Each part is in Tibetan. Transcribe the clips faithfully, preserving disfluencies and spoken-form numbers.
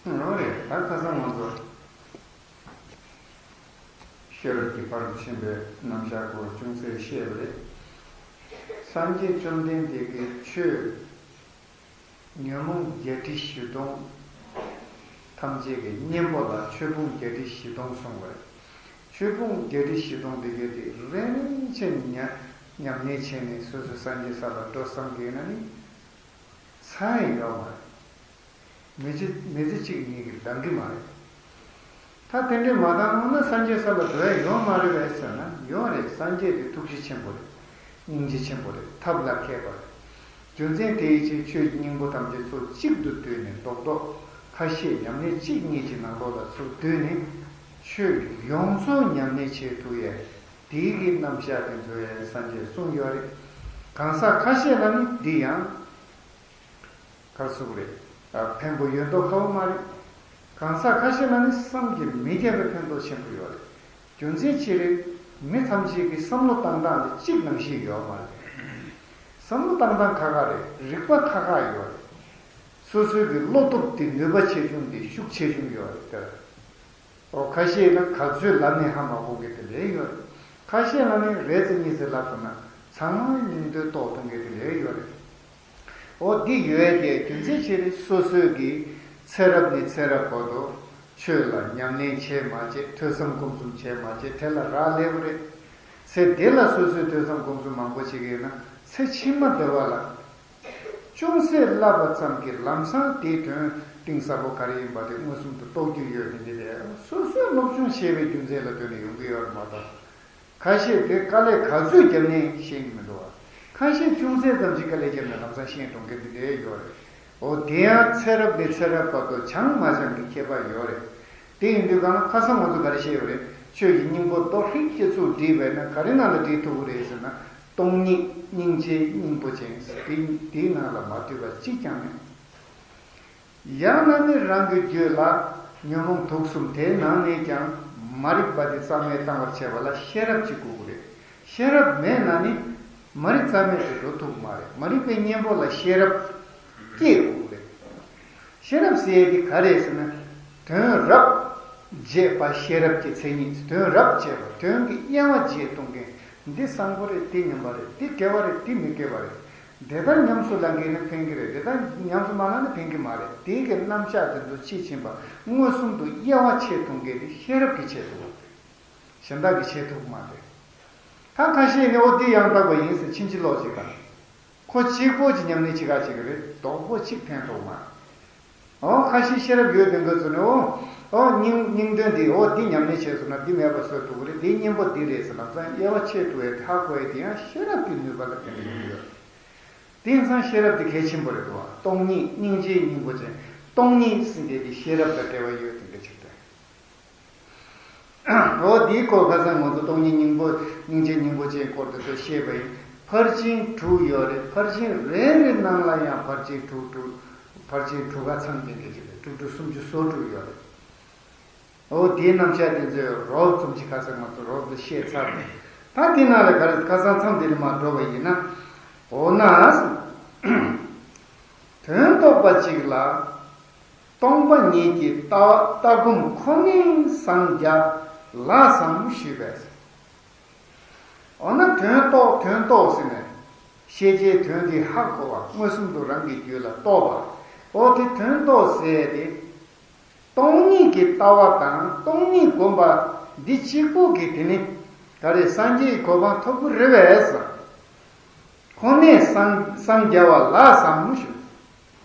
འོ་རེད། ད་ཁ་སང་ང་ཚོ་ཤེས་རབ་ཀྱི་ཕ་རོལ་ཕྱིན་པའི་རྣམ་གཞག་སྐོར་ཅུང་ཟད་བཤད་པ་རེད། སངས་རྒྱས་བཅོམ་ལྡན་འདས་ཀྱིས་ཆོས་ཉོན་མོངས་བརྒྱད་ཁྲི་བཞི་སྟོང་ཐམས་ཅད་ཀྱི་གཉེན་པོ་ལ་ཆོས་ཕུང་བརྒྱད་ཁྲི་བཞི་སྟོང་གསུངས་པ་རེད། ཆོས་ཕུང་བརྒྱད་ཁྲི་བཞི་སྟོང་དེ་གས་དེ་རིན་ཆེན་ཉ་ཉམས་ལེན་བྱས་ནས་སོ་སོའི་སངས་རྒྱས་ས་ལ་འགྲོ་བསམ་གྱི་ཡིན་ན་ནི། ཚར་ཡོད་མ་རེད། མི་ཚེ་མི་ཚེ་གཅིག་གཉིས་ཀྱིས་འདང་གི་མ་རེད། ད་དེ་འདྲས་མ་འདང་འོང་ན་སངས་རྒྱས་ས་ལ་འགྲོ་ཡ་ཡོད་མ་རེད་པས་ཟེར་ན་ཡོད་རེད། སངས་རྒྱས་དེ་ཐུགས་རྗེ་ཆེན་པོ་རེད། སྙིང་རྗེ་ཆེན་པོ་རེད། ཐབས་ལ་མཁས་པ་རེད། རྒྱུ་མཚན་དེའི་ཕྱིར་ཆོས་ཀྱི་སྙིང་པོ་ཐམས་ཅད་ཚུར་གཅིག་ཏུ་བསྡུས་ནས་རྡོག་རྡོག་ཁ་ཤས་ཉམས་ལེན་གཅིག་གཉིས་ཀྱི་ནང་ལོགས་ལ་ཚུར་བསྡུས་ནས་ཆོས་ཡོངས་རྫོགས་ཉམས་ལེན་བྱེད་ཐུབ་ཡས་དེའི་གི་རྣམ་གཞག་དེ་ཚོ་ཡང་སངས་རྒྱས་གསུངས་ཡོད་རེད། གང་ཟག་ཁ་ཤས་ལ་ནི་འདི་ཡང་ག་རེ་ཟེར་དགོས་རེད། ཨ། ཕན་པོ་ཡོད་མདོག་ཁ་པོ་མ་རེད། གང་ཟག་ཁ་ཤས་ལ་ནི་བསམ་གྱིས་མི་ཁྱབ་པའི་ཕན་ཐོགས་ཆེན་པོ་ཡོད་རེད། རྒྱུ་མཚན་ཅི་རེད། མི་ཐམས་ཅད་ཀྱི་བསམ་བློ་བཏང་སྟངས་དེ་གཅིག་ནང་བཞིན་ཡོད་མ་རེད། བསམ་བློ་བཏང་སྟངས་ཁག་ཁག་རེད། རིག་པ་ཁག་ཁག་ཡོད་རེད། སོ་སོའི་གི་བློ་སྟོབས་དེ་ནུས་པ་ཆེ་ཆུང་དེ་ཤུགས་ཆེ་ཆུང་ཡོད་རེད་དེ། ཨོ། ཁ་ཤས་ལ་ག་ཚོད་ལབ་ནས་ཧ་མ་གོ་མཁན་དེ་ལས་ཡོད་རེད། ཁ་ཤས་ལ་ནི་རེ་ཙམ་གཉིས་ཙམ་ལབ་སོང་ན་ཚང་མ་སྙིང་དོན་རྟོགས་ཐུབ་མཁན་དེ་ལས་ཡོད་རེད། ཨོ། འདི་ཡོད་ཡ་དེ་རྒྱུ་མཚན་ཅི་རེད། སོ་སོའི་གི་ཚེ་རབས་ནས་ཚེ་རབས་བར་དུ་ཆོས་ལ་ཉམས་ལེན་བྱས་མ་བྱས། ཐོས་བསམ་སྒོམ་གསུམ་བྱས་མ་བྱས། དེ་ལ་རག་ལས་པ་རེད། ཚེ་འདི་ལ་སོ་སོས་ཐོས་བསམ་སྒོམ་གསུམ་མང་པོ་བྱེད་ཀྱི་ཡོད་ན་ཚེ་ཕྱི་མ་འདི་བ་ལ་ཅུང་ཟད་བསླབ་པ་ཙམ་གྱིས་ལམ་སང་དེའི་དོན་གཏིང་ཟབ་པོ་ག་རེ་ཡིན་པ་དེ་མངོན་སུམ་དུ་རྟོགས་རྒྱུ་ཡོད་དེ་འདི་རེད། སོ་སོས་སློབ་སྦྱོང་བྱས་པའི་རྒྱུ་མཚན་ལ་ལྟོས་ནས་ཡོང་གི་ཡོད་རེད་མ་གཏོགས། ཁ་ཤས་དེ་དཀའ་ལས་ག་ཚོད་བརྒྱབ་ནའི་ཤེས་ཀྱི་མི་འདུག་བ། ཁ་ཤས་ཅུང་ཟད་ཙམ་ཞིག་དཀའ་ལས་བརྒྱབ་ནས་ལམ་སང་ཤེས་འགྲོ་མཁན་དེ་འདྲ་ཡོད་རེད། འོ། དེ་ཡང་ཚེ་རབས་ནས་ཚེ་རབས་བར་དུ་སྦྱངས་མ་སྦྱངས་ཀྱི་ཁྱད་པར་ཡོད་རེད། དེ་ཡིན་དུས་གང་ལ་ཁ་སང་ང་ཚོ་ག་རེ་བཤད་ཡོད་རེད། ཆོས་ཀྱི་སྙིང་པོ་རྡོག་ཧྲིལ་གྱིས་ཚུར་བསྒྲིལ་བས་ན་ག་རེ་ནང་ལ་བསྒྲིལ་ཐུབ་ཀྱི་རེད་ཟེར་ན། སྟོང་ཉིད་སྙིང་རྗེའི་སྙིང་པོ་ཅན། དེ་དེའི་ནང་ལ་མ་ལྟོས་པ་གཅིག་ཀྱང་མེད། ཡང་ན་ནི་རང་གི་རྒྱུད་ལ་ཉོན་མོངས་དུག་གསུམ། དེའི་ནང་ནས་ཀྱང་མ་རིག་པ་དེ་རྩ་མེད་བཏང་བར་བྱེད་པ་ལ་ཤེས་རབ་ཅིག་དགོས་ཀྱི་རེད། ཤེས་རབ་མེད་ན་ནི་མ་རིག་རྩ་མེད་དུ་འགྲོ་ཐུབ་ཀྱི་མ་རེད། མ་རིག་པའི་གཉེན་པོ་ལ་ཤེས་རབ་སྐྱེ་དགོས་ཀྱི་རེད། ཤེས་རབ་ཟེར་ཡས་དེ་ག་རེད་ཟེར་ན། དོན་རབ་འབྱེད་པ་ཤེས་རབ་ཀྱི་མཚན་ཉིད། དོན་རབ་འབྱེད་པ། དོན་གྱི་དབྱེ་བ་འབྱེད་གཏོང་མཁན། འདི་བཟང་པོ་རེད། འདི་ངན་པ་རེད། འདི་དགེ་བ་རེད། འདི་མི་དགེ་བ་རེད། འདི་ལྟར་ཉམས་སུ་བླང་གི་ཡིན་ན་ཕན་གྱི་རེད། འདི་ལྟར་ཉམས་སུ་མ་བླངས་ན་ཕན་གྱི་མ་རེད། དེའི་གི་རྣམ་གཞག་དེ་ཚོ་དཔྱིས་ཕྱིན་པ་མངོན་སུམ་དུ་དབྱེ་བ་ཕྱེ་གཏོང་མཁན་དེ་ཤེས་རབ་ཀྱིས་ཕྱེ་ཐུབ་པ་རེད། གཞན་དག་གིས་ཕྱེ་ཐུབ་ཀྱི་མ་རེད། ད་ཁ་ཤས་ནི་འོ་འདི་ཡང་དག་པ་ཡིན་ཟེར་ཕྱིན་ཅི་ལོག་བྱེད་པ། ཁོ་གཅིག་པོ་གཅིག་ཉམས་ལེན་བྱེད་ག་བྱེད་ཀྱི་རེད། རྡོག་པོ་གཅིག་ཕན་ཐོགས་མ། འོ། ཁ་ཤས་ཤེས་རབ་ཡོད་དེ་འགོ་ཚུགས་ནས། འོ། འོ། སྙིང་སྙིང་དོན་འདི། འོ། འདི་ཉམས་ལེན་བྱས་སོང་ན་འདི་མེད་པ་བཟོ་ཐུབ་ཀྱི་རེད། འདི་གཉེན་པོ་འདི་རེད་ཟེར་ལམ་སང་དབྱེ་བ་ཕྱེ་ཐུབ་ཡས་དེ་ཧ་གོ་ཡས་དེ་ཡང་ཤེས་རབ་ཀྱི་ནུས་པ་ལ་བརྟེན་ནས་ཡོང་གི་ཡོད། དེང་སང་ཤེས་རབ་དེ་གལ་ཆེན་པོ་རེད་འདུག་བ། སྟོང་ཉིད་སྙིང་རྗེའི་སྙིང་པོ་ཅན། སྟོང་ཉིད་ཟེར་མཁན་དེ་ཤེས་རབ་དང་འབྲེལ་བ་ཡོད་དེ་འདྲ་ཅིག་རེད། འོ། དེའི་སྐོར་ཁ་སང་ང་ཚོ་སྟོང་ཉིད་སྙིང་པོ། སྙིང་རྗེ་སྙིང་པོ་ཅན་སྐོར་དེ་ཚོ་བཤད་པ་ཡིན། ཕར་ཕྱིན་དྲུག་ཡོད་རེད། ཕར་ཕྱིན་རེ་རེ་ནང་ལ་ཡང་ཕར་ཕྱིན་དྲུག་དྲུག་ཕར་ཕྱིན་དྲུག་ཀ་ཚང་དེ་འདྲ་ཅིག་རེད། དྲུག་དྲུག་སུམ་ཅུ་སོ་དྲུག་ཡོད་རེད། འོ། དེའི་རྣམ་གཞག་དེ་ཚོ་རོབ་ཙམ་ཞིག་ཁ་སང་ང་ཚོ་རོབ་ཙམ་བཤད་ཚར་རེད། ད་དེ་ནང་ལ་ག་རེ། ཁ་སང་མཚམས་དེ་ལ་མར་འགྲོ་བ་ཡིན་ན། འོ་ན། དོན་རྟོགས་པ་གཅིག་ལ་སྟོང་པ་ཉིད་ཀྱི་ལྟ་ལྟ་སྒོམ་ཁོ་ནའི་སངས་རྒྱ་ལགས་སམ་ཞུས་པས། འོ་ན་དོན་རྟོགས། དོན་རྟོགས་ཟེར་ནས་ཤེས་བྱའི་དོན་དེ་ཧ་གོ་བ། མངོན་སུམ་དུ་རང་གི་རྒྱུད་ལ་རྟོགས་པ། འོ་དེ་དོན་རྟོགས་ཟེར་ཏེ། སྟོང་ཉིད་ཀྱི་ལྟ་བ་དང་སྟོང་ཉིད་སྒོམ་པ་འདི་གཅིག་པོ་གིས་དེ་ནི་ག་རེ་སངས་རྒྱས་ཀྱི་གོ་འཕང་ཐོབ་ཀྱི་རེད་པས། ཁོ་ནའི་སངས་སངས་རྒྱ་བ་ལགས་སམ་ཞུ།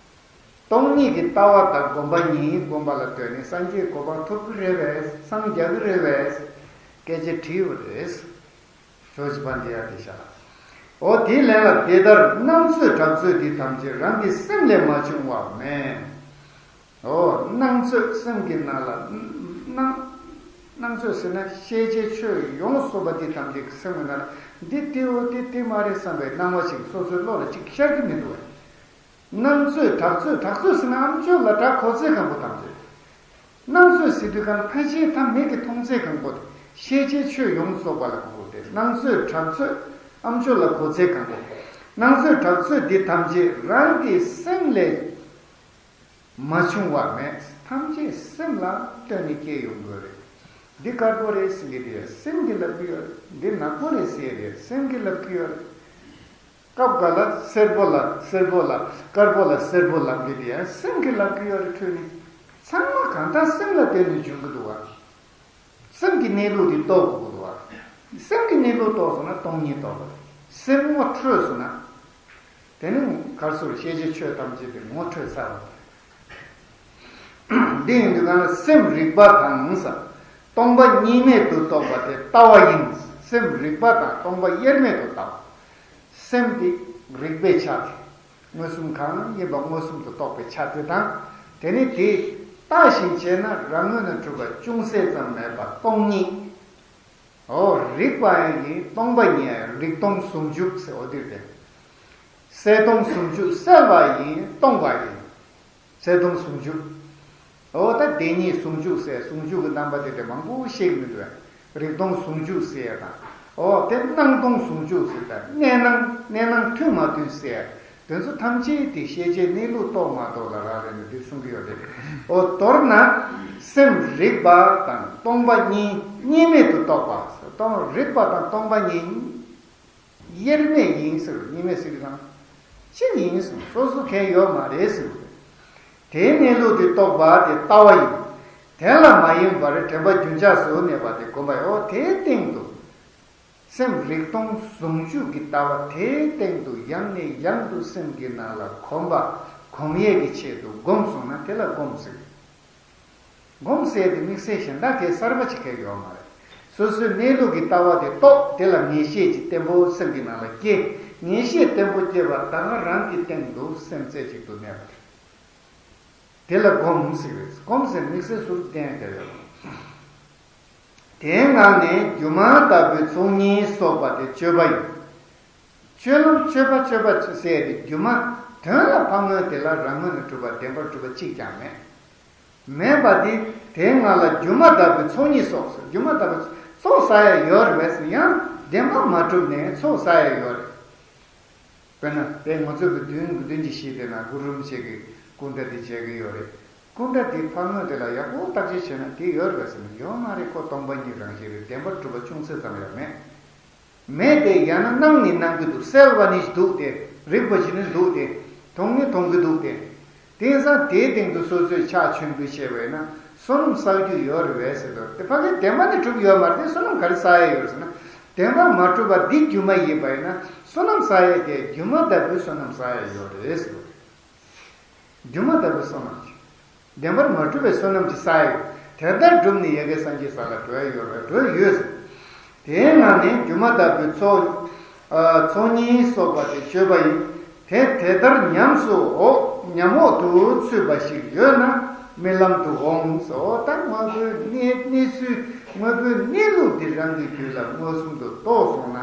སྟོང་ཉིད་ཀྱི་ལྟ་བ་དང་སྒོམ་པ་གཉིས་སྒོམ་པ་ལ་ལྟོས་ནས་སངས་རྒྱས་གོ་འཕང་ཐོབ་ཀྱི་རེད་པས། སངས་རྒྱ་གི་རེད་པས། སྐད་ཆ་དྲིས་པ་རེད། ཇོ་བོ་རྗེ་དཔལ་ལྡན་ཡབ་དེ་ཤ། འོ་དེའི་ལན་ལ། དེ་ལྟར་སྣང་ཚོད་གྲགས་ཚོད་འདི་ཐམས་ཅད་རང་གི་སེམས་ལས་མ་བྱུང་བ་མེད། འོ། སྣང་ཚོད་སེམས་ཀྱི་ནང་ལ་སྣང་། སྣང་ཚོད་ཟེར་ན་ཤེས་བྱའི་ཆོས་ཡོངས་སུ་རྫོགས་པ་འདི་ཐམས་ཅད་ཀྱི་སེམས་ཀྱི་ནང་ལ་འདི་དེའོ་འདི་དེ་མ་རེད་བསམ་པའི་སྣང་བ་ཞིག་སོ་སོའི་བློ་ལ་ཅིག་ཤར་གྱི་མི་འདུག་བས། སྣང་ཚོད་གྲགས་ཚོད། གྲགས་ཚོད་ཟེར་ན་ཨ་མཆོག་ལ་གྲགས་གོ་ཚད་གང་པོ་ཐམས་ཅད། སྣང་ཚོད་ཟེར་དུས་གང་ཕལ་ཆེར་ཐ་མིག་གིས་མཐོང་ཚད་གང་པོ། ཤེས་བྱའི་ཆོས་ཡོངས་སུ་རྫོགས་པ་ལ་གོ་དགོས་ཏེ། སྣང་ཚོད་གྲགས་ཚོད་ཨ་མཆོག་ལ་གོ་ཚད་གང་པོ། སྣང་ཚོད་གྲགས་ཚོད་འདི་ཐམས་ཅད་རང་གི་སེམས་ལས་ མ་བྱུང་བ་མེད། ཐམས་ཅད་སེམས་ལ་ལྟོས་ནས་སྐྱེ་ཡོང་དགོས་རེད། འདི་དཀར་པོ་རེད་ཟེར་གྱི་དེ་སེམས་ཀྱིས་ལབ་ཀྱི་ཡོད་རེད། འདི་ནག་པོ་རེད་ཟེར་དེ་སེམས་ཀྱིས་ལབ་ཀྱི་ཡོད་རེད། སྐབས་འགའ་ལ་སེར་པོ་ལ་སེར་པོ་ལ་དཀར་པོ་ལ་སེར་པོ་ལབ་ཀྱི་དེ་ཡང་སེམས་ཀྱིས་ལབ་ཀྱི་ཡོད་རེད། འཕྲོས་ནས་ཚང་མ་གང་ལྟར་སེམས་ལ་ལྟོས་ནས་བྱུང་གི་འདུག་བ། སེམས་ཀྱི་གནས་ལུགས་དེ་རྟོགས་དགོས་ཀྱི་འདུག་བ། སེམས་ཀྱི་གནས་ལུགས་རྟོགས་སོང་ན་སྟོང་ཉིད་རྟོགས་པ་རེད། སེམས་ངོ་འཕྲོད་སོང་ན། དེ་ནི་གར་སོར་ཤེས་བྱའི་ཆོས་ཐམས་ཅད་དེ་ངོ་འཕྲོད་ཚར་བ་དང་། འདི་ཡིན་དུས་གང་ལ་སེམས་རིག་པ་དང་ས། སྟོང་པ་གཉིས་མེད་དུ་རྟོགས་པ་དེ་ལྟ་བ་ཡིན། སེམས་རིག་པ་དང་སྟོང་པ་དབྱེར་མེད་དུ་ལྟ་བ། སེམས་དེ་རིག་པའི་ཆ་དེ། མངོན་སུམ་གང་ཡིན་པ་མངོན་སུམ་དུ་རྟོགས་པའི་ཆ་དེ་དང་། དེ་ནི་དེ་ལྟ་ཞིང་དཔྱད་ན་རང་ངོས་ནས་གྲུབ་པ་ཅུང་ཟད་ཙམ་མེད་པ་སྟོང་ཉིད། འོ་རིག་པ་ཡང་ཡིན་སྟོང་པ་ཉིད་ཡང་རིག་སྟོང་ཟུང་འཇུག་ཟེར་འོ་དེར་བསྟན། གསལ་སྟོང་ཟུང་འཇུག་གསལ་བ་ཡིན་སྟོང་པ་ཡིན། གསལ་སྟོང་ཟུང་འཇུག་འོ་ད་བདེན་གཉིས་ཟུང་འཇུག་ཟེར་ཟུང་འཇུག་གི་རྣམ་པ་དེ་འདྲ་མང་པོ་ཤེས་ཀྱི་མི་འདུག་བས། རིག་སྟོང་ཟུང་འཇུག་ཟེར་ཡ་དང་། འོ་དེ་སྣང་སྟོང་ཟུང་འཇུག་ཟེར་ད་གནས་སྣང་གནས་སྣང་མཐུན་མ་མཐུན་ཟེར་ཡ། དེ་ཚོ་ཐམས་ཅད་དེ་ཤེས་བྱའི་གནས་ལུགས་རྟོགས་མ་རྟོགས་ལ་རག་ལས་ནས་འདི་གསུང་གི་ཡོད་རེད། འོ་མདོར་ན། སེམས་རིག་པ་དང་སྟོང་པ་གཉིས་གཉིས་མེད་དུ་རྟོགས་པ། སྟོང་རིག་པ་དང་སྟོང་པ་གཉིས། དབྱེར་མེད་ཡིན་ཟེར་གཉིས་མེད་ཟེར་གྱི་དང་། གཅིག་ཡིན་ཟེར་སོ་སོ་གང་ཡོད་མ་རེད་ཟེར། དེའི་གནས་ལུགས་དེ་རྟོགས་པ་དེ་ལྟ་བ་ཡིན། དེ་ལ་མ་ཡེངས་པར་དྲན་པ་རྒྱུན་ཆགས་སུ་གནས་པ་དེ་སྒོམ་པ་ཡོད། དེའི་སྟེང་དུ། སེམས་རིག་སྟོང་ཟུང་འཇུག་གི་ལྟ་བ་དེའི་སྟེང་དུ་ཡང་ནས་ཡང་དུ་སེམས་ཀྱི་ནང་ལ་གོམས་པ་གོམས་ཡས་ཀྱི་ཆེད་དུ་སྒོམ་སོང་ན་དེ་ལ་སྒོམ་ཟེར། སྒོམ་ཟེར་དེ་དམིགས་བསལ་གཞན་དག་གི་གསར་པ་ཅིག་གས་ཡོད་མ་རེད། སོ་སོའི་གནས་ལུགས་ཀྱི་ལྟ་བ་དེ་རྟོགས་དེ་ལ་ངེས་ཤེས་ཀྱི་བརྟན་པོ་སེམས་ཀྱི་ནང་ལ་སྐྱེ། ངེས་ཤེས་བརྟན་པོ་སྐྱེ་བ་ད་ག་རང་གི་སྟེང་དུ་སེམས་རྩེ་གཅིག་ཏུ་གནས་པ་དེ། དེ་ལ་སྒོམ་ཟེར་རེད། སྒོམ་ཟེར་དམིགས་བསལ་ཟུར་བསྟན་དེ་ཡོད། དེའི་ངང་ནས་སྒྱུ་མ་ལྟ་བུའི་ཚོགས་གཉིས་གསོག་པ་དེ་སྤྱོད་པ་ཡིན། སྤྱོད་ལམ་སྤྱོད་པ་སྤྱོད་པ་ཟེར་ཏེ་སྒྱུ་མ་དོན་ལ་ཕར་ངོས་དེ་ལ་རང་ངོས་ནས་གྲུབ་པ་བདེན་པར་གྲུབ་པ་གཅིག་ཀྱང་མེད། མེད་པ་དེ་དེའི་ངང་ལ་སྒྱུ་མ་ལྟ་བུའི་ཚོགས་གཉིས་གསོག་ཟེར། སྒྱུ་མ་ལྟ་བུའི་ཚོགས་ཟ་ཡ་ཡོད་རེད་པས་ཡང་བདེན་པ་མ་གྲུབ་ནས་ཚོགས་ཟ་ཡ་ཡོད་རེད། དཔེར་ན་དེ་ང་ཚོས་གི་བདུན་གི་བདུན་གྱི་གཞི་དེ་ན་གུ་རུ་རིན་པོ་ཆེ་གི་སྐུ་འདྲ་དེ་མཇལ་གི་ཡོད་རེད། སྐུ་འདྲ་དེ་ཕར་ངོས་དེ་ལ་ཡག་པོ་བརྟག་དཔྱད་བྱས་ན་དེ་ཡོད་རེད་པས་ཟེར་ན་ཡོད་མ་རེད། ཁོ་སྟོང་པ་ཉིད་རང་བཞིན་རེད། བདེན་པར་གྲུབ་པ་ཅུང་ཟད་ཙམ་ཡང་མེད། མེད་དེ་ཡང་ན་སྣང་ནི་སྣང་གི་འདུག་གསལ་བ་ནི་འདུག་སྟེ། རིག་པ་ཞིག་ནི་འདུག་སྟེ། མཐོང་ནི་མཐོང་གི་འདུག་སྟེ། དེང་སང་དེའི་སྟེང་དུ་སོ་སོས་ཕྱག་མཆོད་འབུལ་བྱས་པས་ན་བསོད་ནམས་བསགས་རྒྱུ་ཡོད་རེད་པས་ཟེར་དུས་དེ་ཕ་གིའི་བདེན་པ་ནི་གྲུབ་ཡོད་མ་རེད། དེ་བསོད་ནམས་ག་རེ་བསགས་ཡ་ཡོད་རེད་ཟེར་ན། བདེན་པ་མ་གྲུབ་པ་འདི་སྒྱུ་མ་ཡིན་པ་ཡིན་ན་བསོད་ནམས་བསགས་ཡ་དེ་སྒྱུ་མ་ལྟ་བུའི་བསོད་ནམས་བསགས་ཡ་ཡོད་རེད་ཟེར་བ་རེད། སྒྱུ་མ་ལྟ་བུའི་བསོད་ནམས་ཀྱིས། བདེན་པར་མ་གྲུབ་པའི་བསོད་ནམས་ཀྱིས་བསགས་ཡོད། དེ་ལྟར་བསྒྲུབས་ནས་ཡ་གི་སངས་རྒྱས་ས་ལ་འགྲོ་ཡ་ཡོད་རེད། འགྲོ་ཡ་ཡོད་ཟེར། དེའི་ངང་ནས་སྒྱུ་མ་ལྟ་བུའི་ཚོགས་ཨ་ཚོགས་གཉིས་གསོག་པ་དེ་སྤྱོད་པ་ཡིན། དེ་དེ་ལྟར་ཉམས་སུ་འོག་ཉམས་འོག་ཏུ་ཚུད་པ་ཞིག་ཡོད་ན་རྨི་ལམ་དུ་འོང་ཟེར། འོ་ད་དངོས་པོའི་གནས་གནས་ཚུལ་དངོས་པོའི་གནས་ལུགས་འདི་རང་གི་རྒྱུད་ལ་མངོན་སུམ་དུ་རྟོགས་སོང་ན།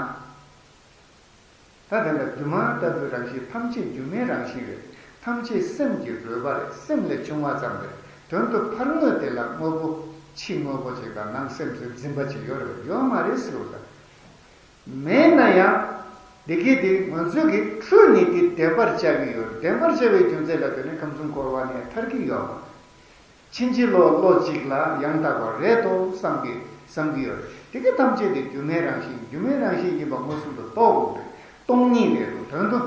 ད་དེ་འདྲ་སྒྱུ་མ་ལྟ་བུའི་རང་བཞིན་ཐམས་ཅད་སྒྱུ་མའི་རང་བཞིན་རེད། ཐམས་ཅད་སེམས་ཀྱི་རོལ་པ་རེད། སེམས་ལས་བྱུང་བ་ཙམ་རེད། དོན་དུ་ཕར་ངོས་དེ་ལ་དངོས་པོ་ཕྱི་དངོས་པོ་ཅིག་དང་ནང་སེམས་སུ་འཛིན་པ་ཅིག་ཡོད་རེད་ཡོད་མ་རེད་ཟེར་བ་དང་། མེད་ན་ཡང་། འདི་སྐད་དེ་ང་ཚོས་ཀྱི་འཁྲུལ་ནི་དེ་བདེན་པར་བྱ་གི་ཡོད་རེད། བདེན་པར་བྱ་བའི་རྒྱུ་མཚན་ལ་ལྟོས་ནས་ཁམས་གསུམ་འཁོར་བ་ནས་ཐར་གྱི་ཡོད་མ་རེད། ཕྱིན་ཅི་ལོག་བློ་གཅིག་ལ་ཡང་དག་པ་རེད་དོ་བསམ་གི་བསམ་གི་ཡོད་རེད། དེ་ག་ཐམས་ཅད་དེ་སྒྱུ་མའི་རང་བཞིན་སྒྱུ་མའི་རང་བཞིན་ཡིན་པ་མངོན་སུམ་དུ་རྟོགས་དགོས་རེད། སྟོང་ཉིད་རེད་དོ་དོན་དུ།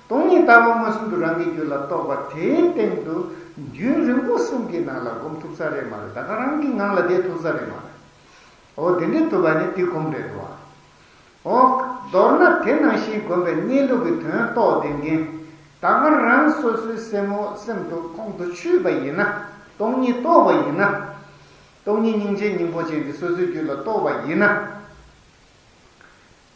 སྟོང་ཉིད་ལྟ་བ་མངོན་སུམ་དུ་རང་གི་རྒྱུད་ལ་རྟོགས་པ་དེའི་སྟེང་དུ་རྒྱུན་རིང་པོ་སེམས་ཀྱི་ནང་ལ་སྒོམ་ཐུབ་ས་རེད་མ་རེད། ད་ག་རང་གི་ངང་ལ་བསྡད་ཐུབ་ས་རེད་མ་རེད། འོ་དེ་འདྲའི་ཐུབ་པ་ནི་དེ་སྒོམ་རེད་དོ། འོ། མདོར་ན་དེ་ནང་བཞིན་བསྒོམས་པའི་གནས་ལུགས་ཀྱི་དོན་རྟོགས་བསྡད་མཁན། ད་ག་རང་སོ་སོའི་སེམས་འོ་སེམས་དུ་ཁོང་དུ་ཆུད་པ་ཡིན་ན། སྟོང་ཉིད་རྟོགས་པ་ཡིན་ན། སྟོང་ཉིད་སྙིང་རྗེའི་སྙིང་པོ་ཅན་དེ་སོ་སོའི་རྒྱུད་ལ་རྟོགས་པ་ཡིན་ན།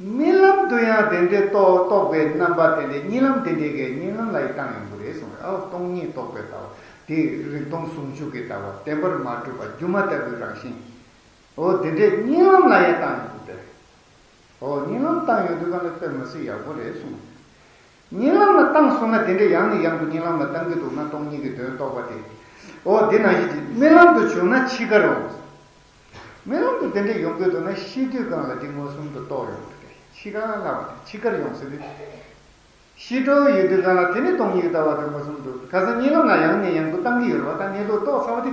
རྨི་ལམ་དུ་ཡང་དེ་འདྲའི་རྟོགས་རྟོགས་པའི་རྣམ་པ་དེ་འདྲའི་རྨི་ལམ་དེ་འདྲའི་གའི་རྨི་ལམ་ལ་ཡི་བཏང་ཡོང་གི་རེད་གསུངས་རེད། ཨའོ་སྟོང་ཉིད་རྟོགས་པའི་ལྟ་བ་དེ་རིག་སྟོང་ཟུང་འཇུག་གི་ལྟ་བ་བདེན་པར་མ་གྲུབ་པ་སྒྱུ་མ་ལྟ་བུའི་རང་བཞིན། འོ་དེ་འདྲའི་རྨི་ལམ་ལ་ཡང་བཏང་ཡོང་གི་རེད། འོ་རྨི་ལམ་བཏང་ཡོང་དུས་གང་ལ་དཔེ་མི་སྲིད་ཡག་པོ་རེད་གསུངས། རྨི་ལམ་ལ་བཏང་སོང་ན་དེ་འདྲའི་ཡང་ནས་ཡང་དུ་རྨི་ལམ་ལ་བཏང་གི་འདུག་ན་སྟོང་ཉིད་ཀྱི་དོན་རྟོགས་པ་དེ། འོ་དེ་ནང་བཞིན་གྱི་རྨི་ལམ་དུ་བྱུང་ན་འཆི་ཁར་འོང་། རྨི་ལམ་དུ་དེ་འདྲའི་ཡོང་གི་འདུག་ན་ཤི་དུས་གང་ལ་དེ་མངོན་སུམ་དུ་རྟོགས་ཡོང་གི་རེད། འཆི་ཁ་ལབ་པ་དེ་འཆི་ཁར་ཡོང་ཟེར་དུས། ཤི་འགྲོ་ཡོད་དུས་གང་ལ་དེ་ནི་སྟོང་ཉིད་ཀྱི་ལྟ་བ་དེ་མངོན་སུམ་དུ། ཁ་སང་གཉིད་ལམ་ན་ཡང་ནས་ཡང་དུ་བཏང་གི་ཡོད་རེད་བ། ད་གནས་ལུགས་རྟོགས་ཚར་བ་དེ།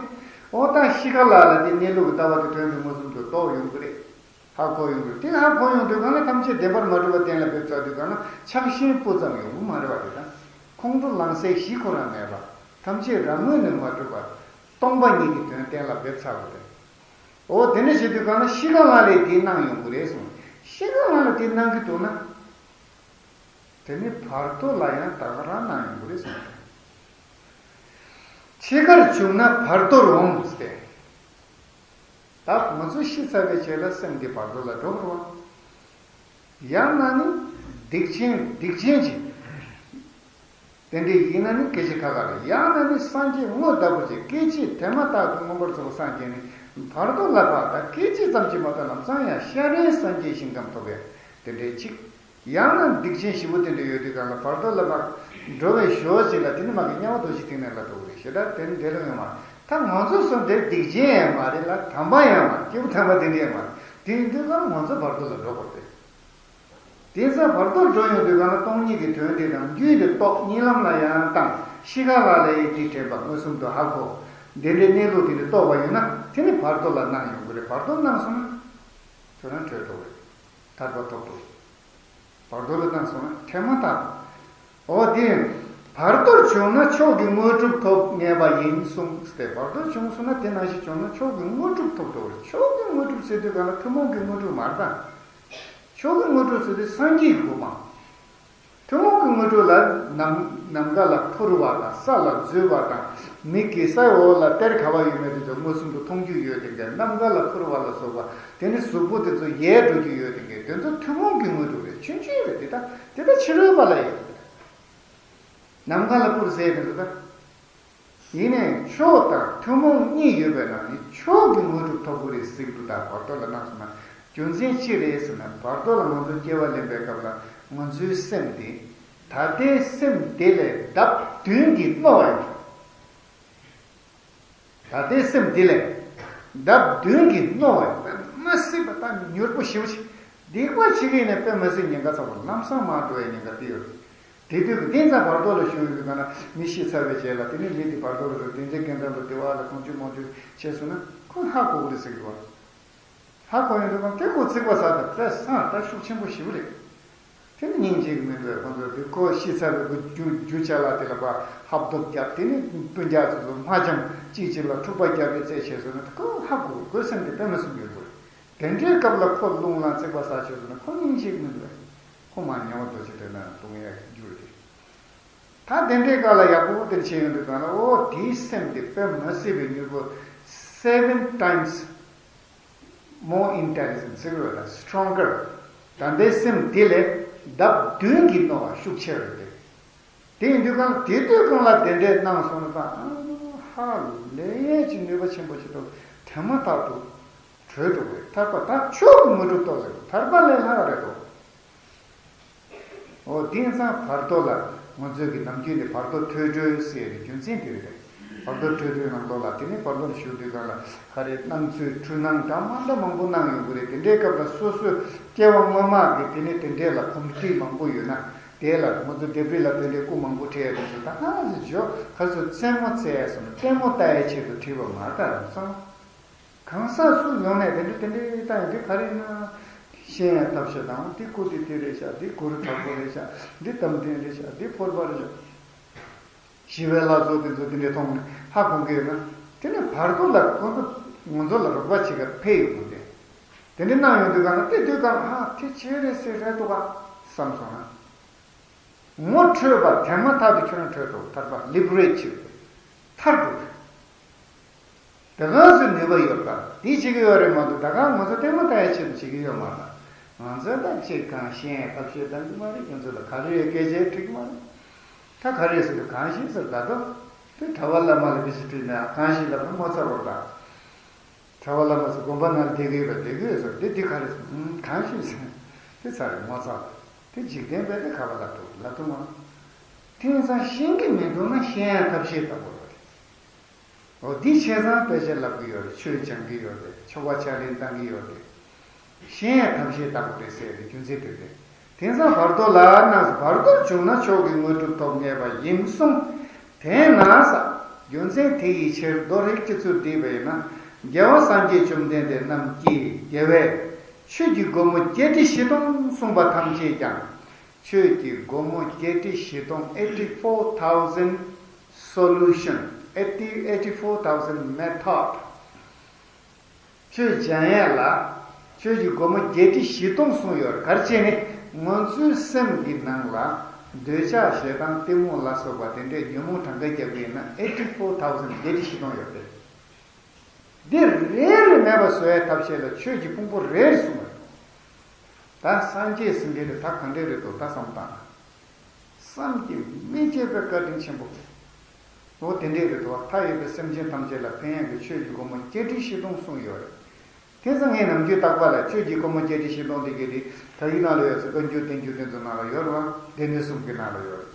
འོ་ད་ཤི་ཁ་ལ་ལ་དེ་གནས་ལུགས་ཀྱི་ལྟ་བ་དེ་དོན་དུ་མངོན་སུམ་དུ་རྟོགས་ཡོང་གི་རེད། ཧ་གོ་ཡོང་གི་རེད། དེ་ཧ་གོ་ཡོང་དུས་གང་ལ་ཐམས་ཅད་བདེན་པར་མ་གྲུབ་པ་གཏན་ལ་འབེབས་ཚར་དུས་གང་ལ་ཆགས་ཞེན་སྤུ་ཙམ་ཡོང་གི་མ་རེད་བ། དེ་དང་ཁོང་ཁྲོ་ལངས་སའི་གཞི་ཁོ་རང་མེད་པ། ཐམས་ཅད་རང་ངོས་ནས་མ་གྲུབ་པ། སྟོང་པ་ཉིད་ཀྱི་དོན་གཏན་ལ་འབེབས་ཚར་བ་རེད། འོ་དེ་འདྲ་བྱེད་དུས་གང་ལ་ཤི་ཁ་ལ་ལས་དེ་སྣང་ཡོང་གི་རེད་གསུངས། ཤི་ཁ་ལ་ལ་དེ་སྣང་གི་འདུག་ན། དེ་ནི་བར་དོ་ལ་ཡང་ད་ག་རང་སྣང་ཡོང་གི་རེད་གསུངས། འཆི་ཁར་བྱུང་ན་བར་དོར་འོང་སྟེ། ད་ང་ཚོ་ཤི་ཚར་བའི་རྗེས་ལ་སེམས་འདི་བར་དོ་ལ་འགྲོ་དགོས་རེད་བ། ཡང་ན་ནི་སྡིག་ཅན་སྡིག་ཅན་གྱི། དེ་འདྲ་ཡིན་ན་ནི་སྐད་ཆ་ཁ་ཁ་རེད། ཡང་ན་ནི་སངས་རྒྱས་དངོས་ལྟ་བུ་ཅིག་སྐད་ཅིག་དེ་མ་ཐག་ཏུ་མངོན་པར་རྫོགས་པར་སངས་རྒྱས་ནས་བར་དོ་ལ་བབ་ད་སྐད་ཅིག་ཙམ་གྱིས་མ་གཏོགས་ལམ་སང་ཡང་ཤཱ་རིའི་སངས་རྒྱས་ཞིང་ཁམས་ཐོབ་པའི་དེ་འདྲའི་ཅིག་ཡང་ན་སྡིག་ཅན་ཞེ་པོ་དེ་འདྲ་ཡོད་དུས་གང་ལ་བར་དོ་ལ་བབ་འགྲོ་བའི་ཞོར་ཅིག་ལ་དེ་ནི་མ་གི་དམྱལ་བ་རྡོ་རྗེ་གདན་ལ་ལྟ་བུ་རེད། ཞེ་དྲག་དེ་ནི་འདྲ་ལ་ཡོང་བ། ད་ང་ཚོ་གསུམ་དེ་སྡིག་ཅན་ཡང་མ་རེད་ལ་དམ་པ་ཡང་མ་རེད། སྐྱེས་བུ་དམ་པ་དེ་འདྲ་ཡང་མ་རེད། དེ་ཡིན་དུས་གང་ལ་ང་ཚོ་བར་དོ་ལ་འགྲོ་དགོས་རེད། དེ་ཚེ་བར་དོར་འགྲོ་ཡོང་དུས་གང་ལ་སྟོང་ཉིད་ཀྱི་དོན་དེ་དང་རྒྱུད་དེ་རྟོགས། གཉིད་ལམ་ལ་ཡང་བཏང་། ཤི་ཁ་ལ་ལའི་དེ་དྲན་པ་མངོན་སུམ་དུ་ཧ་གོ། དེ་འདྲའི་གནས་ལུགས་དེ་འདྲ་རྟོགས་པ་ཡོད་ན་དེ་ནི་བར་དོ་ལ་སྣང་ཡོང་གི་རེད། བར་དོ་སྣང་སོང་ན་ཁྱོད་རང་གྲོལ་འགྲོ་གི་རེད། ཐར་པ་ཐོབ་འགྲོ། བར་དོ་ལ་སྣང་སོང་ན་དྲན་མ་ཐག་འོ་དེ། བར་དོར་བྱུང་ན་མཆོག་གི་དངོས་གྲུབ་ཐོབ་ངེས་པ་ཡིན་གསུངས་ཏེ། བར་དོར་བྱུང་སོང་ན་དེ་ནང་བཞིན་བྱུང་ན་མཆོག་གི་དངོས་གྲུབ་ཐོབ་འགྲོ་གི་རེད། མཆོག་གི་དངོས་གྲུབ་ཟེར་དུས་གང་ལ་ཐུན་མོང་གི་དངོས་གྲུབ་མ་རེད་ད། མཆོག་གི་དངོས་གྲུབ་ཟེར་དུས་སངས་རྒྱས་ཀྱི་གོ་འཕང་། ཐུན་མོང་གི་དངོས་གྲུབ་ལ་ནམ་ནམ་མཁའ་ལ་འཕུར་བ་དང་ས་ལ་འཛུལ་བ་དང་མིག་གིས་སའི་འོག་ལ་གཏེར་ག་བ་ཡོད་མེད་དེ་ཚོ་མངོན་སུམ་དུ་མཐོང་རྒྱུ་ཡོད་དེ་འགའ། ནམ་མཁའ་ལ་འཕུར་བ་ལ་སོགས་པ་དེ་ནི་གཟུགས་པོ་དེ་ཚོ་ཡལ་འགྲོ་རྒྱུ་ཡོད་དེ་འགའ། དེ་ཚོ་ཐུན་མོང་གི་དངོས་གྲུབ་རེད། ཆུང་ཆུང་རེད། དེ་དག་དེ་དག་ཕྱི་རོལ་པ་ལ་ཡོད་རེད། ནམ་མཁའ་ལ་འཕུར་ཟེར་དེ་ཚོ་ད། ཡིན་ནའི་མཆོག་དང་ཐུན་མོང་གཉིས་ཡོད་པའི་ནང་ནས་མཆོག་གི་དངོས་གྲུབ་ཐོབ་དགོས་རེད་ཟེར་གྱི་འདུག་ད་བར་དོ་ལ་སྣང་སོང་ན་རྒྱུ་མཚན་ཅི་རེད་ཟེར་ན། བར་དོ་ལ་ང་ཚོ་སྐྱེ་བ་ལེན་པའི་སྐབས་ལ་ང་ཚོའི་སེམས་དེ་ད་ལྟའི་སེམས་དེ་ལས་ལྡབ་བདུན་གྱིས་རྣོ་བ་ཡོད། ད་ལྟའི་སེམས་འདི་ལས་ལྡབ་བདུན་གྱིས་རྣོ་བ་ཡོད། དཔེ་མི་སྲིད་པ་ད་མྱུར་པོ་ཞེ་པོ་ཅིག་སྡིག་པ་བྱེད་ཀྱི་ཡིན་ན་དཔེ་མི་སྲིད་ཉེན་ཁ་ཚ་པོ། ལམ་སང་མར་འགྲོ་བའི་ཉེན་ཁ་དེ་ཡོད། དེ་དུས་ཀྱི་དེ་ཙམ་བར་དོ་ལ་ཞུགས་ཡོད་པའི་སྒང་ལ་མི་ཤི་ཚར་བའི་རྗེས་ལ་དེ་ནས་མི་དེ་བར་དོ་ལ་འགྲོ། དེ་ཚེ་དགེ་འདུན་པ་དེ་བ་ལ་གང་བྱུང་མང་བྱུང་བྱས་སོང་ན་ཁོ་ཧ་གོ་གི་རེད་ཟེར་གི་འདུག་བ། ཧ་གོ་ཡོང་དུས་གང་དེ་ཁོ་ཚིག་པ་ཟ་དང་དཔེ་སང་ད་ཤུགས་ཆེན་པོ་ཞེ་པོ་རེད། དེ་ནི་སྙིང་རྗེ་གི་མི་འདུག་ཁོ་ཚོ་དེ་ཁོ་ཤི་ཚར་བའི་རྒྱུ་རྒྱུ་ཆ་ལ་དེ་ལ་ཕར་ཧབ་ཐོབ་རྒྱབ། དེ་ནི་སྤུན་ཀྱག་ཚོ་ཚོ་སྨྲ་ལྕམ་གཅིག་གཅིག་ལ་འཁྲུག་པ་རྒྱབ་རེས་རྩེད་བྱས་སོང་ན་ཁོ་ཧ་གོ། ཁོའི་སེམས་དེ་དཔེ་མི་སྲིད་མྱུར་པོ་རེད། དེ་འདྲའི་སྐབས་ལ་ཁོ་རླུང་ལངས་ཚིག་པ་ཟ་བྱས་སོང་ན་ཁོ་སྙིང་རྗེ་གི་མི་འདུག་ཁོ་མར་དམྱལ་བ་རྡོ་རྗེ་གདན་ལ་ལྟུང་ཡག་གི་རྒྱུ་རེད་དེ། ད་དེ་འདྲའི་སྐབས་ལ་ཡག་པོ་དེར་བྱས་ཡོང་དུས་གང་ལ་འོ་དེའི་སེམས་དེ་དཔེ་མི་སྲིད་པའི་མྱུར་པོ། Seven times more intelligent ཟེར་བ་དང་stronger། ད་ལྟའི་སེམས་དེ་ལས་ལྡབ་བདུན་གྱིས་རྣོ་བ་ཤུགས་ཆེ་བ་རེད་དེ། དེ་ཡིན་དུས་གང་ལ་དེ་དུས་གང་ལ་དེ་འདྲའི་སྣང་སོང་ན་ད་ཧ་ལས་ཡས་ཀྱི་ནུས་པ་ཆེན་པོ་ཞིག་ཐོབ། དེ་མ་ཐག་ཏུ་གྲོལ་འགྲོ་བའི་ཐར་པ་ད་མཆོག་གི་དངོས་གྲུབ་ཐོབ་ཟེར། ཐར་པ་ལས་ལྷག་རེད་དོ། འོ་དེང་སང་བར་དོ་ལ་ང་ཚོས་ཀྱི་ནམ་རྒྱུན་ནས་བར་དོ་ཐོས་གྲོལ་ཟེར་བའི་རྒྱུ་མཚན་དེ་རེད། བར་དོ་ཐོས་གྲོལ་ནང་ལོགས་ལ་དེ་ནས་བར་དོ་ལ་ཞུགས་དུས་སྒང་ལ་ག་རེ་སྣང་ཚུལ་འཁྲུལ་སྣང་འདྲ་མ་འདྲ་མང་པོ་སྣང་ཡོང་གི་རེད། དེ་འདྲའི་སྐབས་ལ་སོ་སོའི་སྐྱེ་བ་སྔོན་མ་གི་དེ་ནས་དེ་འདྲའི་ལ་གོམས་འདྲིས་མང་པོ་ཡོད་ན་དེ་ལ་ང་ཚོ་ལྡེབས་རིས་ལ་དེ་འདྲའི་སྐུ་མང་པོ་བྲིས་ཡ་དེ་ཚོ་ད་ཨ་ཙི་འཇོག་ག་ཚོད་རྩེད་མོ་རྩེ་ཡ་སོང་ལྟད་མོ་ལྟ་ཡའི་ཆེད་དུ་བྲིས་པ་མ་རེད་ད་རུང་སང་། གང་ཟག་སུ་ཡོང་ནས་དེ་འདྲ་དེ་འདྲའི་ལྟ་ཡང་འདི་ག་རེ་ཡིན་ན། ཤེས་ཡོན་ཐབས་ཤེས་དང་འདི་སྐུ་འདི་དེ་རེད་ཤག་འདི་གུ་རུ་དྲག་པོ་རེད་ཤག་འདི་དམ་ལྡན་རེད་ཤག་འདི་ཕོར་པ་རེད་ཤག་ཞི་བའི་ལྷ་ཚོགས་དེ་ཚོ་དེ་འདྲའི་མཐོང་ནས་ཧ་གོ་གི་ཡོད་ན་དེ་ནི་བར་དོ་ལ་ཁོང་ཚོ་ང་ཚོ་ལ་རོགས་པ་བྱེད་ག་ཕེབས་ཡོང་གི་རེད། དེ་འདྲ་གནང་ཡོང་དུས་གང་ན་དེ་དུས་གང་ཧ་དེ་བྱས་རེད་ཟེར་རེད་འདུག་ག་བསམ་སོང་ན། ངོ་འཕྲོད་པ་དེ་མ་ཐག་ཏུ་ཁྱོད་རང་འཕྲོད་དོ། ཐར་པ་ལི་བ་རེཊ་བྱེད་དགོས། ཐར་དགོས། དེ་ག་ཚོད་ནུས་པ་ཡོད་པ་དེ་བྱེད་ཀྱི་ཡོད་རེད་མ་གཏོགས་ད་ག་ང་ཚོ་ལྟད་མོ་ལྟ་ཡའི་ཆེད་དུ་བྱེད་ཀྱི་ཡོད་མ་རེད། ང་ཚོས་ད་ཅིག་གང་ཤེས་ཡོན་ཐབས་ཤེས་གཏང་གི་མ་རེད། ཁྱོད་ཚོ་ལ་ག་རེ་ཡོད་སྐད་ཆ་དྲིས་ཀྱི་མ་རེད། ད་ག་རེ་ཟེར་དུས་གང་ཤེས་ཟེར་ད་དོ། དེ་གྲྭ་པ་བླ་མ་ལ་དེ་ཞིག་དྲིས་ན་གང་ཤེས་ལབ་ན་ངོ་ཚ་བོར་ད། གྲྭ་པ་བླ་མ་ཚོ་དགོན་པ་ནང་བསྡད་ཀྱི་ཡོད་པ་བསྡད་ཀྱི་ཡོད་ཟེར་དེ་འདི་ག་རེ་ཟེར་ཨུམ་གང་ཤེས་ཟེར་དེ་ཚ་རེད་ངོ་ཚ་བ་དེ་འཇིག་རྟེན་པས་དེ་ག་པ་ལབ་ཐུབ་ལབ་ཐུབ་མ། དེང་སང་ཤེས་ཀྱི་མི་འདུག་ན་ཤེས་ཡ་ཐབས་ཤེས་དང་པོ་རེད། འོ་འདི་བྱས་ཙང་དཔེ་ཆ་ལབ་ཀྱི་ཡོད་རེད། ཆོས་སྦྱང་གི་ཡོད་རེད། ཆོ་ག་ཕྱག་ལེན་བཏང་གི་ཡོད་རེད། ཤེས་ཡ་ཐབས་ཤེས་དང་པོ་རེད་ཟེར་བའི་རྒྱུ་མཚན་དེ་རེད། དེང་སང་བར་དོ་ལ་ན། བར་དོར་བྱུང་ན་མཆོག་གི་དངོས་གྲུབ་ཐོབ་ངེས་པ་ཡིན་གསུངས། དེས་ན་ས། རྒྱུ་མཚན་དེ་ཡི་ཕྱིར་མདོ་རིགས་ཀྱི་ཚུལ་བསྡུས་པ་ཡིན་ན། རྒྱལ་བ་སངས་རྒྱས་བཅོམ་ལྡན་འདས་རྣམས་ཀྱིས་རྒྱལ་བས་ཆོས་ཀྱི་སྒོ་མོ་བརྒྱད་ཁྲི་བཞི་སྟོང་གསུངས་པ་ཐམས་ཅད་ཀྱང་། ཆོས་ཀྱི་སྒོ་མོ་བརྒྱད་ཁྲི་བཞི་སྟོང་eighty four thousand solution, eighty eighty four thousand method. ཆོས་སྦྱང་ཡས་ལ་ཆོས་ཀྱི་སྒོ་མོ་བརྒྱད་ཁྲི་བཞི་སྟོང་གསུངས་ཡོད་རེད། ག་རེ་བྱས་ནས་ང་ཚོའི་སེམས་ཀྱི་ནང་ལ་འདོད་ཆགས་ཞེ་སྡང་གཏི་མུག་ལ་སོགས་པ་དེ་འདྲའི་ཉོན་མོངས་གྲངས་ཀ་རྒྱག་གི་ཡིན་ན་eighty four thousand བརྒྱད་ཁྲི་བཞི་སྟོང་ཡོད་རེད། འདི་རེ་རེ་མེད་པ་བཟོ་ཡས་ཐབས་ཤེས་ལ་ཆོས་ཀྱི་ཕུང་པོ་རེ་རེ་གསུངས་པ་རེད། ད་སངས་རྒྱས་ཟེར་མཁན་དེ་ད་ག་འདྲས་རེད་འདུག་ད་བསམ་བཏང་། བསམ་གྱིས་མི་ཁྱབ་པའི་བཀའ་དྲིན་ཆེན་པོ། འོ་དེ་འདྲས་རེད་འདུག་མཐའ་ཡས་པའི་སེམས་ཅན་ཐམས་ཅད་ལ་ཕན་ཡག་གི་ཆོས་ཀྱི་སྒོ་མོ་བརྒྱད་ཁྲི་བཞི་སྟོང་གསུངས་ཡོད་རེད། དེ་ཙང་ངས་ནམ་རྒྱུན་རྟག་པར་ལ་ཆོས་ཀྱི་སྒོ་མོ་བརྒྱད་ཁྲི་བཞི་སྟོང་དེ་གའི་དེ་བྲག་གི་ནང་ལ་ཡོད་ཚེ་བཀའ་འགྱུར་བསྟན་འགྱུར་དེ་ཚོ་ནང་ལ་ཡོད་རེད་བ། སྡེ་སྣོད་གསུམ་གྱི་ནང་ལ་ཡོད་རེད།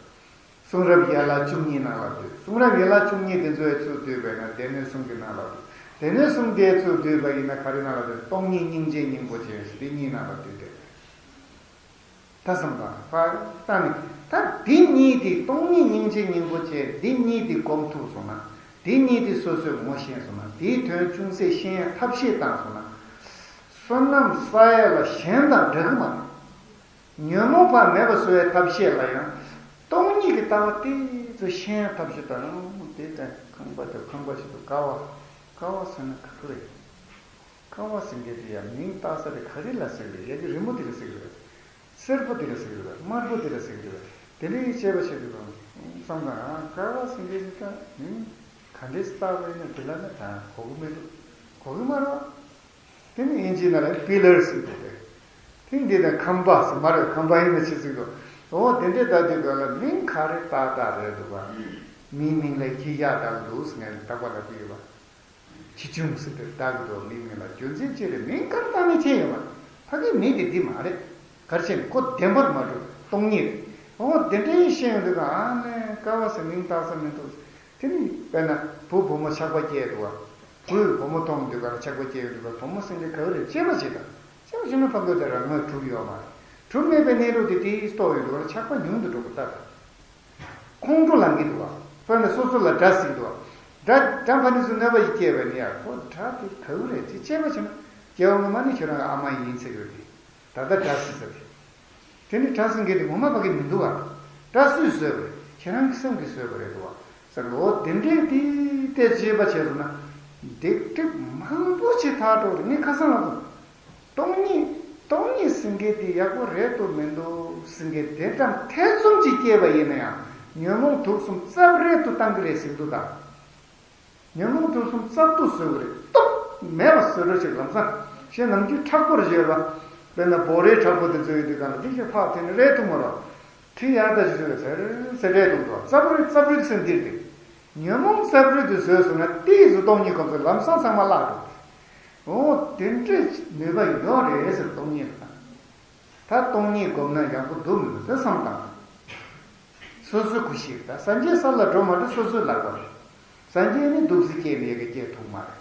གསུང་རབ་ཡན་ལག་བཅུ་གཉིས་ནང་ལ་འདུས། གསུང་རབ་ཡན་ལག་བཅུ་གཉིས་དེ་ཚོའི་ཚུལ་བསྡུས་པས་ན་སྡེ་སྣོད་གསུམ་གྱི་ནང་ལ་འདུས། སྡེ་སྣོད་གསུམ་དེའི་ཚུལ་བསྡུས་པ་ཡིན་ན་ག་རེ་ནང་ལ་འདུས། སྟོང་ཉིད་སྙིང་རྗེ་སྙིང་པོ་ཅན་ཟེར་དེ་གཉིས་ནང་ལ་འདུས་ཏེ། ད་བསམ་པ་ཕར་བཏང་ནས་ད་འདི་གཉིས་དེ་སྟོང་ཉིད་སྙིང་རྗེ་སྙིང་པོ་ཅན་འདི་གཉིས་དེ་སྒོམ་ཐུབ་སོང་ན། འདི་གཉིས་དེ་སོ་སོས་ངོ་ཤེས་སོང་ན། དེའི་དོན་ཅུང་ཟད་ཤེས་ཡ་ཐབས་ཤེས་བཏང་སོང་ན། བསོད་ནམས་བསགས་ཡ་ལ་གཞན་དང་འདྲ་གི་མ་རེད། ཉོན་མོངས་པ་མེད་པ་བཟོ་བའི་ཐབས་ཤེས་ལ་ཡང་སྟོང་ཉིད་ཀྱི་ལྟ་བ་དེ་ཚོ་ཤེས་ཡ་ཐབས་ཤེས་དང་། དེ་ལྟར་ཁང་པ་དང་ཁང་པ་ཞིག་ཏུ་ཀ་བ། ཀ་བ་ཟེར་ན་ག་གི་རེད། ཀ་བ་ཟེར་མཁན་དེ་ཡང་མིང་བཏགས་ས་དེ་ག་རེ་ལ་ཟེར་གི་རེད། ཡ་གི་རི་མོ་དེ་ལ་ཟེར་གི་རེད། སེར་པོ་དེ་ལ་ཟེར་གི་རེད། དམར་པོ་དེ་ལ་ཟེར་གི་རེད། དེ་ལས་དཔྱད་པ་བྱེད་དུས་ཙམ་ཙང་ཀ་བ་ཟེར་མཁན་དེ་ད་མིང་ག་འདྲས་བཏགས་པ་ཡིན་ན་དེ་ལ་ན་ད་གོ་གི་མི་འདུག་གོ་གི་མ་རེད། དེ་ནི་དབྱིན་ཇིའི་ནང་ལ་པི་ལར་ཟེར་འདུག་སྟེ། དེ་འདི་དང་ཁང་པ་ཟེར་མ་རེད། ཁང་པ་ཡིན་ན་ཅི་ཟེར་འདུག་འོ་དེ་འདྲའི་ལྟ་དུས་ག་ལ་མིང་ག་རེ་བཏགས་བཏགས་རེད་འདུག་ག་མིའི་མིང་ལ་ཁྱི་ཡག་བཏགས་འདུག་ཟེར་ངས་རྟག་པར་ལབ་ཀྱི་ཡོད་པ། ཁྱི་ཆུང་ཟེར་དེ་བཏགས་ཀྱི་འདུག་མིའི་མིང་ལ། རྒྱུ་མཚན་ཅི་རེད། མིང་གང་བཏགས་ནས་ཁྱད་ཡོད་མ་རེད། ཕ་གིའི་མི་དེ་འདི་མ་རེད། ག་རེ་བྱས་ནས་ཁོ་བདེན་པར་མ་གྲུབ་སྟོང་ཉིད་རེད། འོ་དེ་འདྲའི་ཤེས་ཡོང་དུས་ག་ཨ་ནི་ཀ་བ་ཟེར་མིང་བཏགས་ས་མི་འདུག་དེ་ནི་དཔེར་ན་བུ་བུ་མོ་ཆགས་པ་སྐྱེས་འདུག་བ། བུས་བུ་མོ་མཐོང་དུས་ག་ལ་ཆགས་པ་སྐྱེས་ཡོང་དུས་ག་བུ་མོ་ཟེར་མཁན་ག་རེ་རེད། དཔྱད་པ་བྱེད་དང་། དཔྱད་པ་བྱེད་ན་ཕ་གི་དེ་རང་ངོས་གྲུབ་ཡོད་མ་རེད། གྲུབ་མེད་པའི་གནས་ལུགས་དེ་དེས་རྟོགས་ཡོང་དུས་ག་ལ་ཆགས་པ་ཉུང་དུ་འགྲོ་གི་ལྟ་དང་། ཁོང་ཁྲོ་ལངས་ཀྱི་འདུག་བ། དཔེར་ན་སོ་སོ་ལ་དགྲ་ཟིག་འདུག་བ། དགྲ་དགྲ་ཕ་ནི་ཚོ་གནོད་པ་ཞིག་སྐྱེལ་བས་ནི་ཡ་ཁོ་དགྲ་དེ་ག་རེ་རེད་ཅེས་དཔྱད་པ་བྱེད་ན། སྐྱེ་བ་སྔོན་མ་ནི་ཁྱོད་རང་གི་ཨ་མ་ཡིན་ཟེར་གི་རེད། ད་ལྟ་དགྲ་ཟེར་ས་དེ། དེ་ནི་དགྲ་ཟེར་མཁན་དེ་ངོ་མ་ཕ་གི་མི་འདུག་ག་དགྲ་སུས་བཟོས་པ་རེད། ཁྱེད་རང་གི་སེམས་ཀྱིས་བཟོས་པ་རེད་འདུག་བ་ཟེར་གི། འོ་དེ་འདྲའི་དེ་དེ་དཔྱད་པ་བྱས་སོང་ན། སྡིག་སྒྲིབ་མང་པོ་ཞིག་དག་འགྲོ་རེད། ངས་ཁ་སང་ལ་སོང་། སྟོང་ཉིད་སྟོང་ཉིད་ཟེར་མཁན་དེ་ཡག་པོ་རེད་འདུག་མི་འདུག་ཟེར་མཁན་དེ་འདྲ་ཐེ་ཚོམ་ཅིག་སྐྱེས་པ་ཡིན་ན་ཡང་ཉོན་མོངས་དུག་གསུམ་རྩ་བ་རེད་དུ་བཏང་གི་རེད་ཟེར་གི་འདུག་ད། ཉོན་མོངས་དུག་གསུམ་རྩ་བ་ཏུ་བཟོ་གི་རེད། སྟོབས་མེད་པ་བཟོ་འདྲ་ཞིག་ལམ་སང་ཞེས་ནམ་རྒྱུན་མཁྲེགས་པོར་བརྗོད་པ། དཔེར་ན་འབོ་རའི་མཁྲེགས་པོ་དེ་བཟོ་ཡི་དུས་གང་ལ་དེ་ཞིག་ཕག་དེ་ནི་རེད་ཐུབ་མ་རེད། ཁྲི་ཡར་ལྟ་ཞིག་བཟོས་ཟེར་ཟེར་རེད་ཐུབ་འདུག་རྩ་བ་རེད། རྩ་བ་རེད་ཟེར་འདིར་དེ། ཉོན་མོངས་རྩ་བ་རེད་དུ་བཟོས་སོང་ན་དེ་ཡི་བཟོ་སྟོང་ཉིད་སྒོམ་ཚུལ་ལམ་སང་ཚང་མ་བརླག་འགྲོ། འོ་དེ་འདྲའི་ནུས་པ་ཡོད་རེད་ཟེར། སྟོང་ཉིད་ལ། ད་སྟོང་ཉིད་སྒོམ་ན་ཡག་པོ་འདུག་མི་འདུག་དེ་བསམ་དང་། སོ་སོའི་གུ་ཤི་རེད། ད་སངས་རྒྱས་ས་ལ་འགྲོ་མ་འགྲོ་སོ་སོའི་ལག་པ་རེད། སངས་རྒྱས་ནི་འདུག་སེ་སྐྱེས་ནས་ཡ་གི་སྐྱེས་ཐུབ་མ་རེད།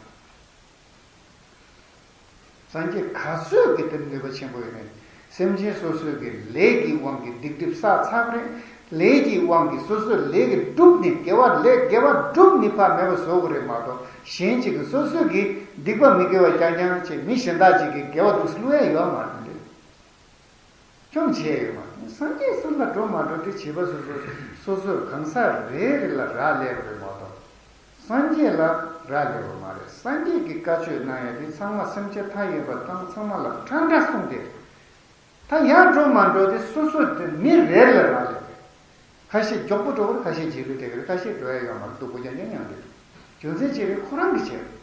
སངས་རྒྱས་ག་ཚོད་ཀྱི་དེར་ནུས་པ་ཆེན་པོ་ཡོད་ནས། སེམས་ཅན་སོ་སོའི་གི་ལས་ཀྱི་དབང་གིས་སྡིག་སྒྲིབ་བསགས་ཚར་བ་རེད། ལས་ཀྱི་དབང་གིས་སོ་སོའི་ལས་ཀྱི་བསྒྲུབས་ནས་དགེ་བ་ལས་དགེ་བ་བསྒྲུབས་ནས་ཕར་མེད་པ་བཟོ་དགོས་རེད་མ་གཏོགས། གཞན་གཅིག་གིས་སོ་སོའི་གི་སྡིག་པ་མི་དགེ་བ་རྐྱང་རྐྱང་བྱས། མི་གཞན་དག་ཅིག་གིས་དགེ་བ་འདུག་སེ་བསླུ་ཡ་ཡོད་མ་རེད། ཅུང་བྱས་ཡོད་མ་རེད། སངས་རྒྱས་ས་ལ་འགྲོ་མ་འགྲོ་དེ་བྱེད་པ་སོ་སོ་སོ་སོར་གང་ཟག་རེ་རེ་ལ་རག་ལས་པ་རེད་མ་གཏོགས། སངས་རྒྱས་ལ་རག་ལས་པ་མ་རེད། སངས་རྒྱས་ཀྱིས་བཀའ་ཆོས་གནང་ཡ་དེ་ཚང་མ་སེམས་ཅན་མཐའ་ཡས་པ་དང་ཚང་མ་ལ་ཕྲ་འདྲ་གསུངས་ཏེ། ད་ཡར་འགྲོ་མ་འགྲོ་དེ་སོ་སོ་དེ་མི་རེ་ལ་རག་ལས་པ་རེད། ཁ་ཤས་མགྱོགས་པོ་འགྲོ་གི་རེད། ཁ་ཤས་རྗེས་ལུས་སྤྲད་གི་རེད། ཁ་ཤས་འགྲོ་ཡ་ཡོད་མ་རེད། སྡུག་པོ་རྐྱང་རྐྱང་མྱངས་བསྡད་རེད། རྒྱུ་མཚན་ཅི་རེད། ཁོ་རང་གིས་བྱས་རེད།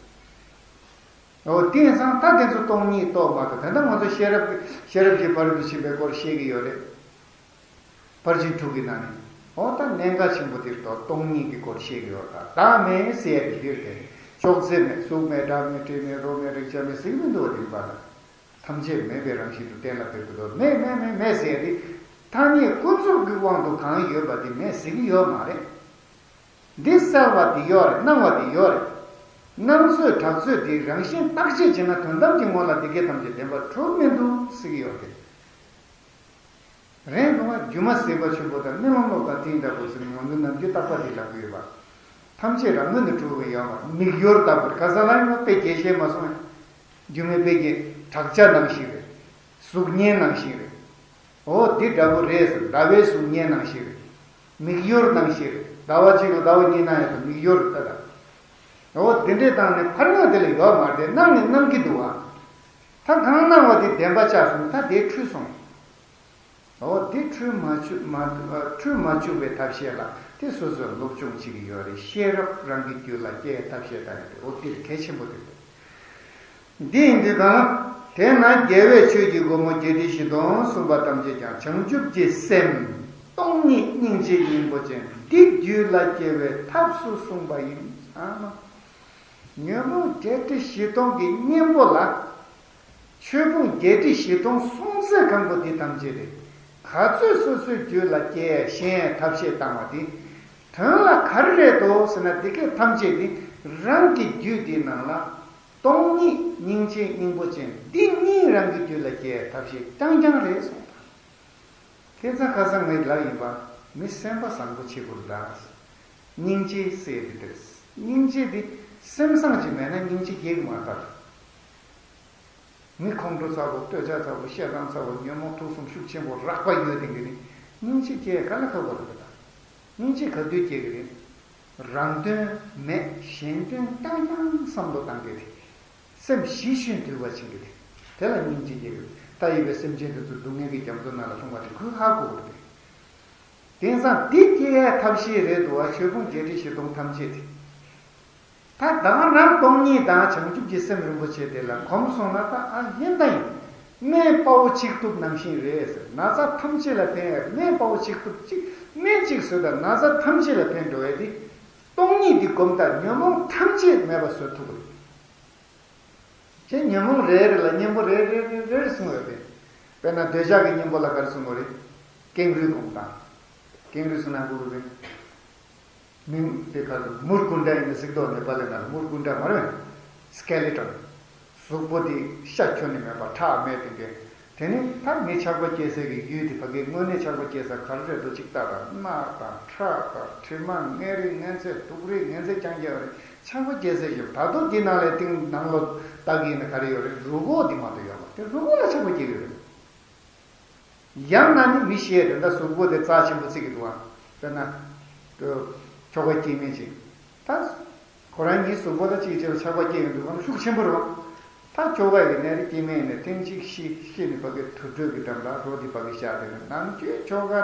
འོ་དེང་སང་ད་དེ་ཚོ་སྟོང་ཉིད་རྟོགས་མ་ཐུབ། ད་ལྟ་ང་ཚོ་ཤེས་རབ་ཀྱི་ཤེས་རབ་ཀྱི་ཕ་རོལ་ཏུ་ཕྱིན་པའི་སྐོར་བཤད་ཀྱི་ཡོད་རེད། ཕར་ཕྱིན་དྲུག་གི་ནང་ནས། འོ་ད་གནད་འགག་ཆེན་པོ་དེ་རེད་དོ། སྟོང་ཉིད་ཀྱི་སྐོར་བཤད་ཀྱི་ཡོད་རེད། ད་བདག་མེད་ཟེར་ཡ་དེ་འདིར་དེ། ཅོག་ཙེ་མེད། གཟུགས་མེད། སྒྲ་མེད། དྲི་མེད། རོ་མེད། རེག་བྱ་མེད་ཟེར་གྱི་མི་འདུག་བ། དེ་ནི་པ་ད། ཐམས་ཅད་མེད་པའི་རང་བཞིན་དུ་གཏན་ལ་འབེབས་ཀྱི་འདུག་མེད་མེད་མེད་མེད་ཟེར་ཡ་དེ། ཐ་སྙད་ཀུན་རྫོབ་ཀྱི་དབང་དུ་གང་ཡོད་པ་དེ་མེད་ཟེར་གྱི་ཡོད་མ་རེད། འདི་གསལ་བ་དེ་ཡོད་རེད། སྣང་བ་དེ་ཡོད་རེད། སྣང་ཚོད་གྲགས་ཚོད་དེ་རང་བཞིན་བརྟག་དཔྱད་བྱས་ན་དོན་དམ་གྱི་ངོ་ལ་འདི་སྐད་ཐམས་ཅད་བདེན་པར་གྲུབ་མི་འདུག་ཟེར་གྱི་ཡོད་རེད། རེད་འདུག་བ། སྒྱུ་མ་ཟད་པ་ཆེན་པོ་དང་རྨི་ལམ་གློག་དང་དེ་འདྲ་པོ་ཟེར་ནས་ང་ཚོ་ནམ་རྒྱུན་རྟག་པ་དེ་ལབ་ཀྱི་ཡོད་པ། ཐམས་ཅད་རང་ངོས་ནས་གྲུབ་པ་ཡོད་པ། མིག་ཡོར་ལྟ་བུར་ག་ས་ལ་ཡང་དཔེ་རྒྱས་བཤད་མ་སོང་ཡང་། སྒྱུ་མའི་དཔེ་རྒྱན་བྲག་ཆ་ནང་བཞིན་རེད། གཟུགས་བརྙན་ནང་བཞིན་རེད། འོ་འདི་འདྲ་པོ་རེད་ཟེར། ཟླ་བའི་གཟུགས་བརྙན་ནང་བཞིན་རེད། མིག་ཡོར་ནང་བཞིན་རེད། ཟླ་བ་གཅིག་ལ་ཟླ་བ་གཉིས་སྣང་ཡོད་དང་མིག་ཡོར་ལྟ་དང་། འོ་འདི་འདྲས་བཏང་ནས་ཕར་ཡང་དེ་ལ་ཡོད་མ་རེད། སྣང་ནས་སྣང་གི་འདུག་བ། ད་གང་སྣང་བ་དེ་བདེན་པ་ཆགས་སོང་། ད་དེ་འཁྲུལ་སོང་། འོ་དེ་འཁྲུལ་མ་བཅུག་མ་འཁྲུལ་མ་བཅུག་པའི་ཐབས་ཤེས་ལ་དེ་སོ་སོས་སློབ་སྦྱོང་བྱེད་ཀྱི་ཡོད་རེད། ཤེས་རབ་རང་གི་རྒྱུད་ལ་སྐྱེའི་ཐབས་ཤེས་ད་རེད། འོ་དེ་གལ་ཆེན་པོ་རེད། འདི་ཡིན་དུས་གང་། དེས་ན་རྒྱལ་བས་ཆོས་ཀྱི་སྒོ་མོ་བརྒྱད་ཁྲི་བཞི་སྟོང་གསུངས་པ་ཐམས་ཅད་ཀྱང་བྱང་ཆུབ་ཀྱི་སེམས་སྟོང་ཉིད་སྙིང་རྗེ་སྙིང་པོ་ཅན་འདི་རྒྱུད་ལ་སྐྱེ་བའི་ཐབས་སུ་གསུངས་པ་ཡིན། ཨ་མ། ཉོན་མོངས་བརྒྱད་ཁྲི་བཞི་སྟོང་གི་གཉེན་པོ་ལ། ཆོས་ཕུང་བརྒྱད་ཁྲི་བཞི་སྟོང་སྲོང་བཙན་སྒམ་པོ་འདི་ཐམས་ཅད་རེད། ག་ཚོད་སོ་སོའི་རྒྱུད་ལ་སྐྱེ་ཞེན་ཐབས་ཤེས་བཏང་བ་དེ། དོན་ལ་ག་རེ་རེད་དོ་ཟེར་ན། འདི་སྐད་ཐམས་ཅད་དེ་རང་གི་རྒྱུད་འདི་ནང་ལ་སྟོང་ཉིད་སྙིང་རྗེ་སྙིང་པོ་ཅན་འདི་གཉིས་རང་གི་རྒྱུད་ལ་སྐྱེ་ཐབས་ཤེས་རྐྱང་རྐྱང་རེད་གསུངས་པ། དེ་ཙང་ཁ་སང་ངས་ལབ་ཡིན་པ། མི་སེམས་པ་བཟང་པོ་བྱེད་དགོས་རེད་ད། སྙིང་རྗེ་ཟེར་དེ་དེ་རེད། སྙིང་རྗེ་དེ་སེམས་བཟང་ཅིག་མེད་ན་སྙིང་རྗེ་སྐྱེ་གི་མ་རེད་ད། མི་ཁོང་ཁྲོ་ཚ་པོ། འདོད་ཆགས་ཚ་པོ། ཞེ་སྡང་ཚ་པོ། ཉོན་མོངས་དུག་གསུམ་ཤུགས་ཆེན་པོ་རགས་པ་ཡོད་དེ་གི་ནི་སྙིང་རྗེ་སྐྱེ་ག་ལ་ཁག་པོ་རེད་ད། སྙིང་རྗེ་ག་དུས་སྐྱེ་གི་རེད། རང་དོན་མེད་གཞན་དོན་རྐྱང་རྐྱང་བསམ་བློ་བཏང་གི་རེད། སེམས་ཞི་ཞིང་དུལ་བ་བྱེད་ཀྱི་རེད། དེ་ལ་སྙིང་རྗེ་སྐྱེ་གི་རེད། ད་ཡོད་པའི་སེམས་ཅན་དེ་ཚོ་སྡུག་བསྔལ་གྱི་རྒྱ་མཚོ་ནང་ལ་ལྷུང་བ་དེ་ཁོས་ཧ་གོ་གི་རེད། དེང་སང་འདི་སྐྱེ་ཡའི་ཐབས་ཤེས་རེད་འདུག་བ། ཆོས་ཕུང་བརྒྱད་ཁྲི་བཞི་སྟོང་ཐམས་ཅད་དེ། ད་ད་ག་རང་སྟོང་ཉིད་དང་བྱང་ཆུབ་ཀྱི་སེམས་རིན་པོ་ཆེ་དེ་ལ་གོམས་སོང་ན། ད་ཨ་ཡིན་ད་ཡིན། སྨན་དཔའ་བོ་གཅིག་གཏུབ་ནང་བཞིན་རེད་ཟེར། ན་ཚ་ཐམས་ཅད་ལ་ཕན་ཡ། སྨན་དཔའ་བོ་གཅིག་གཏུབ་གཅིག་སྨན་གཅིག་ཟོས་དང་ན་ཚ་ཐམས་ཅད་ལ་ཕན་འགྲོ་ཡ་དེ། སྟོང་ཉིད་འདི་སྒོམ་དང་ཉོན་མོངས་ཐམས་ཅད་མེད་པ་བཟོ་ཐུབ་པ་རེད། ཁྱེད་ཉོན་མོངས་རེ་རེ་ལ་གཉེན་པོ་རེ་རེ་རེ་རེ་གསུངས་ཡོད་པས། དཔེར་ན་འདོད་ཆགས་ཀྱི་གཉེན་པོ་ལ་ག་རེ་གསུངས་པ་རེད། ཀེང་རུས་སྒོམ་དང་། ཀེང་རུས་གསུངས་ན་དགོས་པས། མིང་དེ་ག་ཚོད་མུར་ཀུན་ཌ་ཡིན་ན་གཟིགས་རྟོག་ནེ་པ་ལི་ནང་ལ་མུར་ཀུན་ཌ་མ་རེད། སི་ཀེ་ལི་ཊོན། གཟུགས་པོ་དེ་ཤ་ཁྱོན་ནས་མེད་པ། ཁྲག་མེད་དེ་འདྲས། དེ་ནི་ད་མི་ཆགས་པ་སྐྱེ་སའི་གི་ཡུལ་དེ་ཕ་གིའི་དངོས་གནས་ཆགས་པ་སྐྱེ་ས་ག་རེ་རེད་འདུག་ཅིག་ལྟ་དང་། རྣག་དང་ཁྲག་དང་དྲི་མ་ངན་རིགས་ངན་ཚད་དུག་རིགས་ངན་ཚད་རྐྱང་རྐྱང་རེད། ཆགས་པ་སྐྱེ་སའི་གི་ད་དུང་དེ་ནང་ལས་སྟེང་ནང་ལོགས་ལྟ་གི་ཡིན་ན་ག་རེ་ཡོད་རེད། རུས་ཁོག་དེ་མ་གཏོགས་ཡོད་མ་རེད། རུས་ཁོག་ལ་ཆགས་པ་སྐྱེ་གི་རེད། ཡང་ན་ནི་མི་ཤེས་དེ་འདྲ་གཟུགས་པོ་དེ་རྩ་ཆེན་པོ་བརྩི་གི་འདུག་ཨ། དཔེར་ན། ཁྱོ་ག་སྐྱེ་དམན་ཅིག་ད། ཁོ་རང་ཉིད་གཟུགས་པོ་ལ་ཅིག་ཅིག་ལ་ཆགས་པ་སྐྱེ་ཡོང་དུས་ཁོ་ན་ཤུགས་ཆེན་པོ་རེད་བ། ད་ཁྱོ་ག་ཡི་ནད་རིགས་སྐྱེ་དམན་ཡིན་ན་ཐེངས་གཅིག་ཤི་ཤི་ནས་ཕ་གི་དུར་ཁྲོད་ཀྱི་འགྲམ་ལ་རོ་དེ་ཕ་གི་བཞག་དེ་ནས་ནམ་རྒྱུན་ཁྱོ་ག་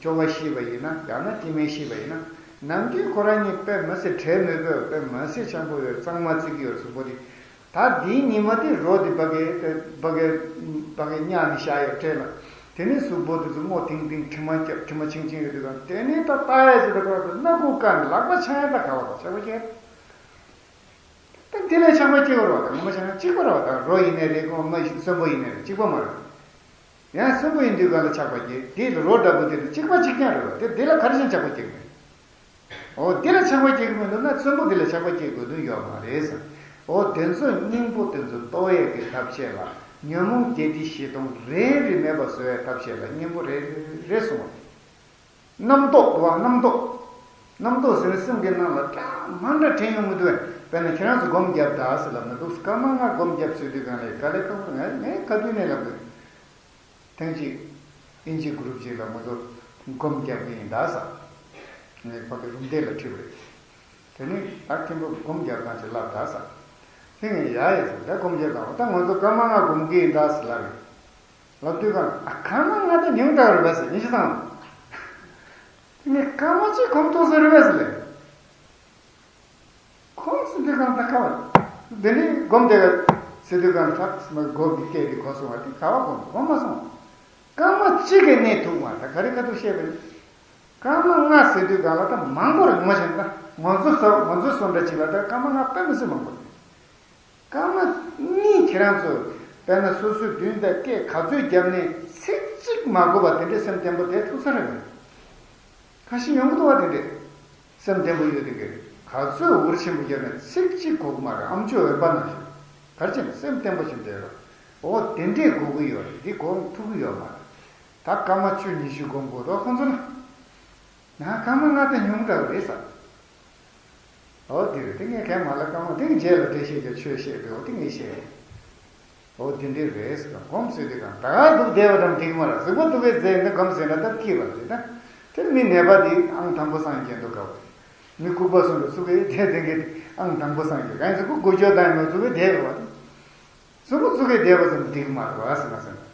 ཁྱོ་ག་ཤི་བ་ཡིན་ན། ཡང་ན་སྐྱེ་དམན་ཤི་བ་ཡིན་ན། ནམ་རྒྱུན་ཁོ་རང་ཉིད་དཔེ་མི་སྲིད་བྲེལ་མོད་པས། དཔེ་མི་སྲིད་ཆགས་པོ་ཡོད། གཙང་མ་བརྩི་གི་ཡོད། གཟུགས་པོ་དེ། ད་འདིའི་ཉི་མ་དེ་རོ་དེ་ཕ་གི་ཕ་གི་ཕ་གི་བརྙགས་ནས་བཞག་ཡོད་འདྲ་ལ། དེ་ནས་གཟུགས་པོ་དེ་ཚོ་སྔོ་ཐིང་ཐིང་དྲི་མ་བརྒྱབ། དྲི་མ་ཆིང་ཆིང་ཡོད་དུས་གང་། དེ་ནས་ད་ལྟ་ཡ་ཅིག་ད་ག་ཚོད་སྣ་ཁུག་བཀག་ནས་ལག་པ་འཆང་ཡ་ད་ག་བ་ད་ཆགས་པ་སྐྱེ། ད་དེ་ལས་ཆགས་པ་སྐྱེ་བ་རེད་བ། ད་ངོ་མ་བྱས་ན་གཅིག་པ་རེད་བ། ད་རོ་ཡིན་ནའི་རེད། གོང་མ་གསོན་པོ་ཡིན་ནའི་རེད། གཅིག་པ་མ་རེད། ཡང་གསོན་པོ་ཡིན་དུས་གང་ལ་ཆགས་པ་སྐྱེ། དེ་ལ་རོ་འདྲ་པོ་དེ་ལ་གཅིག་པ་གཅིག་རྐྱང་རེད་བ། དེ་དེ་ལ་ག་རེ་བྱས་ཆགས་པ་སྐྱེ་གི་མེད། འོ་དེ་ལ་ཆགས་པ་སྐྱེ་གི་མི་འདུག་ན་གསོན་པོ་དེ་ལ་ཆགས་པ་སྐྱེ་དགོས་དོན་ཡོད་མ་རེད་ཟེར། འོ་དེ་ཚོ་སྙིང་པོ་དེ་ཚོ་གཏོར་ཡས་ཀྱི་ཐབས་ཤེས་ལ། ཉོན་མོངས་བརྒྱད་ཁྲི་བཞི་སྟོང་རེ་རེ་མེད་པ་བཟོ་ཡས་ཐབས་ཤེས་ལ་གཉེན་པོ་རེ་རེ་གསུངས་པ་རེད། རྣམ་རྟོག་འདུག་བ། རྣམ་རྟོག་རྣམ་རྟོག་ཟེར་ན་སེམས་ཀྱི་ནང་ལ་འདྲ་མ་འདྲ་དྲན་ཡོང་གི་འདུག་བས། དཔེར་ན་ཁྱེད་རང་ཚོ་སྒོམ་རྒྱབ་ད་ཟེར་ལབ་ན་འདུག་སྐར་མ་ལྔ་སྒོམ་རྒྱབ་ཟེར་དུས་གང་ལས་ག་ལེ་ཁ་པོ། ངས་ངས་ག་དུས་ནས་ལབ་དགོས། ཐེངས་གཅིག་ཨིན་ཇི་གུ་རུབ་ཅིག་ལ་ང་ཚོ་སྒོམ་རྒྱབ་ཀྱི་ཡིན་ད་ཟེར། ངས་ཕ་གི་རུམ་བཏེག་ལ་ཁྲིད་པ་རེད། དེ་ནས་ད་མཁན་པོ་སྒོམ་རྒྱབ་སྟངས་ཅིག་ལབ་ད་ཟེར། དེ་ངས་ཡ་ཡ་ཟེར། ད་སྒོམ་རྒྱབ་སྟངས། ད་ང་ཚོ་སྐར་མ་ལྔ་སྒོམ་གྱི་ཡིན་ད་ཟེར་ལབ་རེད། ལབ་དུས་གང་ཨ་སྐར་མ་ལྔ་ད་ཉུང་དྲགས་རེད་པས་ཟེར། ཡིན་གཅིག་ཙང་། དེ་ངས་སྐར་མ་གཅིག་གོམ་ཐུག་ས་རེད་པས་ཟེར་ལབ། ཁོང་ཚོ་འདི་གང་ད་ག་བ། འདི་ནི་སྒོམ་བསྡད་ཟེར་དུས་གང་ཐག་སི་མ་སྒོ་གི་སྐད་དེ་གོ་སོང་བ་དེ་ག་བ་སྒོམ་གོ་མ་སོང་། སྐར་མ་གཅིག་གི་གནས་ཐུག་མ་ད་ག་རེ་ཁ་ཐུག་བཤད་པ་ཡིན། སྐར་མ་ལྔ་ཟེར་དུས་གང་ལ་ད་མང་པོ་རེད། ངོ་ཤེས་ད་ང་ཚོ་ས་ང་ཚོ་སོ་འདྲ་ཅིག་ལ་ད་སྐར་མ་ལྔ་དཔེ་མི་སྲིད་མང་པོ་རེད། སྐར་མ་གཉིས་ཁྱེད་རང་ཚོ་དཔེར་ན་སོ་སོའི་མདུན་དང་སྐད་ག་ཚོད་བརྒྱབ་ནས་ཚིག་གཅིག་མ་གོ་བ་དེ་འདྲའི་སེམས་བརྟན་པོ་དེ་ཐུག་ས་རེད་མ་རེད། ཁ་ཤས་ཡོང་གི་འདུག་བ་དེ་འདྲས། སེམས་བརྟན་པོ་ཡོད་དེ་གས་རེད། ག་ཚོད་འུར་ཆེན་པོ་བརྒྱབ་ན་ཚིག་གཅིག་གོ་གི་མ་རེད། ཨམ་ཅོག་འོན་པ་ནང་བཞིན། ག་རེ་བྱས་ན་སེམས་བརྟན་པོ་ཞིག་འདྲ་རོ། འོ་དེ་འདྲས་གོ་གི་ཡོད་རེད། འདི་གོ་ཐུབ་ཀྱི་ཡོད་མ་རེད། ད་སྐར་མ་བཅུ་ཉི་ཤུ་སྒོམ་དགོས་འདུག་ཁོང་ཚོ་ལ། ང་སྐར་མ་ལྔ་དང་ཉུང་དྲགས་རེད་ཟེར། འོ་དེ་རེད། དེ་ངས་གན་མ་ལ་སྐར་མ་དེ་གི་རྗེས་ལ་འགྲེལ་བཤད་རྒྱག་ཆོས་བཤད་དགོས། འོ་དེ་ངས་བཤད། འོ་དེ་འདྲས་རེད་ཟེར། སྒོམ་ཟེར་དུས་གང་ད་ག་འདུག་བསྡད་པ་འདྲ་འགྲིག་མ་རེད། གཟུགས་པོ་འདུག་གི་རྫས་འདི་སྒོམ་ཟེར་ན་སྟབས་སྐྱིད་པ་རེད་ད། དེ་མི་ནད་པ་དེ་ཨང་དང་པོ་སངས་རྒྱས་འདུག་ག། མི་ལྐུགས་པ་སོང་དུས་ཚུགས་ཀྱི་དེ་དེ་གི་ཨང་དང་པོ་སངས་རྒྱས་གང་ཡིན་ཟེར། ཁོ་སྒོ་ཕྱོགས་དང་ཡིན་ནོ་ཚུགས་ཀྱི་བསྡད་དགོས་པ་དེ། གཟུགས་པོ་ཚུགས་ཀྱི་བསྡད་པ་ཙམ་འགྲིག་མ་རེད་བ་ཟེར་ན་ཟེར།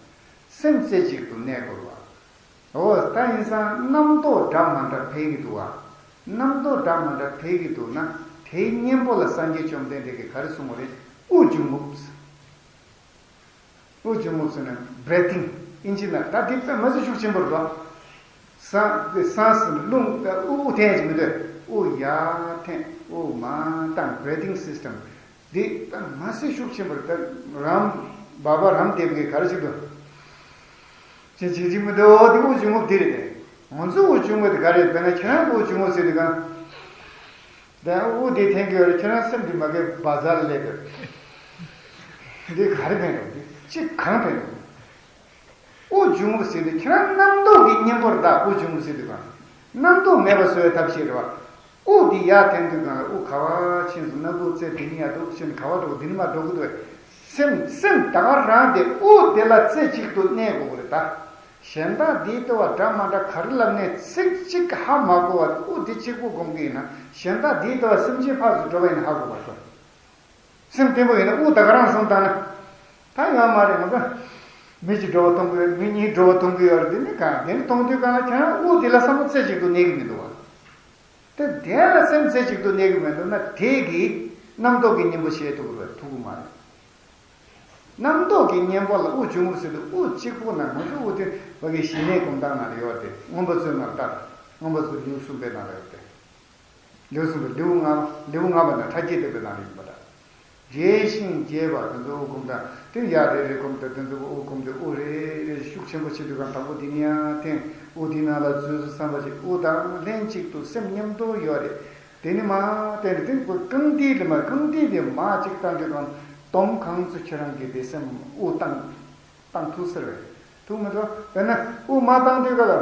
སེམས་རྩེ་གཅིག་ཏུ་གནས་དགོས་པ། འོ་ད་ཡིན་ཙང་རྣམ་རྟོག་འདྲ་མ་འདྲ་འཕེལ་གྱི་འདུག་བ། རྣམ་རྟོག་འདྲ་མ་འདྲ་འཕེལ་གྱི་འདུག་ན། དེའི་གཉེན་པོ་ལ་སངས་རྒྱས་བཅོམ་ལྡན་འདས་ཀྱིས་ག་རེ་གསུངས་པ་རེད། དབུགས་འབྱུང་རྔུབ། དབུགས་འབྱུང་རྔུབ་ཟེར་ན་breathing ཨིན་ཇི་ནང་ད་དེ་དཔེ་མ་སྲིད་ཤུགས་ཆེན་པོ་རེད་དོ། སང་སང་ཟེར་ན་རླུང་དབུགས་འཐེན་གྱི་མི་འདུག་དབུགས་ཡར་འཐེན་དབུགས་མར་བཏང་། breathing system འདི་ད་མ་སྲིད་ཤུགས་ཆེན་པོ་རེད། ད་རམ་བཱ་བཱ་རམ་དེབ་ཀྱིས་ག་རེ་བྱེད་འདུག་ཅི་བྱེད་ཀྱི་མི་འདུག་འོ་དེ་དབུགས་འབྱུང་རྔུབ་དེ་རེད་དེ། ང་ཚོ་དབུགས་འབྱུང་རྔུབ་དེ་ག་རེད། དཔེར་ན་ཁྱེད་རང་དབུགས་འབྱུང་རྔུབ་ཟེར་དུས་གང་། དེ་དབུགས་དེ་འཐེན་གྱི་ཡོད་རེད། ཁྱེད་རང་སེམས་དེ་མ་གི་བ་ཛར་སླེབས་ཡོད། འདི་ག་རེ་ཕན་འདུག་འདི་ཅི་གང་ཕན་འདུག་དབུགས་འབྱུང་རྔུབ་ཟེར་དུས་ཁྱེད་རང་རྣམ་རྟོག་གི་གཉེན་པོ་རེད། ད་དབུགས་འབྱུང་རྔུབ་ཟེར་དུས་གང་། རྣམ་རྟོག་མེད་པ་བཟོ་བའི་ཐབས་ཤེས་རེད་བ། དབུགས་འདི་ཡར་འཐེན་དུས་གང་ལ་དབུགས་ག་བ་ཕྱིན་སོང་། སྣ་ཁུག་རྩེ་དེ་ནས་ཡར་འདུག་ཕྱིན། ག་བ་འགྲོ་འདི་ནས་མར་འགྲོ་གི་འདུག་སེམས་སེམས་ད་ག་རང་དེ་དབུགས་དེ་ལ་རྩེ་གཅིག་ཏུ་གནས་དགོས་ཀྱི་རེད་ད། གཞན་དག་འདིའི་ལྟ་བ་འདྲ་མ་འདྲ་ག་རེ་ལབ་ནས་ཚིག་གཅིག་ཧ་མ་གོ་བར་དབུགས་འདི་གཅིག་པུ་སྒོམ་གི་ཡིན་ན། གཞན་དག་འདིའི་ལྟ་བ་སེམས་ཅན་ཕར་ཚུར་འགྲོ་བ་ཡིན་ན་ཧ་གོ་བར་ཤོག་སེམས་བརྟན་པོ་ཡིན་ན་དབུགས་ད་ག་རང་བསམ་བཏང་ན། ད་ཡོད་མ་རེད། ང་ཚོ་མི་གཅིག་འགྲོ་བ་མཐོང་གི་ཡོད་རེད། མི་གཉིས་འགྲོ་བ་མཐོང་གི་ཡོད་རེད། དེ་ནི་གང་དེ་ནི་མཐོང་དུས་གང་ལ་ཁྱེད་རང་དབུགས་དེ་ལ་བསམ་བློ་རྩེ་གཅིག་ཏུ་གནས་ཀྱི་མི་འདུག་བ། དེ་དེ་ལ་སེམས་རྩེ་གཅིག་ཏུ་གནས་ཀྱི་མི་འདུག་ན་དེ་གིས་རྣམ་རྟོག་གི་གཉེན་པོ་བྱེད་ཐུབ་ཀྱི་རེད། ཐུབ་ཀྱི་མ་རེད། རྣམ་རྟོག་གི་གཉེན་པོ་ལ་དབུགས་འབྱུང་རྔུབ་ཟེར་དུས་དབུགས་གཅིག་པུ་ན་ང་ཚོ་དབུགས་དེ་བ་གི་ཞི་གནས་སྒོམ་སྟངས་ནང་ལ་ཡོད་དེ། མངོན་པ་མཛོད་ནང་ལྟར། མངོན་པ་མཛོད་ལེའུ་གསུམ་པའི་ནང་ལ་ཡོད་དེ། ལེའུ་གསུམ་པའི་ལེའུ་ལྔ་ལེའུ་ལྔ་པ་ན་ཕྲ་རྒྱས་བསྟན་པའི་ནང་ལ་ཡིན་པ་འདྲ། རྒྱས་ཤིང་རྒྱས་པ་དེ་ཚོ་དབུགས་སྒོམ་དང་དེ་ཡར་རེ་རེ་སྒོམ་དང་དེ་ཚོ་དབུགས་སྒོམ་དེ་དབུགས་རེ་རེ་ཤུགས་ཆེན་པོ་བྱེད་དུས་གང་དང་པོ་དེ་ནས་ཡར་འཐེན། དབུགས་དེ་ནང་ལ་འཛུལ་སོང་བསམ་པ་ཞིག་དབུགས་དང་ལྷན་ཅིག་ཏུ་སེམས་མཉམ་དུ་ཡོད་རེད། དེ་ནི་མ་བསྟན་རེད། དེ་རྐང་མཐིལ་དེ་མ་རྐང་མཐིལ་དེ་མ་གཅིག་བཏང་དུས་གང་འདོམ་གང་ཚོད་ཁྱེད་རང་གིས་དེ་སེམས་དབུགས་བཏང་བཏང་ཐུབ་ཟེར་བས། ཐུབ་མི་འདུག་དཔེར་ན་དབུགས་མ་བཏང་དུས་ག་ལ།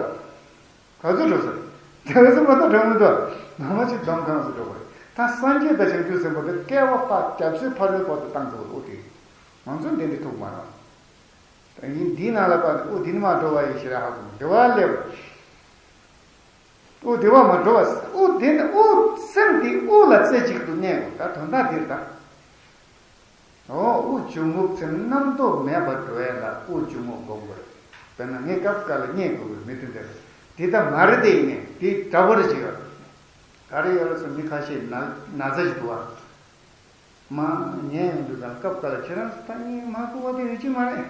ག་ཚོད་འགྲོ་ཟེར། དེ་ཚོ་མ་གཏོགས་འགྲོ་མི་འདུག་ནང་མ་ཅིག་འདོམ་གང་ཚོད་འགྲོ་བ་རེད། ད་སངས་རྒྱས་དང་བྱང་ཆུབ་སེམས་དཔའ་དེ་བསྐལ་པ་བར་རྒྱ་མཚོའི་ཕ་རོལ་པོ་དུ་བཏང་འགྲོ་བ་དེ། ང་ཚོ་འདི་འདྲ་ཐུག་མ་རེད། ད་ཡིན་འདིའི་ནང་ལ་པ་དབུགས་འདི་ནི་མ་འགྲོ་བ་ཡིན་ཞེས་ར་ཧ་གོ་འདི་བ་སླེབས། དབུགས་འདི་བ་མ་འགྲོ་བ། དབུགས་འདི་ནི་དབུགས་སེམས་འདི་དབུགས་ལ་རྩེ་གཅིག་ཏུ་གནས་དགོས། ད་དོན་དག་འདིར་ད། འོ་དབུགས་འབྱུང་རྔུབ་ཚེ་རྣམ་རྟོག་མེད་པར་འགྲོ་ཡ་ལ་དབུགས་འབྱུང་རྔུབ་སྒོམ་དགོས། དཔེར་ན་ངས་སྐབས་འགའ་ལ་བརྙས་དགོས་པའི་མི་དེ་འདིར་འདི་ལྟ་མ་རེད་དེ་ཡིན་ནས་འདི་འདྲ་པོ་རེ་ཅིག་ཡོད། ག་རེ་ཡོད་ལ་སོ་མི་ཁ་ཤས་ན་ན་ཚ་ཞིག་འདུག་བ། མ་ཉལ་ཡོང་དུས་ཀྱང་སྐབས་འགའ་ལ་ཁྱེད་རང་ཚོ་ད་གཉིད་མ་ཁུག་པ་དེ་ཡོད་ཀྱི་མ་རེད།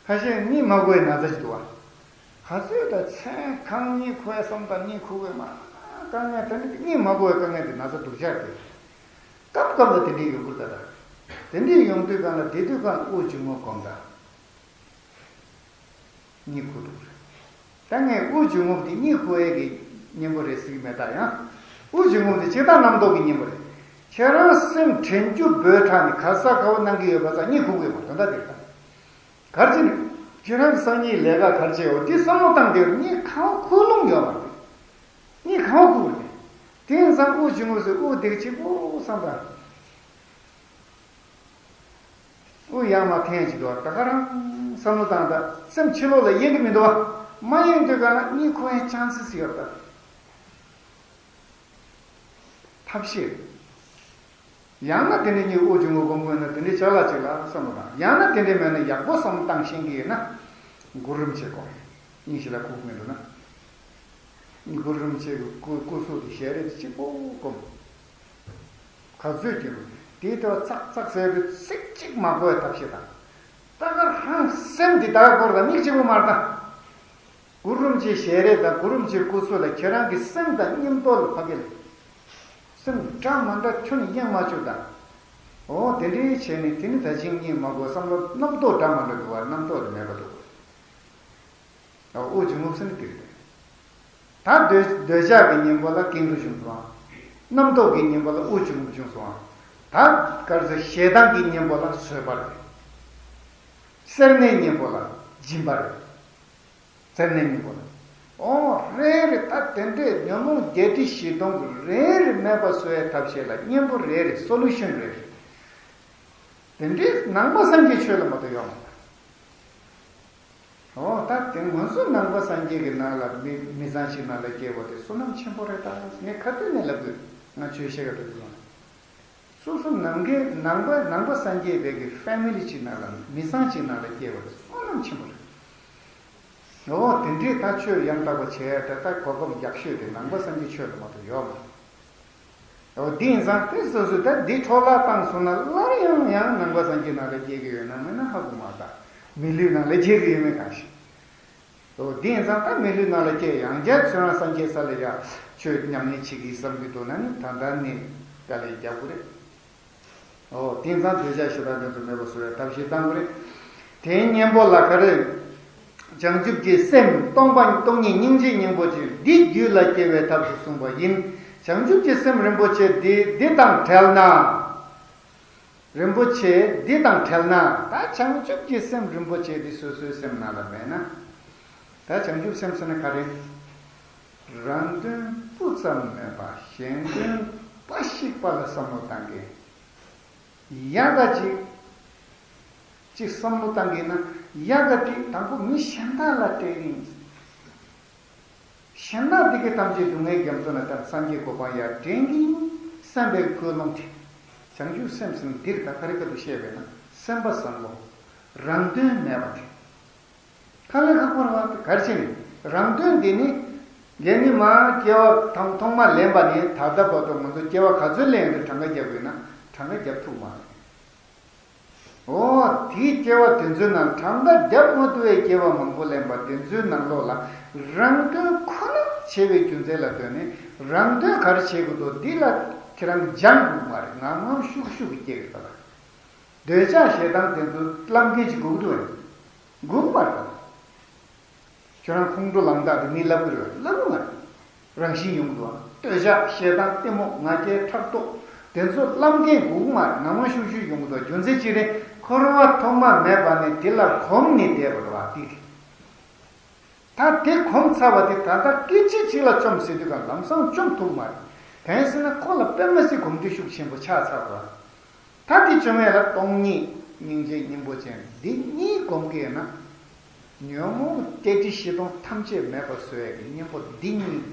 ཁ་ཤས་གཉིད་མ་ཁུག་པའི་ན་ཚ་ཞིག་འདུག་བ། ག་ཚོད་ད་མཚན་གང་གཉིད་ཁུག་ཡ་བསམ་དང་གཉིད་ཁུག་པའི་མ་དཀའ་ངལ་དེ་འདྲ་གཉིད་མ་ཁུག་པའི་དཀའ་ངལ་དེ་ན་ཚ་སྡུག་ཅག་རེད། སྐབས་སྐབས་ལ་དེ་འདྲའི་ཡོང་གི་རེད་ད། དེ་འདྲའི་ཡོང་དུས་གང་ལ་བསྡད་དུས་གང་ལ་དབུགས་འབྱུང་རྔུབ་སྒོམ་ད། གཉིད་ཁུག་འདུག་རེད། ད་ངས་དབུགས་འབྱུང་རྔུབ་དེ་གཉིད་ཁུག་ཡས་ཀྱི་གཉེན་པོ་རེད་ཟེར་གྱི་མེད་ད། ཡང་དབུགས་འབྱུང་རྔུབ་དེ་ཇི་ལྟར་རྣམ་རྟོག་གི་གཉེན་པོ་རེད། ཁྱེད་རང་སེམས་དྲན་རྒྱུ་འབོལ་དྲགས་ནས་ག་ས་ག་བ་གནང་གི་ཡོད་པ་ཙང་གཉིད་ཁུག་གི་ཡོད་པ་དོན་དག་དེ་རེད་ད། གར་ཅི་ནས་ཁྱེད་རང་གི་སང་ཉིན་ལས་ཀ་གར་བྱེད་འོ་དེ་བསམ་བློ་བཏང་དེ་གཉིད་ཁང་ཁུག་ལུང་ཡོད་མ་རེད། གཉིད་ཁང་ཁུག་རེད། དེ་ཡིན་ཙང་དབུགས་འབྱུང་རྔུབ་ཟེར་དབུགས་དེ་གཅིག་པོ་བསམ་པ། དབུགས་ཡར་མར་འཐེན་གྱི་འདུག་ད་ག་རང་བསམ་བློ་བཏང་ད་སེམས་ཕྱི་ལོགས་ལ་གཡེང་གི་མི་འདུག་བ། མ་གཡེང་དུས་ག་ལ་གཉིད་ཁུག་ཡའི་ཆན་སི་ཡོད་ད། ཐབས་ཤེས། ཡང་ན་དེ་འདྲའི་གཉིད་དབུགས་འབྱུང་རྔུབ་སྒོམ་དགོས་ན་དེ་འདྲའི་ཅ་ལག་ཅིག་ལ་བསམ་བློ་བཏང་། ཡང་ན་དེ་འདྲའི་མེད་ན་ཡག་པོ་བསམ་བློ་བཏང་ཤེས་ཀྱི་ཡོད་ན། གུ་རུ་རིན་པོ་ཆེ་སྒོམ། གཉིད་ཞིག་ལ་ཁུག་མི་འདུག་ན། གུ་རུ་རིན་པོ་ཆེ་གི་སྐུ་སྐུ་གཟུགས་དེ་ཞལ་རས་དེ་གཅིག་པོ་སྒོམ། ག་ཚོད་ཀྱི་རུང་དེའི་ཐོག་ཚག་ཚག་ཟེར་དུས་ཚིག་གཅིག་མ་གོ་བའི་ཐབས་ཤེས་དང་། ད་ག་རང་སེམས་འདི་ད་ག་སྐོར་ལ་མིག་གཅིག་པོ་མ་རེད་ད། གུ་རུ་རིན་པོ་ཆེའི་ཞལ་རས་དང་གུ་རུ་རིན་པོ་ཆེའི་སྐུ་གཟུགས་ལ་ཁྱེད་རང་གི་སེམས་དང་སྙིང་སྟོབས་ལ་ཕ་གི་ལ། སེམས་འདྲ་མ་འདྲ་ཁྱོན་ནས་གཡེང་མ་བཅུག་དང་། འོ་དེ་འདྲའི་བྱས་ནས་དེ་ནི་ད་ཅིང་གཉིད་མ་དགོས་བསམ་བློ་རྣམ་རྟོག་འདྲ་མ་འདྲ་འདུག་བ། རྣམ་རྟོག་དེ་མེད་པ་འདུག་བ། དབུགས་འབྱུང་རྔུབ་ཟེར་ནི་དེ་རེད། ད་འདོད་འདོད་ཆགས་ཀྱི་གཉེན་པོ་ལ་ཀེང་རུས་བྱུང་སོང་། རྣམ་རྟོག་གི་གཉེན་པོ་ལ་དབུགས་འབྱུང་རྔུབ་བྱུང་སོང་། ད་ག་རེ་ཟེར། ཞེ་སྡང་གི་གཉེན་པོ་ལ་བཟོད་པ་རེད། སེར་སྣའི་གཉེན་པོ་ལ་སྦྱིན་པ་རེད། དེ་ནས་སྙིང་པོ་ལ། ཨོ་རེ་རེ་ད་དེ་འདྲའི་ཉོན་མོངས་བརྒྱད་ཁྲི་བཞི་སྟོང་གི་རེ་རེ་མེད་པ་བཟོ་ཡའི་ཐབས་ཤེས་ལ་གཉེན་པོ་རེ་རེ་སོ་ལུ་ཤན་རེ་རེ། དེ་འདྲའི་ནང་པ་སངས་རྒྱས་ཆོས་ལ་མ་གཏོགས་ཡོད་མ་རེད། ཨོ་ད་དེ་ང་ཚོ་ནང་པ་སངས་རྒྱས་ཀྱི་ནང་ལ་མི་མི་ཚང་ཞིག་ནང་ལ་སྐྱེས་པ་དེ་བསོད་ནམས་ཆེན་པོ་རེད་ད། ངས་ཁ་གཏད་ནས་ལབ་དགོས། ང་ཆོས་བཤད་ག་འགྲོ་གི་ཡོང་། སོ་སོ་ནང་གི་ནང་པ་ནང་པ་སངས་རྒྱས་པའི་གི་ཕེ་མི་ལི་ཅིག་ནང་ལ་མི་ཚང་ཅིག་ནང་ལ་སྐྱེས་པ་དེ་བསོད་ནམས་ཆེན་པོ་རེད། ཨོ་དེ་འདྲའི་ད་ཆོས་ཡང་དག་པ་བྱས་ཏེ་ད་གོ་སྐབས་རྒྱག་ཤོས་དེ་ནང་པ་སངས་རྒྱས་ཆོས་ལ་མ་གཏོགས་ཡོད་མ་རེད། འོ་འདི་ཡིན་ཙང་དེ་སོ་སོས་ད་འདི་འཕྲོ་བརླག་བཏང་སོང་ན་སླར་ཡང་ཡང་ནང་པ་སངས་རྒྱས་ནང་ལ་སྐྱེ་གི་ཡོད་ན་མེད་ན་ཧ་གོ་མ་ད། མི་ལུས་ནང་ལ་སྐྱེ་གི་ཡོད་མེད་གང་ཤེས། འོ་འདི་ཡིན་ཙང་ད་མི་ལུས་ནང་ལ་སྐྱེ་ཡང་བསྐྱར་ཚུར་རང་སངས་རྒྱས་ས་ལ་ཡ་ཆོས་ཉམས་ལེན་བྱེད་ཀྱི་བསམ་གྱི་འདུག་ན་ནི་ད་ལྟ་ནས་དཀའ་ལས་རྒྱག་དགོས་རེད། འོ་དེང་སང་འདོད་ཆགས་ཞེ་སྡང་དེ་ཚོ་མེད་པར་བཟོ་བའི་ཐབས་ཤེས་བཏང་དགོས་རེད། དེའི་གཉེན་པོ་ལ་ག་རེ། བྱང་ཆུབ་ཀྱི་སེམས་སྟོང་པ་སྟོང་ཉིད་སྙིང་རྗེ་སྙིང་པོ་ཆེ་འདི་རྒྱུད་ལ་སྐྱེ་བའི་ཐབས་སུ་གསུངས་པ་ཡིན། བྱང་ཆུབ་ཀྱི་སེམས་རིན་པོ་ཆེ་འདི་འདི་དང་བྲལ་ན། རིན་པོ་ཆེ་འདི་དང་བྲལ་ན། ད་བྱང་ཆུབ་ཀྱི་སེམས་རིན་པོ་ཆེ་འདི་སོ་སོའི་སེམས་ནང་ལ་མེད་ན། ད་བྱང་ཆུབ་སེམས་ཟེར་ན་ག་རེ། རང་དོན་སྤུ་ཙམ་མེད་པ་གཞན་དོན་འབའ་ཞིག་པ་ལ་བསམ་བློ་བཏང་གི། ཡག་ག་ཅིག་ཅིག་བསམ་བློ་བཏང་གི་ན་ཡག་ག་དེ་དང་པོ་མི་གཞན་དག་ལ་སྤྲད་ཡིན། གཞན་དག་འདི་གའི་ཐམས་ཅད་སྡུག་བསྔལ་རྒྱ་མཚོ་ན་དར་སངས་རྒྱས་གོ་འཕང་ཡར་འདྲེན་གྱི་ཡིན་བསམ་པའི་ཀུན་སློང་དེ། བྱང་ཆུབ་སེམས་ཟེར་ན་འདིར་ད་ག་རེ་ག་དུ་བཤད་པས་ན་སེམས་པ་བཟང་པོ། རང་དོན་མེད་པ་དེ། དཀའ་ལས་ཁག་པོ་རེད་བ་དེ་ག་རེ་བྱས་ནས་རང་དོན་དེ་ནི། འདི་ནི་མ་སྐྱེ་བ་ཐོག་ཐོག་མ་ལེན་པ་ནས་ད་ལྟ་བར་དུ་ང་ཚོ་སྐྱེ་བ་ག་ཚོད་ལེན་ཡོད་དེ་གྲངས་ཀ་རྒྱབ་དགོས་ན་གྲངས་ཀ་རྒྱབ་ཐུབ་མ་རེད། འོ་དེའི་སྐྱེ་བ་དེ་ཚོའི་ནང་གྲངས་ཀ་རྒྱབ་མ་ཐུབ་པའི་སྐྱེ་བ་མང་པོ་ལེན་པ་དེ་ཚོའི་ནང་ལོགས་ལ་རང་དོན་ཁོ་ན་བྱེད་པའི་རྒྱུ་མཚན་ལ་ལྟོས་ནས་རང་དོན་ག་རེ་བྱེད་དགོས་འདུག་འདི་ལ་ཁྱེད་རང་སྦྱང་དགོས་མ་རེད། ངང་ངམ་ཤུགས་ཤུགས་ཀྱིས་སྐྱེ་གི་ད་ལ། འདོད་ཆགས་ཞེ་སྡང་དེ་ཚོ་བསླབ་མཁན་ཅིག་དགོས་ཀྱི་འདུག་གས། དགོས་ཀྱི་མ་རེད་ད། ཁྱོད་རང་ཁོང་ཁྲོ་ལངས་དག་དེ་མི་བསླབ་ཀྱི་རེད་བསླབ་ཀྱི་མ་རེད། རང་བཞིན་ཡོང་གི་འདུག་ཨ། འདོད་ཆགས་ཞེ་སྡང་གཏི་མུག་ང་རྒྱལ་ཕྲག་དོག་དེ་ཚོ་བསླབ་མཁན་དགོས་ཀྱི་མ་རེད། ནང་མ་ཤུགས་ཤུགས་ཡོང་གི་འདུག་རྒྱུ་མཚན་ཅི་རེད། འཁོར་བ་ཐོག་མ་མེད་པ་ནས་དེ་ལ་གོམས་ནས་བསྡད་པ་རེད་བ་དེ། ད་དེ་གོམས་ཚར་བ་དེ་ད་ལྟ་སྐད་ཅིག་གཅིག་ལ་བཅོམ་ཟེར་དུས་ཀ་ལམ་སང་བཅོམ་ཐུབ་མ་རེད། གང་ཡིན་ཟེར་ན་ཁོ་ལ་དཔེ་མ་སྲིད་གོམས་འདྲིས་ཤུགས་ཆེན་པོ་ཆགས་ཚར་བ། ད་དེ་བཅོམ་ཡས་ལ་སྟོང་ཉིད་སྙིང་རྗེ་སྙིང་པོ་ཅན་འདི་གཉིས་སྒོམ་གྱི་ཡོད་ན། ཉོན་མོངས་བརྒྱད་ཁྲི་བཞི་སྟོང་ཐམས་ཅད་མེད་པར་བཟོ་ཡས་ཀྱི་གཉེན་པོ་འདི་གཉིས་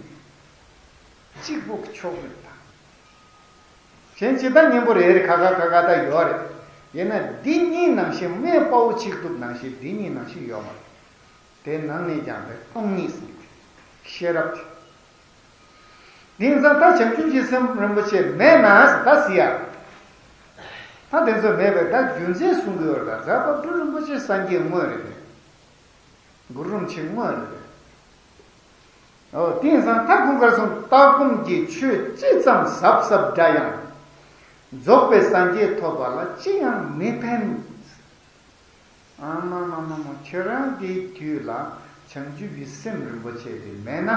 གཅིག་པུ་ཆོག་གི་རེད་ད། གཞན་ཇི་ལྟར་གཉེན་པོ་རེ་རེ་ཁ་ཁ་ཁ་ཁ་ད་ཡོད་རེད། ཡིན་ན་འདི་གཉིས་ནང་བཞིན་སྨན་དཔའ་བོ་གཅིག་གྲུབ་ནང་བཞིན་འདི་གཉིས་ནང་བཞིན་ཡོད་མ་རེད། དེ་ནང་ནས་ཀྱང་དེ་སྟོང་ཉིད་ཟེར་གྱི་ཤེས་རབ་དེ། དེང་སང་ད་བྱང་ཆུབ་ཀྱི་སེམས་རིན་པོ་ཆེ་མེད་ན་ཟེར་ད་ཟེར་ཡ། ད་དེ་ཚོ་མེད་པས་ད་རྒྱུ་མཚན་གསུང་གི་ཡོད་རེད། ད་རྫ་དཔལ་སྤྲུལ་རིན་པོ་ཆེ་སངས་རྒྱས་དངོས་རེད་པས། གུ་རུ་རིན་པོ་ཆེ་དངོས་རེད་པས། ཨོ་དེང་སང་ད་ཁོང་གར་སོང་ལྟ་སྒོམ་གྱི་ཆོས་ཅི་ཙམ་ཟབ་ཟབ་འདྲ་ཡང་། རྫོགས་པའི་སངས་རྒྱས་ཐོབ་པ་ལ་ཅི་ཡང་མི་ཕན། ཨ་མ་མ་མ་མ། ཁྱེད་རང་གི་རྒྱུད་ལ་བྱང་ཆུབ་ཀྱི་སེམས་རིན་པོ་ཆེ་དེ་མེད་ན།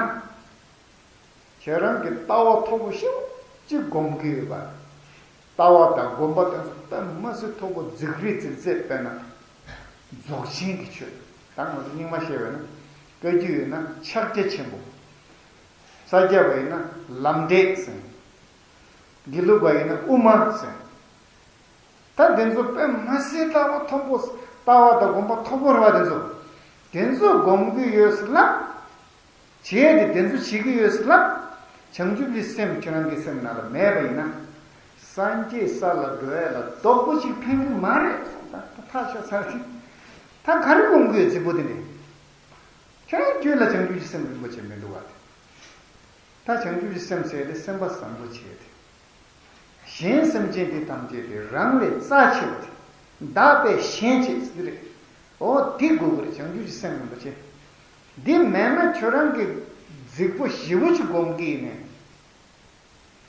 ཁྱེད་རང་གི་ལྟ་བ་མཐོ་པོ་ཞེ་པོ་ཅིག་སྒོམ་གྱི་ཡོད་པ། ལྟ་བ་དང་སྒོམ་པ་དེ་ཚོ་དཔེ་མ་སྲིད་མཐོ་པོ་རྫིག་རིག་རྫིག་རྫིག་དཔེར་ན། རྫོགས་ཆེན་གྱི་ཆོས། ད་ང་ཚོ་རྙིང་མ་བཤད་པས་ན་བཀའ་བརྒྱུད་ཡིན་ན་ཕྱག་རྒྱ་ཆེན་པོ། ས་སྐྱ་པ་ཡིན་ན་ལམ་འབྲས་ཟེར། དགེ་ལུགས་པ་ཡིན་ན་དབུ་མ་ཟེར། ད་དེ་ཚོ་དཔེ་མ་སྲིད་ལྟ་བ་མཐོ་པོ། ལྟ་བ་དང་སྒོམ་པ་མཐོ་པོ་རེད་བ་དེ་ཚོ། དེ་ཚོ་སྒོམ་གྱི་ཡོད་ལབ། བྱས་ཏེ་དེ་ཚོ་བྱེད་ཀྱི་ཡོད་ལབ། བྱང་ཆུབ་ཀྱི་སེམས་ཁྱོད་རང་གི་སེམས་ནང་ལ་མེད་པ་ཡིན་ན། སངས་རྒྱས་ས་ལ་འགྲོ་ཡ་ལ་རྡོག་པོ་གཅིག་ཕན་གྱི་མ་རེད་གསུངས། ད་ཐག་ཆོད་ཚར་ཟིན། ད་ག་རེ་སྒོམ་གྱི་ཡོད་རྫིག་པོ་དེ་ནས། ཁྱོད་རང་རྒྱུད་ལ་བྱང་ཆུབ་ཀྱི་སེམས་རིན་པོ་ཆེ་མི་འདུག་བ་དེ། ད་བྱང་ཆུབ་ཀྱི་སེམས་ཟེར་ཏེ་སེམས་པ་བཟང་པོ་བྱས་ཏེ། གཞན་སེམས་ཅན་དེ་ཐམས་ཅད་དེ་རང་ལས་རྩ་ཆེ་བ་དེ། བདག་པས་གཞན་གཅེས་ཟེར་རེད། འོ་དེ་དགོས་ཀྱི་རེད། བྱང་ཆུབ་ཀྱི་སེམས་རིན་པོ་ཆེ། འདི་མེད་ན་ཁྱོད་རང་གི་རྫིག་པོ་ཞེ་པོ་ཅིག་སྒོམ་གྱི་ཡིན་ནས།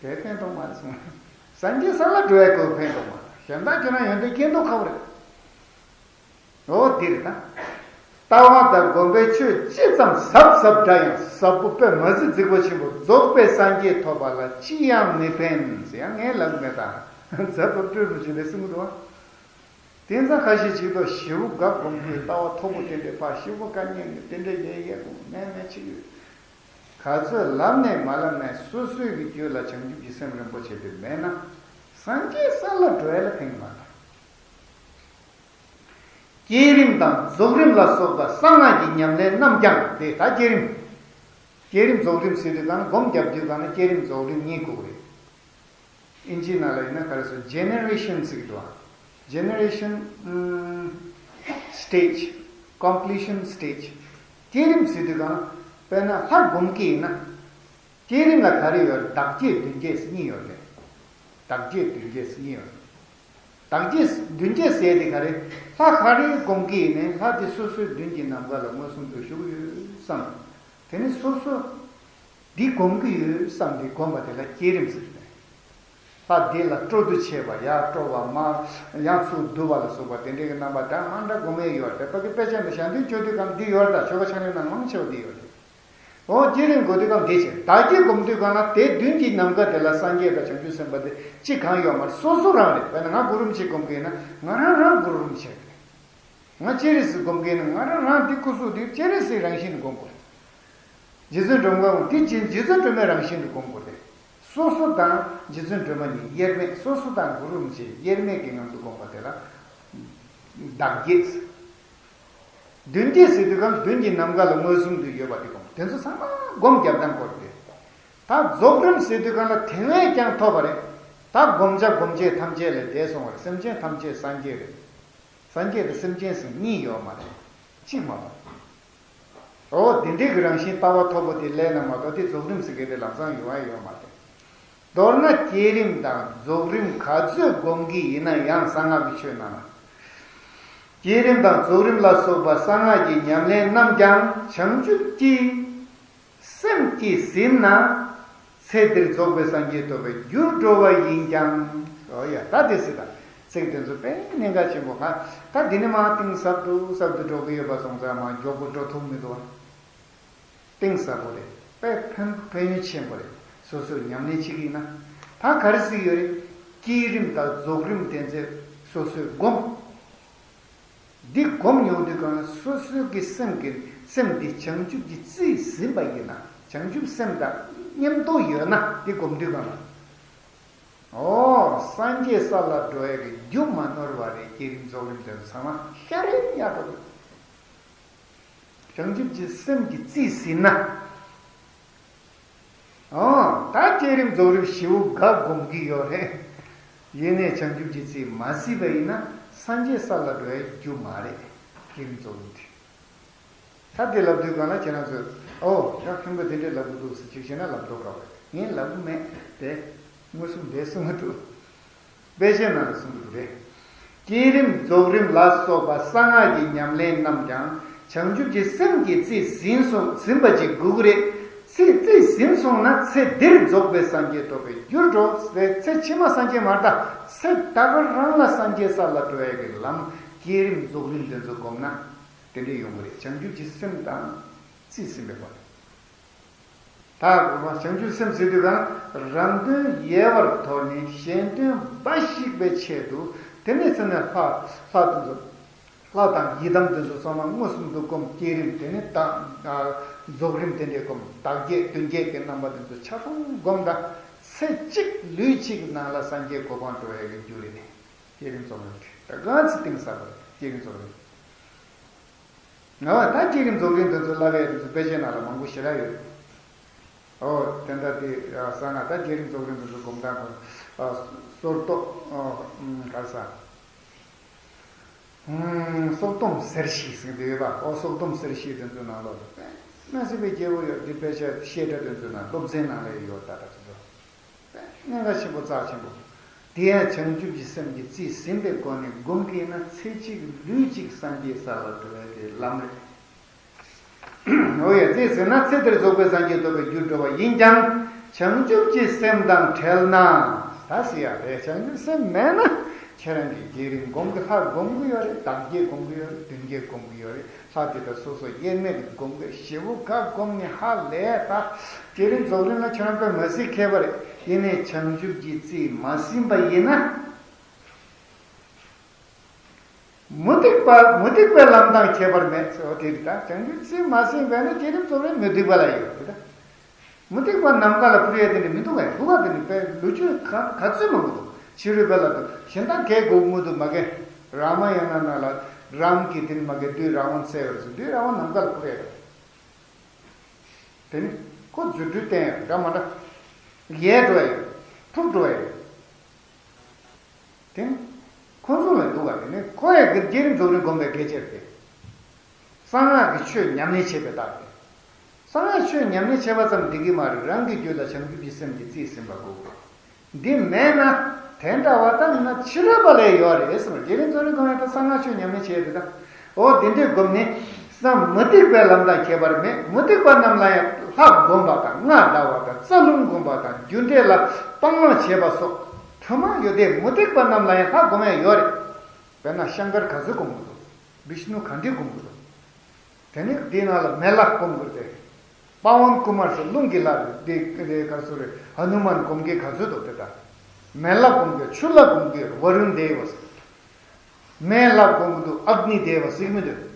དེ་ཕན་ཐོགས་མ་རེད་གསུངས། སངས་རྒྱས་ས་ལ་འགྲོ་ཡ་དགོས་ཕན་ཐོགས་མ་རེད། གཞན་དག་ཁྱོད་རང་ཡོན་ཏན་སྐྱེ་མདོག་ཁ་པོ་རེད། འོ་འདིར་ན། ལྟ་བ་དང་སྒོམ་པའི་ཆོས་ཅི་ཙམ་ཟབ་ཟབ་འདྲ་ཡང་ཟབ་པོ་དཔེ་མ་སྲིད་རྫིག་པོ་ཆེན་པོ་རྫོགས་པའི་སངས་རྒྱས་ཐོབ་པ་ལ་ཅི་ཡང་མི་ཕན་ཟེར་ཡང་ངས་ལབ་མེད་ད། རྫ་དཔལ་སྤྲུལ་རིན་པོ་ཆེ་ལས་གསུང་གི་འདུག་བ། དེང་སང་ཁ་ཤས་ཅིག་ཏུ་ཞེ་པོ་དགའ་སྒོམ་དགོས། ལྟ་བ་མཐོ་པོ་དེ་འདྲས་ཕར་ཞེ་པོ་དཀའ་ངལ་ནི་དེ་འདྲས་ཡས་ཡས་དགོས་མེད་མེད་ཅིག་ཡོད། ག་ཚོད་ལབ་ནས་མ་ལབ་ནས་སོ་སོའི་གི་རྒྱུད་ལ་བྱང་ཆུབ་ཀྱི་སེམས་རིན་པོ་ཆེ་དེ་མེད་ན། སངས་རྒྱས་ས་ལ་འགྲོ་ཡ་ལ་ཕན་གྱི་མ་རེད། བསྐྱེད་རིམ་དང་རྫོགས་རིམ་ལ་སོགས་པ་གསང་སྔགས་ཀྱི་ཉམས་ལེན་རྣམས་ཀྱང་དེ་ད་བསྐྱེད་རིམ། བསྐྱེད་རིམ་རྫོགས་རིམ་ཟེར་དུས་གང་སྒོམ་རྒྱབ་དུས་གང་ན་བསྐྱེད་རིམ་རྫོགས་རིམ་གཉིས་དགོས་རེད། ཨིན་ཇིའི་ནང་ལ་ཡིན་ན་ག་རེ་ཟེར། ཇེ་ནེ་རེ་ཤན་ཟེར་གྱི་འདུག་ཨ། Generation stage, completion stage. བསྐྱེད་རིམ་ཟེར་དུས་གང་ན། དཔེར་ན་ལྷ་སྒོམ་གྱི་ཡིན་ན། བསྐྱེད་རིམ་ལ་ག་རེ་ཡོད་རེད། བདག་བསྐྱེད་མདུན་བསྐྱེད་ཟེར་གཉིས་ཡོད་རེད། བདག་བསྐྱེད་མདུན་བསྐྱེད་ཟེར་གཉིས་ཡོད་རེད། བདག་བསྐྱེད་མདུན་བསྐྱེད་ཟེར་དེ་ག་རེ། ལྷ་ག་རེ་སྒོམ་གྱི་ཡིན་ནའི་ལྷ་དེ་སོ་སོའི་མདུན་གྱི་ནམ་མཁའ་ལ་མངོན་སུམ་དུ་བཞུགས་ཡོད་བསམ། དེ་ནི་སོ་སོ་འདི་སྒོམ་གྱི་ཡོད་བསམ་སྟེ་སྒོམ་པ་དེ་ལ་བསྐྱེད་རིམ་ཟེར་ཏེ། ལྷ་འདི་ལ་སྤྲོ་བསྡུ་བྱེད་པ། ཡར་སྤྲོ་བ། མར་ཡང་ཚུར་བསྡུ་བ་ལ་སོགས་པ་དེ་འདྲའི་གི་རྣམ་པ་འདྲ་མ་འདྲ་སྒོམ་ཡས་ཡོད་རེད། ཕ་གི་དཔེ་ཆ་འདི་ཞལ་འདོན་བྱེད་དུས་སྒང་འདི་ཡོད་རེད། ད་ཆོ་ག་ཕྱག་ལེན་ནང་མང་ཆེ་བ་འདི་ཡོད་རེད། འོ་བསྐྱེད་རིམ་དགོས་དུས་སྒང་འདི་བྱེད། བདག་བསྐྱེད་སྒོམ་དུས་སྒང་ལ་དེ་མདུན་གྱི་ནམ་མཁའ་དེ་ལ་སངས་རྒྱས་དང་བྱང་ཆུབ་སེམས་དཔའ་དེ་གཅིག་གང་ཡོད་མ་རེད། སོ་སོ་རང་རེད། དཔེར་ན་ང་གུ་རུ་རིན་པོ་ཆེ་སྒོམ་གྱི་ཡིན་ན་ང་རང་རང་གུ་རུ་རིན་པོ་ཆེ་རེད། ང་སྤྱན་རས་གཟིགས་སྒོམ་གྱི་ཡིན་ན་ང་རང་རང་དེ་སྐུ་གཟུགས་དེ་སྤྱན་རས་གཟིགས་རང་བཞིན་དུ་སྒོམ་དགོས་རེད། རྗེ་བཙུན་སྒྲོལ་མ་དེ་རྗེ་རྗེ་བཙུན་སྒྲོལ་མའི་རང་བཞིན་དུ་སྒོམ་དགོས་རེད། སོ་སོ་དང་རྗེ་བཙུན་སྒྲོལ་མ་གཉིས་དབྱེར་མེད། སོ་སོ་དང་གུ་རུ་རིན་པོ་ཆེ་དབྱེར་མེད་ཀྱི་ངང་དུ་སྒོམ་པ་དེ་ལ་བདག་བསྐྱེད། མདུན་བསྐྱེད་ཟེར་དུས་སྒང་མདུན་གྱི་ནམ་མཁའ་ལ་མངོན་སུམ་དུ་ཡོད་པ་དེ་སྒོམ། དེ་ཚོ་ཚང་མ་སྒོམ་རྒྱབ་སྟངས་སྐོར་ཏེ། ད་རྫོགས་རིམ་ཟེར་དུས་སྒང་ལ་དེ་སྔས་ཀྱང་ཐོབ་པ་རེད། ད་བསྒོམ་བྱ་སྒོམ་བྱེད་ཐམས་ཅད་ལས་འདས་སོང་བ་རེད། སེམས་ཅན་ཐམས་ཅད་སངས་རྒྱས་རེད། སངས་རྒྱས་དང་སེམས་ཅན་ཟེར་གཉིས་ཡོད་མ་རེད། གཅིག་མ་གཏོགས། འོ་དེ་འདྲའི་གི་རང་བཞིན་ལྟ་བ་མཐོ་པོ་དེ་ལས་ན་མ་གཏོགས་དེ་རྫོགས་རིམ་ཟེར་མཁན་དེ་ལམ་སང་ཡོང་ཡ་ཡོད་མ་རེད། མདོར་ན་བསྐྱེད་རིམ་དང་རྫོགས་རིམ་ག་ཚོད་སྒོམ་གྱི་ཡིན་ན་ཡང་། གསང་སྔགས་ཀྱི་ཆོས་ནང་ལ། བསྐྱེད་རིམ་དང་རྫོགས་རིམ་ལ་སོགས་པ་གསང་སྔགས་ཀྱི་ཉམས་ལེན་རྣམས་ཀྱང་བྱང་ཆུབ་ཀྱི་སེམས་ཀྱིས་ཟིན་ན། ཚེ་འདིར་རྫོགས་པའི་སངས་རྒྱས་ཐོབ་པར་འགྱུར་འགྲོ་བ་ཡིན་ཀྱང་། འོ་ཡ། ད་དེ་སྲིད་ད་ཚིག་དེ་ཚོ་དཔེ་གནད་འགག་ཆེན་པོ། ང་ད་འདི་ནས་མར་གཏིང་ཟབ་ཏུ་ཟབ་ཏུ་འགྲོ་གི་ཡོད་པ་སོང་ཙང་མར་མགྱོགས་པོ་འགྲོ་ཐུབ་མི་འདུག་བ། གཏིང་ཟབ་པོ་རེད། དཔེ་ཕན་ཕན་ཡོན་ཆེན་པོ་རེད། སོ་སོས་ཉམས་ལེན་བྱེད་ཀྱི་ཡིན་ན། ད་ག་རེ་ཟེར་གྱི་ཡོད་རེད། བསྐྱེད་རིམ་དང་རྫོགས་རིམ་དེ་ཚོ་སོ་སོས་སྒོམ། འདི་སྒོམ་ཡོང་དུས་གང་ལ་སོ་སོའི་གི་སེམས་ཀྱི་སེམས་འདི་བྱང་ཆུབ་ཀྱི་རྩིས་ཟིན་པ་ཡིན་ན། བྱང་ཆུབ་སེམས་དང་མཉམ་དུ་ཡོད་ན། འདི་སྒོམ་དུས་གང་ལ། ཨོ། སངས་རྒྱས་ས་ལ་འགྲོ་ཡ་གི་རྒྱུ་མ་ནོར་བ་རེད། བསྐྱེད་རིམ་རྫོགས་རིམ་དེ་ཚང་མ་ཤ་རེ་ཡ་འགྲོ་གི། བྱང་ཆུབ་ཀྱི་སེམས་ཀྱི་རྩིས་ཟིན་ན། ཨང་། ད་བསྐྱེད་རིམ་རྫོགས་རིམ་ཞེ་པོ་འགའ་སྒོམ་གྱི་ཡོད་རེད། ཡིན་ནའི་བྱང་ཆུབ་ཀྱི་རྩིས་མ་ཟིན་པ་ཡིན་ན་སངས་རྒྱས་ས་ལ་འགྲོ་ཡའི་རྒྱུ་མ་རེད། བསྐྱེད་རིམ་རྫོགས་རིམ་དེ། ད་དེ་ལབ་དུས་གང་ལ་ཁྱེད་རང་ཚོས། ཨོ་ཡ། མཁན་པོས་དེ་འདྲས་ལབ་གི་འདུག་ཟེར་ཅིག་བཤད་ན་ལབ་མདོག་ཁ་བ་རེད། ངས་ལབ་གི་མེད་དེ། མངོན་སུམ་དེ་གསུང་གི་འདུག་དཔེ་ཆའི་ནང་ལ་གསུངས་འདུག་རེད། བསྐྱེད་རིམ་རྫོགས་རིམ་ལ་སོགས་པ་གསང་སྔགས་ཀྱི་ཉམས་ལེན་རྣམས་ཀྱང་བྱང་ཆུབ་ཀྱི་སེམས་ཀྱི་རྩིས་ཟིན་སོང་ཟིན་པ་ཅིག་དགོས་ཀྱི་རེད། རྩིས་རྩིས་ཟིན་སོང་ན་ཚེ་འདིར་རྫོགས་པའི་སངས་རྒྱས་ཐོབ་པའི་རྒྱུར་འགྲོ། ཚེ་ཕྱི་མ་སངས་རྒྱས་མ་རེད་ད། ཚེ་ད་ག་རང་ལ་སངས་རྒྱས་ས་ལ་འགྲོ་ཡ་གི་ལམ། བསྐྱེད་རིམ་རྫོགས་རིམ་དེ་ཚོ་བསྒོམས་ན་དེ་འདྲས་ཡོང་གི་རེད། བྱང་ཆུབ་ཀྱི་སེམས་དང་རྩིས་ཟིན་པའི་སྒོ་ནས། ད་བྱང་ཆུབ་སེམས་ཟེར་དུས་གང་རང་དོན་ཡལ་བར་དོར་ནས་གཞན་དོན་འབའ་ཞིག་པའི་ཆེད་དུ། དེ་ནས་ཚེ་ནས་ལྷ་ལྷ་དེ་ཚོ་ལྷ་དང་ཡི་དམ་དེ་ཚོ་ཚང་མ་མངོན་སུམ་དུ་བསྒོམ། བསྐྱེད་རིམ་དེ་ནས་དང་རྫོགས་རིམ་དེ་འདྲས་བསྒོམ། བདག་བསྐྱེད་མདུན་བསྐྱེད་ཀྱི་རྣམ་པ་དེ་ཚོ་ཆ་ཚང་བསྒོམ། ད་ཚེ་གཅིག་ལུས་གཅིག་ནང་ལ་སངས་རྒྱས་གོ་འཕང་འགྲོ་ཡ་གི་རྒྱུ་རེད། བསྐྱེད་རིམ་རྫོགས་རིམ་དེ་ད་གང་ཚེ་གཏིང་ཟབ་པ་རེད། བསྐྱེད་རིམ་རྫོགས་རིམ། ང་བ་ད་བསྐྱེད་རིམ་རྫོགས་རིམ་དེ་ཚོ་བསླབ་ཡས་དེ་ཚོ་དཔེ་ཆའི་ནང་ལ་མང་པོ་ཞེ་དྲག་ཡོད། ཨོ་དེ་འདྲ་དེ་གསང་སྔགས་ད་བསྐྱེད་རིམ་རྫོགས་རིམ་དེ་ཚོ་སྒོམ་སྟངས་དང་། སོར་རྟོག་ག་ས། སོར་སྡོམ་གསལ་བྱེད་ཟེར་དེ་ཡོད་པ། ཨོ་སོར་སྡོམ་གསལ་བྱེད་དེ་ཚོའི་ནང་ལོགས་ལ་དཔེ་མ་སྲིད་པའི་རྒྱས་པོ་ཡོད། འདི་དཔེ་ཆ་བཤད་གྲྭ་དེ་ཚོའི་ནང་སློབ་ཚན་ནང་ལ་ཡོད་ད་ལྟ་དེ་ཚོ། གནད་འགག་ཆེན་པོ་རྩ་ཆེན་པོ། དེ་ཡང་བྱང་ཆུབ་ཀྱི་སེམས་ཀྱི་རྩིས་ཟིན་པའི་སྒོ་ནས་སྒོམ་གྱི་ན་ཚེ་གཅིག་ལུས་གཅིག་སངས་རྒྱས་ས་ལ་འགྲོ་བའི་གི་ལམ་རེད། འོ་ཡ། རྩིས་ཟིན་ན་ཚེ་འདིར་རྫོགས་པའི་སངས་རྒྱས་ཐོབ་པའི་རྒྱུར་འགྲོ་བ་ཡིན་ཀྱང་། བྱང་ཆུབ་ཀྱི་སེམས་དང་བྲལ་ན། ད་ཟེར་ཡ་རེད། བྱང་ཆུབ་སེམས་མེད་ན། ཁྱེད་རང་གིས་བསྐྱེད་རིམ་སྒོམ་གྱི། ལྷ་སྒོམ་གྱི་ཡོད་རེད། བདག་བསྐྱེད་སྒོམ་གྱི་ཡོད་རེད། མདུན་བསྐྱེད་སྒོམ་གྱི་ཡོད་རེད། ལྷ་དེ་དག་སོ་སོ་དབྱེར་མེད་དུ་སྒོམ་དགོས། ཞེ་པོ་དགའ་སྒོམ་ནི་ཧ་ལས་ད། བསྐྱེད་རིམ་རྫོགས་རིམ་ལ་ཁྱོད་རང་དཔེ་མ་སྲིད་མཁས་པ་རེད། ཡིན་ནའི་བྱང་ཆུབ་ཀྱི་རྩིས་མ་ཟིན་པ་ཡིན་ན། མུ་སྟེགས་པ་མུ་སྟེགས་པའི་ལམ་དང་ཁྱད་པར་མེད་ཟེར་བ་དེ་རེད། ད་བྱང་ཆུབ་སེམས་མ་ཟིན་པས་ན་བསྐྱེད་རིམ་རྫོགས་རིམ་མུ་སྟེགས་པ་ལ་ཡོད་རེད་ད། མུ་སྟེགས་པ་ནམ་མཁའ་ལ་འཕུར་ཡས་དེ་འདྲ་མི་འདུག་གས། འདུག་ག་དེ་ནི་དཔེ་ལོ་རྒྱུས་ག་ག་ཚོད་མང་པོ་འདུག། ཕྱི་རོལ་པ་ལ་འདུག། གཞན་དག་གས་གོ་མི་འདུག་མ་གས། རཱ་མ་ཡ་ན་ན་ལ་རཱམ་གྱི་དེ་ནི་མ་གས་བདུད་རཱ་ཝན་བསད་པར་སོང་། བདུད་རཱ་ཝན་ནམ་མཁའ་ལ་འཕུར་ཡས་རེད། དེ་ནི་ཁོ་རྫུ་འཕྲུལ་བསྟན་ཡང་འདྲ་མ་འདྲ། ཡལ་འགྲོ་ཡ་ཡོད། འཕུར་འགྲོ་ཡ་ཡོད། དེ་ནི་ཁོ་ཚོ་ལ་འདུག་ག། དེ་ནི་ཁོ་ཡི་གི་བསྐྱེད་རིམ་རྫོགས་རིམ་སྒོམ་པའི་སྐད་ཆ་རེད། གསང་སྔགས་ཀྱི་ཆོས་ཉམས་ལེན་བྱེད་པའི་རྟགས་རེད། གསང་སྔགས་ཆོས་ཉམས་ལེན་བྱེད་པ་ཙམ་འགྲིག་གི་མ་རེད། རང་གི་རྒྱུད་ལ་བྱང་ཆུབ་ཀྱི་སེམས་ཀྱི་རྩིས་ཟིན་པ་དགོས། འདི་མེད་ན་དེ་འདྲ་བ་ལྟར་ན་ཕྱི་རོལ་པ་ལས་ཡོད་རེད་གསུངས། བསྐྱེད་རིམ་རྫོགས་རིམ་སྒོམ་ཡས་དང་གསང་སྔགས་ཆོས་ཉམས་ལེན་བྱེད་ཡས་དེ་དག། འོ་དེ་འདྲའི་སྒོམ་ནི་སམ་མུ་སྟེགས་པའི་ལམ་དང་ཁྱད་པར་མེད། མུ་སྟེགས་པ་རྣམས་ལ་ཡང་ལྷ་བསྒོམ་པ་དང་སྔགས་བཟླ་བ་དང་རྩ་རླུང་བསྒོམ་པ་དང་རྒྱུ་འབྲས་ལ་སྤང་བླང་བྱེད་པ་སོགས་དུ་མ་ཡོད་དེ། མུ་སྟེགས་པ་རྣམས་ལ་ཡང་ལྷ་བསྒོམ་ཡས་ཡོད་རེད། དཔེར་ན་ཤང་ཀར་ག་ཚོད་སྒོམ་གྱི་འདུག། བིཤ་ནུ་ག་འདྲས་སྒོམ་གྱི་འདུག། དེ་ནི་དེའི་ནང་ལ་མེ་ལྷ་སྒོམ་དགོས་ཏེ། པ་ཝན་ཀུ་མར་ཟེར་རླུང་གི་ལྷ་རེད། དེ་རེད། ག་ཚོད་རེད། ཧ་ནུ་མན་སྒོམ་མཁན་ག་ཚོད་འདུག་དེ་ལྟར། མེ་ལྷ་སྒོམ་མཁན། ཆུ་ལྷ་སྒོམ་མཁན་ཝ་རུན་དེ་བ་ཟེར། མེ་ལྷ་སྒོམ་གྱི་འདུག། ཨག་ནི་དེ་བ་ཟེར་གྱི་མི་འདུག།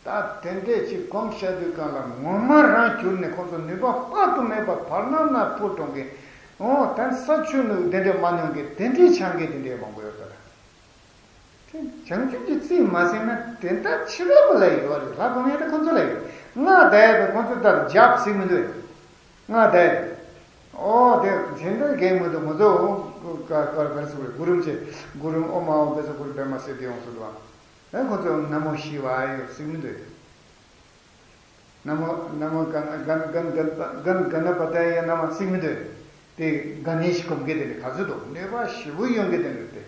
ད་དེ་འདྲས་ཅིག་སྒོམ་བྱ་དུས་སྒང་ལ་ངོ་མ་རང་གྱུར་ནས་ཁོ་ཚོ་ནུས་པ་དཔག་ཏུ་མེད་པ་བར་སྣང་ན་འཕུར་གཏོང་མཁན། འོ་ད་ས་ཆུ་ནུ་དེ་འདྲས་མ་མྱོང་མཁན་དེ་འདྲས་ཆགས་མཁན་དེ་འདྲས་མང་པོ་ཡོད་ད། དེ་བྱང་ཆུབ་ཀྱི་རྩིས་མ་ཟིན་ན་དེ་ལྟར་ཕྱི་རོལ་པ་ལ་ཡོད་རེད། ལྷ་སྒོམ་ཡས་དེ་ཁོ་ཚོ་ལ་ཡོད། སྔགས་བཟླ་ཡས་དེ་ཁོ་ཚོ་ལྟར་འཇབ་ཟེར་མི་འདུག། སྔགས་བཟླ་ཡས་དེ། ཨོ་དེ་གཞན་དག་གས་མི་འདུག། ང་ཚོ་ག་ག་ག་ཟེར་བའི་གུ་རུམ་ཆེ་གུ་རུམ་ཨོ་མ་ཨོ་བེ་ཚོ་གུ་རུ་པད་མ་ཟེར་དེ་ཡོང་སོང་འདུག་ཨ། ཨེ་ཁོ་ཚོ་ན་མོ་ཤི་ཝ་ཡ་ཟེར་མི་འདུག། ན་མོ་ན་མོ་ག་ག་ག་ག་ག་ན་པ་ཏ་ཡ་ན་མ་ཟེར་མི་འདུག། དེ་ག་ནས་ཤི་སྒོམ་མཁན་དེ་ནི་ག་ཚོད་འདུག། ནུས་པ་ཞེ་པོ་ཡོང་མཁན་དེ་འདུག་སྟེ།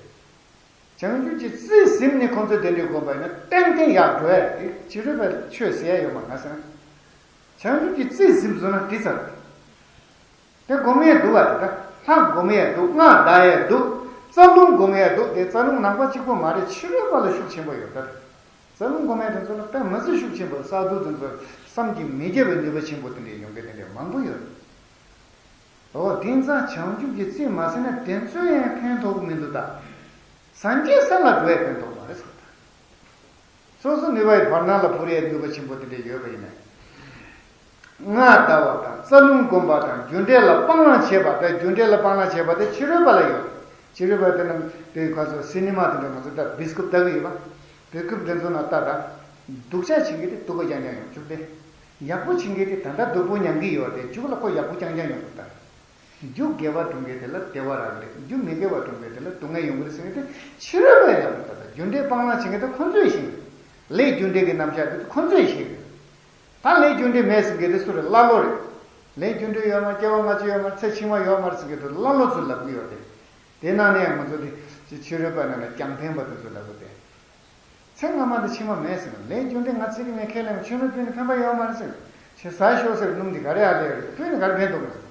བྱང་ཆུབ་ཀྱི་རྩིས་ཟིན་ནས་ཁོང་ཚོས་དེ་འདྲའི་སྒོམ་པ་ཡིན་ན་ཏན་ཏན་ཡག་འགྲོ་ཡ་རེད། ཕྱི་རོལ་པའི་ཆོས་ཟེར་ཡ་ཡོད་མ་རེད་ཟེར་ན། བྱང་ཆུབ་ཀྱི་རྩིས་ཟིན་སོང་ན་འགྲིག་ཚར་རེད། དེ་སྒོམ་ཡས་འདུག་བ་དེ་ད་ལྷ་སྒོམ་ཡས་འདུག། སྔགས་བཟླ་ཡས་འདུག། རྩ་རླུང་སྒོམ་ཡས་འདུག། དེ་རྩ་རླུང་ནང་པ་གཅིག་པོ་མ་རེད། ཕྱི་རོལ་པ་ལ་ཤུགས་ཆེན་པོ་ཡོད་ད། རྩ་རླུང་སྒོམ་ཡས་དེ་ཚོ་ལ་དཔེ་མི་སྲིད་ཤུགས་ཆེན་པོ། ས་རྡུལ་དེ་ཚོ་བསམ་གྱིས་མི་ཁྱབ་པའི་ནུས་པ་ཆེན་པོ་དེ་འདྲའི་ཡོང་མཁན་དེ་འདྲའི་མང་པོ་ཡོད་རེད། འོ་དེང་སང་བྱང་ཆུབ་ཀྱི་རྩིས་མ་ཟིན་ན་དེ་ཚོས་ཡང་ཕན་ཐོགས་མི་འདུག་ད། སངས་རྒྱས་ས་ལ་འགྲོ་ཡས་ཕན་ཐོགས་མ་རེད་ཟེར་ད། སོ་སོ་ནུས་པ་ཡི་བར་སྣང་ལ་འཕུར་ཡས་ནུས་པ་ཆེན་པོ་དེ་འདྲ་ཡོད་པ་ཡིན་ན། སྔགས་བཟླ་བ་དང་རྩ་རླུང་བསྒོམ་པ་དང་རྒྱུ་འབྲས་ལ་སྤང་བླང་བྱེད་པ་དང་། རྒྱུ་འབྲས་ལ་སྤང་བླང་བྱེད་པ་དེ་ཕྱི་རོལ་པ་ལ་ཡོད། ཕྱི་རོལ་པ་དེ་རྣམས་དེ་ག་ཚོད་སི་ནི་མ་དེ་འདྲ་ང་ཚོ་ལྟ་བི་སི་ཀུབ་ལྟ་གི་ཡོད་པ། བི་སི་ཀུབ་དེ་ཚོ་ནང་ལྟ་དང་། སྡུག་ཅག་བྱེད་མཁན་དེ་སྡུག་པ་རྐྱང་རྐྱང་ཡོང་བཅུག་སྟེ། ཡག་པོ་བྱེད་མཁན་དེ་ད་ལྟ་སྡུག་པོ་མྱང་གི་ཡོད་དེ་མཇུག་ལ་ཁོ་ཡག་པོ་རྐྱང་རྐྱང་ཡོང་གི་ད། རྒྱུ་དགེ་བ་སྒྲུབ་མཁན་དེ་ལ་བདེ་བ་རག་གི་རེད། རྒྱུ་མི་དགེ་བ་སྒྲུབ་མཁན་དེ་ལ་སྡུག་བསྔལ་ཡོང་གི་རེད་ཟེར་མཁན་དེ་ཕྱི་རོལ་པའི་ལམ་ལ་ད་ལྟ་རྒྱུ་འབྲས་སྤང་བླང་བྱེད་མཁན་དེ་ཁོ་ཚོས་ཤེས་ཀྱི་རེད། ལས་རྒྱུ་འབྲས་ཀྱི་རྣམ་གཞག་དེ་ཁོ་ཚོས་ཤེས་ཀྱི་རེད། ད་ལས་རྒྱུ་འབྲས་མེད་ཟེར་མཁན་དེ་སུ་རེད། ཀླ་ཀློ་རེད། ལས་རྒྱུ་འབྲས་ཡོད་མ་རེད། སྐྱེ་བ་སྔ་ཕྱི་ཡོད་མ་རེད། ཚེ་ཕྱི་མ་ཡོད་མ་རེད་ཟེར་མཁན་དེ་ཀླ་ཀློ་ཚོས་ལབ་ཀྱི་ཡོད་དེ། དེ་ནང་ནས་ཡང་ང་ཚོ་དེ་ཕྱི་རོལ་པ་ནང་ན་རྒྱང་འཕེན་པ་དེ་ཚོས་ལབ་ཀྱི་དེ། ཚེ་སྔ་མ་དང་ཕྱི་མ་མེད་ཟེར་ན། ལས་རྒྱུ་འབྲས་ང་ཚེ་རིང་ནས་ཁས་ལེན་པ་ཆོས་མེད་ཕུལ་ནས་ཕན་པ་ཡོད་མ་རེད་ཟེར་ན། ཆེ་ཟ་ཤོག་ཟེར་སྣུམ་འདི་ག་རེ་ཨ་ལས་རེད། ཕུལ་ནས་ག་རེ་ཕན་ཐོགས་ཟེར།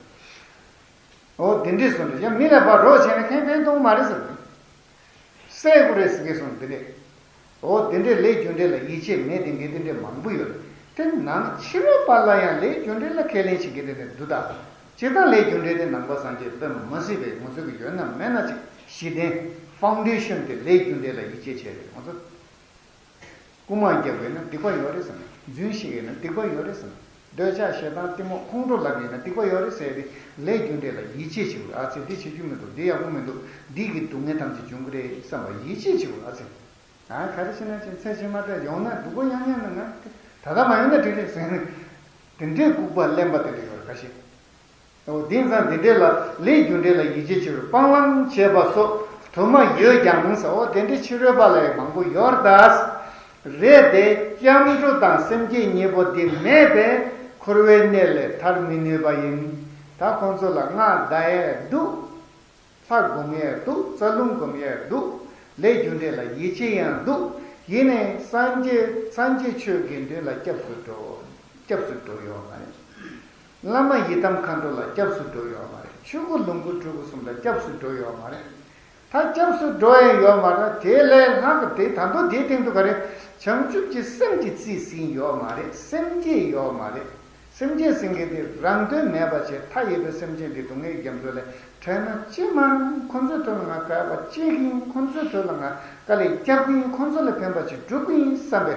འོ་དེ་འདྲས་སོང་རེད། ཡང་མི་ལ་ཕར་རོགས་བྱས་ན་ཁས་ཕན་ཐོགས་མ་རེད་ཟེར་ན། སེ་གོ་རེད་ཟེར་གི་སོང་དེ་འདྲས། འོ་དེ་འདྲས་ལས་རྒྱུ་འབྲས་ལ་ཡིད་ཆེས་མེད་དེ་འགས་དེ་འདྲས་མང་པོ་ཡོད་རེད། དེ་ནང་ཕྱི་རོལ་པ་ལ་ཡང་ལས་རྒྱུ་འབྲས་ལ་ཁས་ལེན་བྱེད་མཁན་དེ་འདྲས་འདུག་ད། སྤྱིར་བཏང་ལས་རྒྱུ་འབྲས་དེ་ནང་པ་སངས་རྒྱས་དཔེ་མ་སྲིད་པའི་ང་ཚོ་གི་ཡོད་ན་མེད་ན་ཅིག་གཞི་རྟེན་ཕའུན་ཌེ་ཤན་དེ་ལས་རྒྱུ་འབྲས་ལ་ཡིད་ཆེས་བྱས་རེད། ང་ཚོ་རྐུ་མ་རྒྱག་པས་ན་སྡིག་པ་ཡོད་རེད་ཟེར་ན། རྫུན་བཤད་པས་ན་སྡིག་པ་ཡོད་རེད་ཟེར་ན། འདོད་ཆགས་ཞེ་སྡང་གཏི་མུག་ཁོང་ཁྲོ་ལབ་པས་ན་སྡིག་པ་ཡོད་རེད་ཟེར་ཏེ། ལས་རྒྱུ་འབྲས་ལ་ཡིད་ཆེས་བྱེད་དགོས། ཨ་ཙི་འདི་བྱེད་རྒྱུ་མི་འདུག། འདི་ཡག་པོ་མི་འདུག། འདི་གི་སྡུག་བསྔལ་ཐམས་ཅད་འབྱུང་གི་རེད་བསམ་པ་ཡིད་ཆེས་བྱེད་དགོས། ཨ་ཙི། ཨ་ག་རེ་བྱས་ན་ཅིག་ཚེ་ཕྱི་མ་ད་ཡོང་ན་སྡུག་པོ་ཡང་ཡང་ན་ང་ད་ལྟ་མ་ཡོང་ན་འགྲིག་རེད་ཟེར་ནས། དེ་འདྲའི་ལྐུགས་པ་གླེན་པ་དེ་འདྲ་ཡོད་རེད་ཁ་ཤས། འོ་དེང་སང་དེ་འདྲས་ལ་ལས་རྒྱུ་འབྲས་ལ་ཡིད་ཆེས་བྱེད་པའི་སྤང་བླང་བྱེད་པ་སོགས་དུ་མ་ཡོད་ཀྱང་ཟེར། འོ་དེ་འདྲས་ཕྱི་རོལ་པ་ལ་ཡང་མང་པོ་ཡོད་རེད་ད། རེད་དེ་སྐྱབས་འགྲོ་དང་སེམས་བསྐྱེད་གཉིས་པོ་འདི་མེད་པས་འཁོར་བའི་གནས་ལས་ཐར་མི་ནུས་པ་ཡིན། ད་ཁོང་ཚོ་ལ་སྔགས་བཟླ་ཡས་འདུག། ལྷ་སྒོམ་ཡས་འདུག། རྩ་རླུང་སྒོམ་ཡས་འདུག། ལས་རྒྱུ་འབྲས་ལ་ཡིད་ཆེས་ཡང་འདུག། ཡིན་ནའི་སངས་རྒྱས་སངས་རྒྱས་ཆོས་དགེ་འདུན་ལ་སྐྱབས་སུ་འགྲོ། སྐྱབས་སུ་འགྲོ་ཡོད་མ་རེད། བླ་མ་ཡི་དམ་མཁའ་འགྲོ་ལ་སྐྱབས་སུ་འགྲོ་ཡོད་མ་རེད། ཆོས་སྐུ་ལོངས་སྐུ་སྤྲུལ་སྐུ་གསུམ་ལ་སྐྱབས་སུ་འགྲོ་ཡོད་མ་རེད། ད་སྐྱབས་སུ་འགྲོ་ཡས་ཡོད་མ་རེད། དེ་ལས་ལྷག་གི་དེ་ད་དུང་དེའི་སྟེང་དུ་ག་རེ། བྱང་ཆུབ་ཀྱི་སེམས་ཀྱི་རྩིས་ཟིན་ཡོད་མ་རེད། སེམས་བསྐྱེད་ཡོད་མ་རེད། སེམས་ཅན་ཟེར་མཁན་དེ་རང་དོན་མེད་པ་བྱས་མཐའ་ཡས་པའི་སེམས་ཅན་གྱི་སྡུག་བསྔལ་རྒྱ་མཚོ་ལས་བྲལ་ན་ཅི་མ་རུང་། ཁོ་ཚོའི་ཐོག་ལ་ང་དགའ་བ་སྐྱེ་གི་ཡིན། ཁོ་ཚོའི་ཐོག་ལ་ང་དཀའ་ལས་རྒྱབ་ཀྱི་ཡིན། ཁོ་ཚོ་ལ་ཕན་པ་ཅིག་སྒྲུབ་ཀྱི་ཡིན་བསམ་པའི་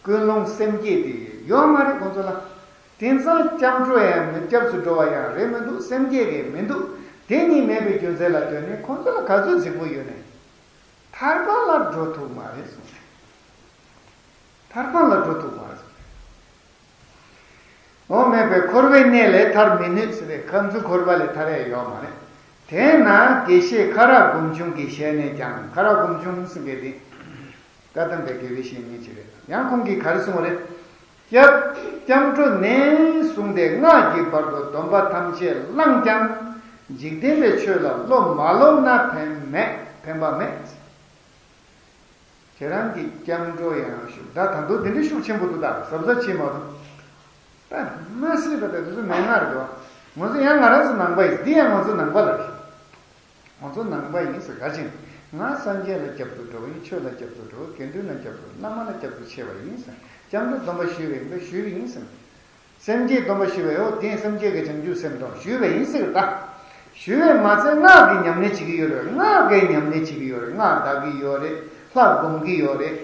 ཀུན་སློང་སེམས་བསྐྱེད་དེ་ཡོད་མ་རེད་ཁོ་ཚོ་ལ། དེང་སང་སྐྱབས་འགྲོ་ཡང་མི་སྐྱབས་སུ་འགྲོ་བ་ཡང་རེད་མི་འདུག་སེམས་བསྐྱེད་ཀྱི་མི་འདུག་དེ་གཉིས་མེད་པའི་རྒྱུ་མཚན་ལ་ལྟོས་ནས་ཁོ་ཚོ་ལ་ག་ཚོད་རྫིག་པོ་ཡོད་ནས། ཐར་པ་ལ་འགྲོ་ཐུབ་མ་རེད་གསུངས། ཐར་པ་ལ་འགྲོ་ཐུབ་མ་རེད་གསུངས། འོ་མེད་པའི་འཁོར་བའི་གནས་ལས་ཐར་མི་ནུས་ཟེར་ཏེ་ཁམས་གསུམ་འཁོར་བ་ལས་ཐར་ཡ་ཡོད་མ་རེད། དེས་ན་དགེ་བཤེས་ཁ་རག་སྒོམ་ཆུང་གི་ཞལ་ནས་ཀྱང་། ཁ་རག་སྒོམ་ཆུང་ཟེར་མཁན་དེ་བཀའ་གདམས་པའི་དགེ་བའི་བཤེས་གཉེན་ཅིག་རེད། ཡང་ཁོང་གིས་ག་རེ་གསུངས་པ་རེད། སྐྱབས་སྐྱབས་འགྲོ་ནས་བཟུང་སྟེ་སྔགས་ཀྱི་བར་དུ་སྡོམ་པ་ཐམས་ཅད་བླངས་ཀྱང་། འཇིག་རྟེན་པའི་ཆོས་ལ་བློ་མ་ལོག་ན་ཕན་མེད། ཕན་པ་མེད། ཁྱེད་རང་གིས་སྐྱབས་འགྲོ་ཡང་ཞུ། ད་ད་དུང་དེ་འདྲའི་ཤུགས་ཆེན་པོ་འདུག་ད་གཟབ་གཟབ་བྱེད་མ་ཐུབ། ད་མ་སྲིད་པ་ད་དེ་ཚོ་མན་ངག་རེད་དོ། ང་ཚོ་ཡང་ང་རང་ཚོ་ནང་པ་ཡིན། འདི་ཡང་ང་ཚོ་ནང་པ་ལ་རེད། ང་ཚོ་ནང་པ་ཡིན་ཟེར་ག་ཅིན། ང་སངས་རྒྱས་ལ་སྐྱབས་སུ་འགྲོ་བ་ཡིན། ཆོས་ལ་སྐྱབས་སུ་འགྲོ། དགེ་འདུན་ལ་སྐྱབས་སུ། བླ་མ་ལ་སྐྱབས་སུ་མཆི་བ་ཡིན་ཟེར། སྐྱབས་འགྲོ་སྡོམ་པ་ཞུས་པ་ཡིན་པས་ཞུས་པ་ཡིན་ཟེར། སེམས་བསྐྱེད་སྡོམ་པ་ཞུས་པས་འོ་དེ་སེམས་བསྐྱེད་ཀྱི་བྱང་ཆུབ་སེམས་སྡོམ་ཞུས་པ་ཡིན་ཟེར་ད། ཞུས་པས་མ་ཚད་སྔགས་ཀྱི་ཉམས་ལེན་བྱེད་ཀྱི་ཡོད་རེད། སྔགས་ཀྱི་ཉམས་ལེན་བྱེད་ཀྱི་ཡོད་རེད། སྔགས་བཟླ་གི་ཡོད་རེད། ལྷ་སྒོམ་གྱི་ཡོད་རེད།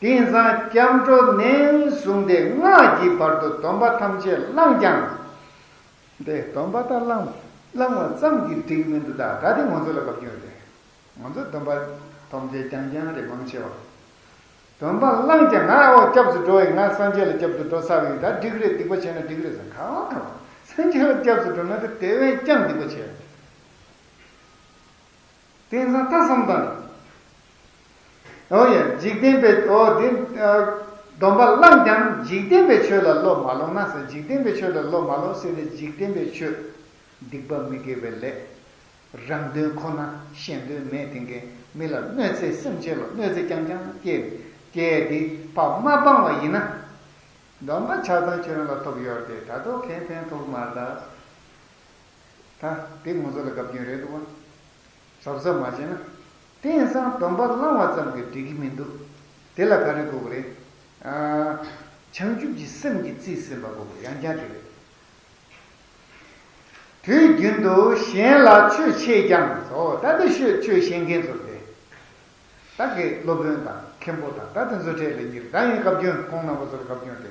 དེང་སང་སྐྱབས་འགྲོ་ནས་བཟུང་སྟེ་སྔགས་ཀྱི་བར་དུ་སྡོམ་པ་ཐམས་ཅད་བླངས་ཀྱང་། དེ་སྡོམ་པ་ད་བླངས་བླངས་པ་ཙམ་གྱིས་འགྲིག་མི་འདུག་ད་ད་དེ་ང་ཚོ་ལ་བབ་ཀྱི་ཡོད་རེད། ང་ཚོ་སྡོམ་པ་སྡོམ་ཚེ་རྐྱང་རྐྱང་རེད་མང་ཆེ་བ། སྡོམ་པ་བླངས་ཀྱང་ང་འོ་སྐྱབས་སུ་འགྲོ་ཡིན། ང་སངས་རྒྱས་ལ་སྐྱབས་སུ་འགྲོ་ཚར་བ་ཡིན། ད་འགྲིག་རེད། སྡིག་པ་བྱས་ན་འགྲིག་རེད་ཟེར། གང་ལ་གང་ལ་སངས་རྒྱས་ལ་སྐྱབས་སུ་འགྲོ་ན་ད་དེ་བས་ཀྱང་སྡིག་པ་བྱས། དེང་སང་ད་བསམ་དང་། འོ་ཡ་འཇིག་རྟེན་པའི་འོ་དེ་སྡོམ་པ་བླངས་ཀྱང་འཇིག་རྟེན་པའི་ཆོས་ལ་བློ་མ་ལོག་ན་ཟེར། འཇིག་རྟེན་པའི་ཆོས་ལ་བློ་མ་ལོག་ཟེར་ནས་འཇིག་རྟེན་པའི་ཆོས། སྡིག་པ་མི་དགེ་བའི་ལས། རང་དོན་ཁོ་ན་གཞན་དོན་མེད་དེ་འགའི་མི་ལ་གནོད་འཚེ་སེམས་ཅན་ལ་གནོད་འཚེ་རྐྱང་རྐྱང་སྐྱེས་སྐྱེས་དེ་ཕར་མ་སྤངས་པ་ཡིན་ན། སྡོམ་པ་ཆ་ཚང་ཁྱོད་རང་ལ་ཐོབ་ཡོད་དེ་ད་དུང་གས་ཕན་ཐོགས་མ་རེད་ད། ད་དེ་ང་ཚོ་ལ་དགའ་སྐྱོན་རེད་འདུག་བ། གཟབ་གཟབ་མ་བྱས་ན། དེང་སང་སྡོམ་པ་བླངས་པ་ཙམ་གྱིས་འགྲིག་གི་མི་འདུག་དེ་ལ་ག་རེ་དགོས་ཀྱི་རེད། ཨ། བྱང་ཆུབ་ཀྱི་སེམས་ཀྱིས་རྩིས་ཟིན་པ་དགོས་ཀྱི་ཡང་བསྐྱར་དེ་རེད། དུས་རྒྱུན་དུ་གཞན་ལ་ཆོས་འཆད་ཀྱང་། ཨོ་ད་དེ་ཆོས་ཆོས་བཤད་མཁན་ཚོར་དེ། ད་གི་སློབ་དཔོན་དང་མཁན་པོ་དང་ད་དེ་ཚོ་གྲས་ལ་ཉེར་ད་ཡིན་སྐབས་རྒྱུན་ཁོང་རྣམ་པ་ཚོར་སྐབས་རྒྱུན་དེ།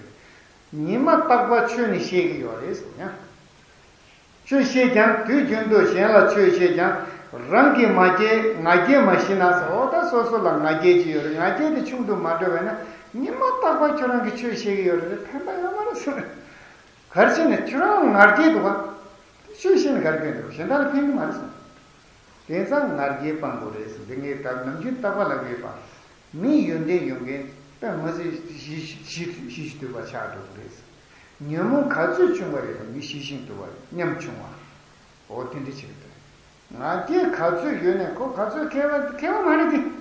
ཉི་མ་རྟག་པར་ཆོས་ནི་བཤད་ཀྱི་ཡོད་རེད་ཟེར་ཡང་། ཆོས་བཤད་ཀྱང་དུས་རྒྱུན་དུ་གཞན་ལ་ཆོས་བཤད་ཀྱང་། རང་གིས་མ་སྐྱེས་ང་རྒྱལ་མ་ཞི་ན་ཟེར། འོ་ད་སོ་སོ་ལ་ང་རྒྱལ་ཅིག་ཡོད་རེད། ང་རྒྱལ་དེ་ཆུང་དུ་མ་འགྲོ་བས་ན་ཉི་མ་རྟག་པར་ཁྱོད་རང་གིས་ཆོས་བཤད་ཀྱི་ཡོད་རེད། ཕན་པ་ཡོད་མ་རེད་ཟེར། གར་བྱས་ནས་ཁྱོད་རང་ང་རྒྱལ་འདུག་ག་ཆོས་བཤད་ནས་གར་སྐྱོན་འདུག་གཞན་དག་ལ་ཕན་གྱི་མ་རེད་ཟེར། དེང་སང་ང་རྒྱལ་སྤང་དགོས་རེད་ཟེར། འདི་ངས་ད་ནམ་རྒྱུན་རྟག་པར་ལབ་ཀྱི་ཡོད་པ། མི་ཡོན་ཏན་ཡོད་མཁན་དཔེ་མི་སྲིད་ཞི་ཞི་ཞི་ཞི་ཞི་དུལ་བ་ཆགས་འགྲོ་གི་རེད། ཉོན་མོངས་ག་ཚོད་ཆུང་བ་རེད་དང་མི་ཞི་ཞིང་དུལ་བ་ཉམ་ཆུང་བ། འོ་དེ་འདྲ་བྱེད་ཀྱི་འདུག་ང་རྒྱལ་ག་ཚོད་ཡོད་ནས་ཁོ་ག་ཚོད་མཁས་པ་མཁས་པ་མ་རེད་དེ། ག་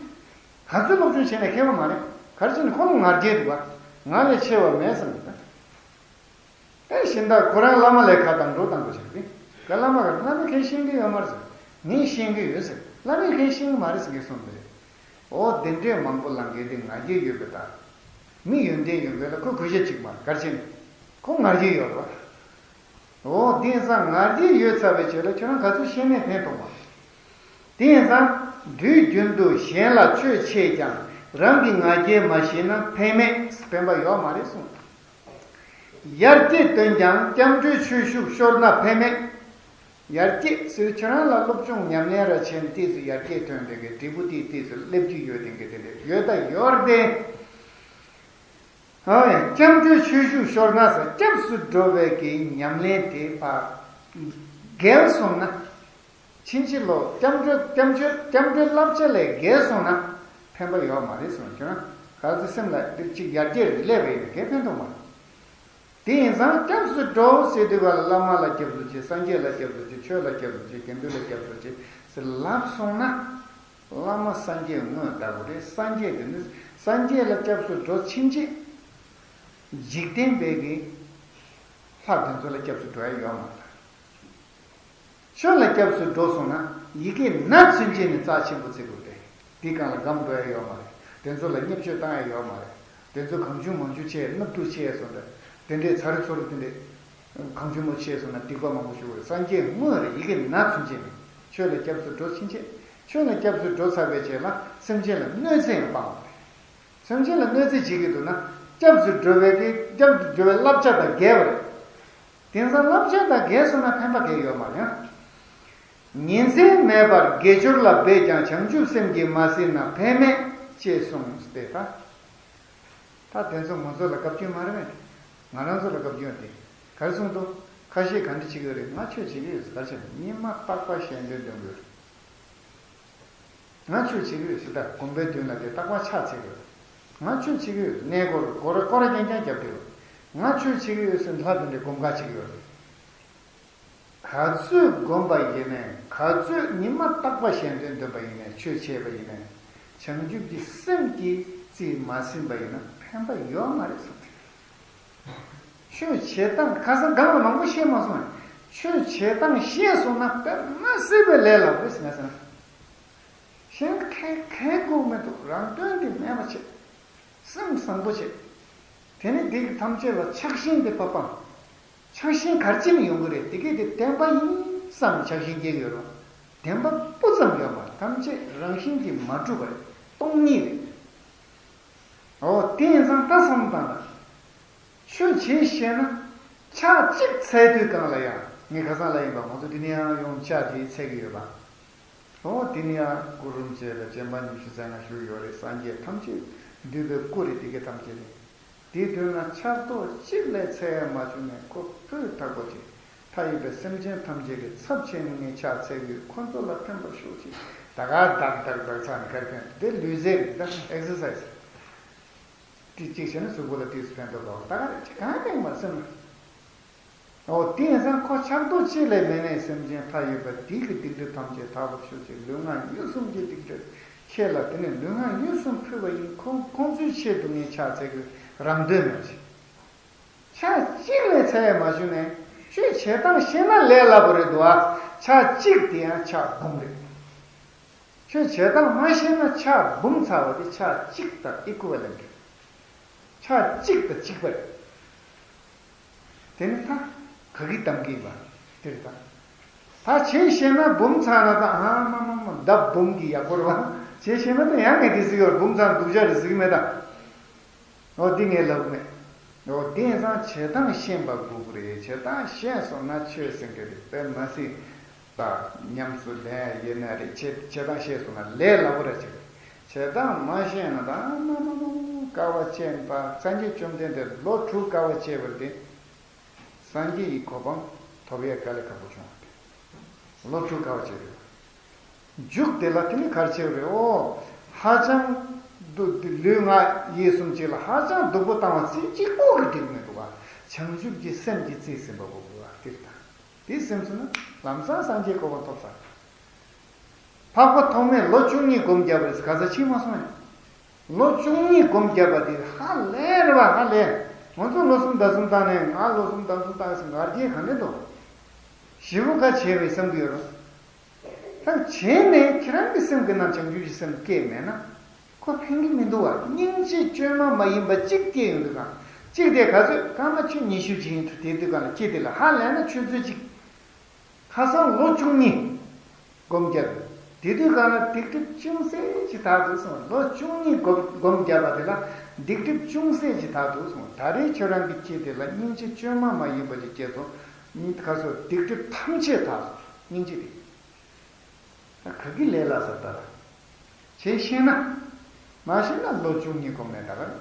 ཚོད་སློབ་སྦྱོང་བྱས་ནས་མཁས་པ་མ་རེད། ག་རེ་བྱས་ནས་ཁོ་ལ་ང་རྒྱལ་འདུག་བ། ང་ལས་ཆེ་བ་མེད་བསམ་གྱི་འདུག་ཨེ་གཞན་དག་ཁོ་རང་བླ་མ་ལས་ཁ་བཏང་འགྲོ་བཏང་དགོས་བྱུང་སྟེ། ད་བླ་མ་ག་བླ་མས་གང་ཤེས་ཀྱི་ཡོད་མ་རེད་ཟེར། ངས་ཤེས་ཀྱི་ཡོད་ཟེར། བླ་མས་གང་ཤེས་ཀྱི་མ་རེད་ཟེར་གྱི་གསུངས་པ་རེད། འོ་དེ་འདྲས་མང་པོ་ལ་འགལ་ཏེ་ང་རྒྱལ་ཡོད་པའི་ལྟར། མི་ཡོན་ཏན་ཡོད་པའི་ལ་ཁོས་གུས་ཞབས་ཅིག་མ་གར་ཕྱིན། ཁོ་ང་རྒྱལ་ཡོད་རེད་བ། འོ་དེང་སང་ང་རྒྱལ་ཡོད་ཚར་བའི་ཆེད་ལ་ཁྱོད་རང་ག་ཚོད་ཤེས་ནས་ཕན་ཐོགས་མ། དེང་སང་དུས་རྒྱུན་དུ་གཞན་ལ་ཆོས་འཆད་ཀྱང་རང་གི་ང་རྒྱལ་མ་ཞི་ན་ཕན་མེད་ཕན་པ་ཡོད་མ་རེད་གསུངས། ཡར་རྒྱས་བཏོན་ཀྱང་སྐྱབས་འགྲོའི་ཆོས་ཞུགས་ཤོར་ན་ཕན་མེད། ཡར་རྒྱས་ཟེར་ཁྱོད་རང་ལ་སློབ་སྦྱོང་ཉམས་ལེན་ར་བྱས་ནས་ཏོག་ཙམ་ཡར་རྒྱས་ཐོན་བསྡད་མཁན་འབྲས་བུ་དེ་ཏོག་ཙམ་སླེབས་རྒྱུ་ཡོད་བསྡད་མཁན་དེ་འདྲ་ཡོད་ད་ཡོད་རེད་དེ། ཨ་སྐྱབས་འགྲོའི་ཆོས་ཞུགས་ཤོར་ན་ཟེར། སྐྱབས་སུ་འགྲོ་བའི་གི་ཉམས་ལེན་དེ་ཕར་འགལ་སོང་ན། ཕྱིན་ཅི་ལོག་སྐྱབས་འགྲོ་སྐྱབས་འགྲོ་སྐྱབས་འགྲོའི་བསླབ་བྱ་ལས་འགལ་སོང་ན་ཕན་པ་ཡོད་མ་རེད་གསུངས། ཁྱོད་རང་གལ་སྲིད་སེམས་ལ་ཏིག་ཅིག་ཡར་རྒྱས་སླེབས་པ་ཡིན་ན་གས་ཕན་ཐོགས་མ་རེད། དེ་ཡིན་ཙང་སྐྱབས་སུ་འགྲོ་ཟེར་དུས་ག་ལ་བླ་མ་ལ་སྐྱབས་སུ་མཆི། སངས་རྒྱས་ལ་སྐྱབས་སུ་མཆི། ཆོས་ལ་སྐྱབས་སུ་མཆི། དགེ་འདུན་ལ་སྐྱབས་སུ་མཆི་ཟེར་ལབ་སོང་ན། བླ་མ་སངས་རྒྱས་དངོས་ལྟ་བུ་རེད། སངས་རྒྱས་དེ་ནི་སངས་རྒྱས་ལ་སྐྱབས་སུ་འགྲོ་ཕྱིན་ཆད། འཇིག་རྟེན་པའི་གི་ལྷ་དེ་ཚོ་ལ་སྐྱབས་སུ་འགྲོ་ཡ་ཡོད་མ་རེད། ཆོས་ལ་སྐྱབས་སུ་འགྲོ་སོང་ན་ཡི་གེ་ན་ཚུན་ཆད་ནི་རྩ་ཆེན་པོ་བརྩི་དགོས་ཏེ། འདི་སྒང་ལ་སྒམ་འགྲོ་ཡ་ཡོད་མ་རེད། དེ་ཚོ་ལ་བརྙས་བཅོས་བཏང་ཡ་ཡོད་མ་རེད། དེ་ཚོ་གང་བྱུང་མང་བྱུང་བྱས་སྣུབ་ཐུབ་བྱས་སོང་ད། དེ་འདྲའི་ཚ་རུ་ཚོ་རུ་དེ་འདྲའི་ གང་ཆེན་པོ་ཆེ་སོང་ན་སྡིག་པ་མང་པོ་ཞུགས་པ་རེད། སངས་རྒྱས་དངོས་རེད། ཡི་གེ་ན་ཚུན་ཆད་ནས་ཆོས་ལ་སྐྱབས་སུ་འགྲོ་ཕྱིན་ཆད། ཆོས་ལ་སྐྱབས་སུ་འགྲོ་ཚར་བའི་རྗེས་ལ་སེམས་ཅན་ལ་གནོད་འཚེ་ཡང་སྤང་བ་རེད། སེམས་ཅན་ལ་གནོད་འཚེ་བྱེད་ཀྱི་འདུག་ན་སྐྱབས་སུ་འགྲོ་བའི་གི་སྐྱབས་སུ་འགྲོ་བའི་བསླབ་བྱ་དང་འགལ་བ་རེད། དེང་སང་བསླབ་བྱ་དང་འགལ་སོང་ན་ཕན་པ་གང་ཡང་ཡོད་མ་རེད། ཉིན་མཚན་མེད་པར་དགེ་སྦྱོར་ལ་འབད་ཀྱང་། བྱང་ཆུབ་སེམས་ཀྱིས་མ་ཟིན་ན། ཕན་མེད་ཅེས་གསུངས་ཏེ། ད་ད་དེ་ཚོ་ང་ཚོ་ལ་བཀའ་བཀྱོན་མ་རེད་མེད། ང་རང་ཚོ་ལ་བཀའ་བཀྱོན་ཏེ། ག་རེ་གསུངས་འདུག་ཁ་ཤས་ག་འདྲ་བྱེད་ཀྱི་ཡོད་རེད། ང་ཆོས་བྱེད་ཀྱི་ཡོད་ཟེར། ག་རེ་བྱེད་ན་ཉི་མ་རྟག་པར་གཞན་དོན་འདོན་གྱི་ཡོད་རེད། ང་ཆོས་བྱེད་ཀྱི་ཡོད་ཟེར། ད་དགོན་པའི་མདུན་ལ་དེ་རྟག་པར་ཕྱག་འཚལ་གྱི་ཡོད་རེད། ང་ཆོས་བྱེད་ཀྱི་ཡོད་ཟེར། གནས་སྐོར་སྐོར་ར་སྐོར་ར་རྐྱང་རྐྱང་བརྒྱབ་ཀྱི་ཡོད་རེད། ང་ཆོས་བྱེད་ཀྱི་ཡོད་ཟེར། ལྷ་དེ་འདྲའི་སྒོམ་ཁ་བྱེད་ཀྱི་ཡོད་རེད། ག་ཚོད་བསྒོམས་པ་ཡིན་ནའི། ག་ཚོད་ཉི་མ་རྟག་པར་གཞན་དོན་འདོན་པ་ཡིན་ནའི། ཆོས་བྱས་པ་ཡིན་ནའི། བྱང་ཆུབ་ཀྱི་སེམས་ཀྱིས་རྩིས་མ་ཟིན་པ་ཡིན་ན་ཕན་པ་ཡོད་མ་རེད་གསུངས་ཏེ། ཆོས་བྱེད་སྟངས་ཁ་སང་སྒང་ལ་མང་པོ་བཤད་མ་སོང་ངས། ཆོས་བྱེད་སྟངས་ཤེས་སོང་ན་དཔེ་མ་སྲིད་པའི་ལས་སླ་པོ་རེད་ཟེར་ན་ཟེར་ན། གཞན་གང་གང་དགོས་མི་འདུག་རང་དོན་དེ་མེད་པ་བྱེད། སེམས་བཟང་པོ་བྱེད། དེ་ནི་དེ་གི་ཐམས་ཅད་ལ་ཆགས་ཞེན་དེ་ཕར་སྤང་། ཆགས་ཞེན་ག་རེ་བྱས་ནས་ཡོང་གི་རེད། དེ་གས་དེ་བདེན་པ་ཡིན་བསམ་ནས་ཆགས་ཞེན་སྐྱེ་གི་ཡོད་རེད། བདེན་པ་སྤུ་ཙམ་ཡོད་མ་རེད། ཐམས་ཅད་རང་བཞིན་གྱིས་མ་གྲུབ་པ་རེད། སྟོང་ཉིད་རེད། འོ་དེ་ཡིན་ཙང་ད་བསམ་བློ་བཏང་དང་། ཆོས་བྱེད་ཤེས་ན་ཕྱག་གཅིག་འཚལ་དུས་སྒང་ལ་ཡང་། ངས་ཁ་སང་ལབ་ཡིན་པ། ང་ཚོ་འདི་ནས་ཡང་ཡོང་ཕྱག་དེ་འཚལ་གྱི་ཡོད་པ། འོ་དེ་ནས་ཡང་སྐུ་རིམ་བྱས་ལ་སྤྱན་པ་ཉི་ཤུ་རྩ་ལྔ་བཞུགས་ཡོད་རེད། སངས་རྒྱས་ཐམས་ཅད་འདུས་པའི་སྐུ་རེད། དེ་ག་ཐམས་ཅད་རེད། དེའི་དུས་ན་ཕྱག་རྡོག་གཅིག་ལས་འཚལ་ཡང་མ་བྱུང་ནས། ཁོ་སྤུས་དག་པོ་ཅིག་མཐའ་ཡས་པའི་སེམས་ཅན་ཐམས་ཅད་ཀྱི་ཚབ་བྱས་ནས་ངས་ཕྱག་འཚལ་གྱི་ཡོད། ཁོ་ཚོ་ལ་ཕན་པར་ཤོག་ཅིག་ད་ག་དག་དག་དག་ཚར་ནས་ག་རེ་ཕན། དེ་ལུས་རྩལ་རེད། ད་ཨེག་སར་སའི་སི། ཏིག་ཅིག་བྱས་ན་གཟུགས་པོ་ལ་ཏིག་ཙམ་ཕན་ཐོགས་འདུག་ད་ག་རེ་ཅིག་གང་ཡང་མེད་མ་སེམས་ལ། འོ་དེ་ཡིན་ཙང་ཁོ་ཕྱག་རྡོག་གཅིག་ལས་མེད་ནས་སེམས་ཅན་མཐའ་ཡས་པ་དེ་གི་སྡིག་སྒྲིབ་ཐམས་ཅད་དག་པར་ཤོག་ཅིག་ལུས་ངག་ཡིད་གསུམ་གྱི་སྡིག་སྒྲིབ་ཁྱེད་ལ་དེ་ནས་ལུས་ངག་ཡིད་གསུམ་ཕུལ་བ་ཡིན། ཁོང་ཁོང་ཚོའི་ཆེད་དུ་ངས་ཕྱག་འཚལ་གྱི། རང་དོན་མེད་ཅིག་ཕྱག་གཅིག་ལས་འཚལ་ཡང་མ་བྱུང་ནས། ཆོས་བྱེད་སྟངས་ཤེས་ན་ལས་སླ་པོ་རེད་འདུག་ཨ། ཕྱག་གཅིག་དེ་ཡང་ཕྱག་འབུམ་རེད། ཆོས་བྱེད་སྟངས་མ་ཤེས་ན་ཕྱག་འབུམ་ཚར་བ་དེ་ཕྱག་གཅིག་དང་ཨི་ཀུ་ཝ་ལེན་ཊི་རེད། ཕྱག་གཅིག་དང་གཅིག་པ་རེད། དེ་ནི་ད་ག་གི་གཏམ་གྱི་ཡིན་པ་དེ་རེད་ད། ད་བྱེད་ཤེས་ན་འབུམ་ཚར་ན་ད། ཨ་མ་མ་མ། ལྡབ་འབུམ་གྱི་ཡག་པོ་རེད་བ། བྱེད་ཤེས་ན་ད་ཡང་ངས་དེ་ཟིག་ཡོད། འབུམ་ཚར་སྡུག་ཅག་རེད་ཟིག་མེད་ད། འོ་འདི་ངས་ལབ་མེད། འོ་དེང་སང་བྱེད་སྟངས་ཤེས་པ་དགོས་ཀྱི་རེད། བྱེད་སྟངས་ཤེས་སོང་ན་ཆོས་ཟེར་མཁན་དེ་དཔེ་མ་སྲིད་ད་ཉམས་སུ་ལེན་ཡིན་ན་རེད། བྱེད་བྱེད་སྟངས་ཤེས་སོང་ན་ལས་སླ་པོ་རེད་ཅིག་བྱེད་སྟངས་མ་ཤེས་ན་ད་མ་མ་མ་དཀའ་བ་སྤྱད་པ། སངས་རྒྱས་བཅོམ་ལྡན་འདས་ལོ་དྲུག་དཀའ་བ་སྤྱད་པ་དེ། སངས་རྒྱས་ཀྱི་གོ་འཕང་ཐོབ་ཡས་དཀའ་ལས་ཁག་པོ་བྱུང་བ་རེད། ལོ་དྲུག་དཀའ་བ་སྤྱད་རེད། མཇུག་དེ་ལ་དེ་ནི་ག་རེ་བྱས་པ་རེད། ཨོ། ཧ་ཅང་དུ་ལུས་ངག་ཡིད་གསུམ་གཅིག་ལ་ཧ་ཅང་སྡུག་པོ་བཏང་བ་རྩེ་གཅིག་པོ་གིས་འགྲིག་མི་འདུག་བ། བྱང་ཆུབ་ཀྱི་སེམས་ཀྱིས་རྩིས་ཟིན་པ་དགོས་དགོས་བ་དེ་རེད་ད། དེ་སེམས་སོང་ན་ལམ་སང་སངས་རྒྱས་གོ་འཕང་ཐོབ་ས། འཕགས་པ་ཐོགས་མེད་ལོ་བཅུ་གཉིས་སྒོམ་བརྒྱབ་པ་རེད། ག་ས་ཕྱིན་མ་སོང་ཡང་། ལོ་བཅུ་གཉིས་སྒོམ་བརྒྱབ་པ་དེ་ཧ་ལས་རེད་བ། ཧ་ལས། ང་ཚོ་ལོ་གསུམ་ཟླ་གསུམ་བཏང་ནས། ང་ལོ་གསུམ་ཟླ་གསུམ་བཏང་ཟེར་ང་རྒྱལ་ག་ནས་འདུག་ཞེ་པོ་ག་བྱས་པའི་བསམ་གྱི་ཡོད་རེད། ད་བྱས་ནས་ཁྱེད་རང་གི་སེམས་ཀྱི་ནང་བྱང་ཆུབ་ཀྱི་སེམས་སྐྱེས་མེད་ན། ཁོ་ཕན་གྱི་མི་འདུག་བ། སྙིང་རྗེ་བཅོས་མ་མ་ཡིན་པ་གཅིག་སྐྱེས་ཡོང་དུས་གང་། གཅིག་དེ་ག་ཚོད་སྐར་མ་ཆུ་ཉི་ཤུ་ཅིག་ཡིན་དུས་དེ་དུས་གང་ལ་སྐྱེས་དེ་ལ་ཧ་ལས་ན་ཆུ་ཚོད་གཅིག་ཁ་སང་ལོ་བཅུ་གཉིས་སྒོམ་བརྒྱབ། དེ་དུས་གང་ལ་སྡིག་སྒྲིབ་ཅུང་ཟད་ཅིག་དག་འདུག་གསུངས། ལོ་བཅུ་གཉིས་སྒོམ་སྒོམ་བརྒྱབ་པ་དེ་ལ་སྡིག་སྒྲིབ་ཅུང་ཟད་ཅིག་དག་འདུག་གསུངས། ད་རེས་ཁྱོད་རང་གི་སྐྱེས་དེ་ལ་སྙིང་རྗེ་བཅོས་མ་མ་ཡིན་པ་ཅིག་སྐྱེས་སོང་། ཁ་སང་སྡིག་སྒྲིབ་ཐམས་ཅད་དག་སོང་། སྙིང་རྗེ་དེ། ད་ག་གི་ལས་སླ་ས་ལྟ་ར། བྱེད་ཤེས་ན། མ་ཤེས་ན་ལོ་བཅུ་གཉིས་གོམས་ནས་ད་ག་རེད།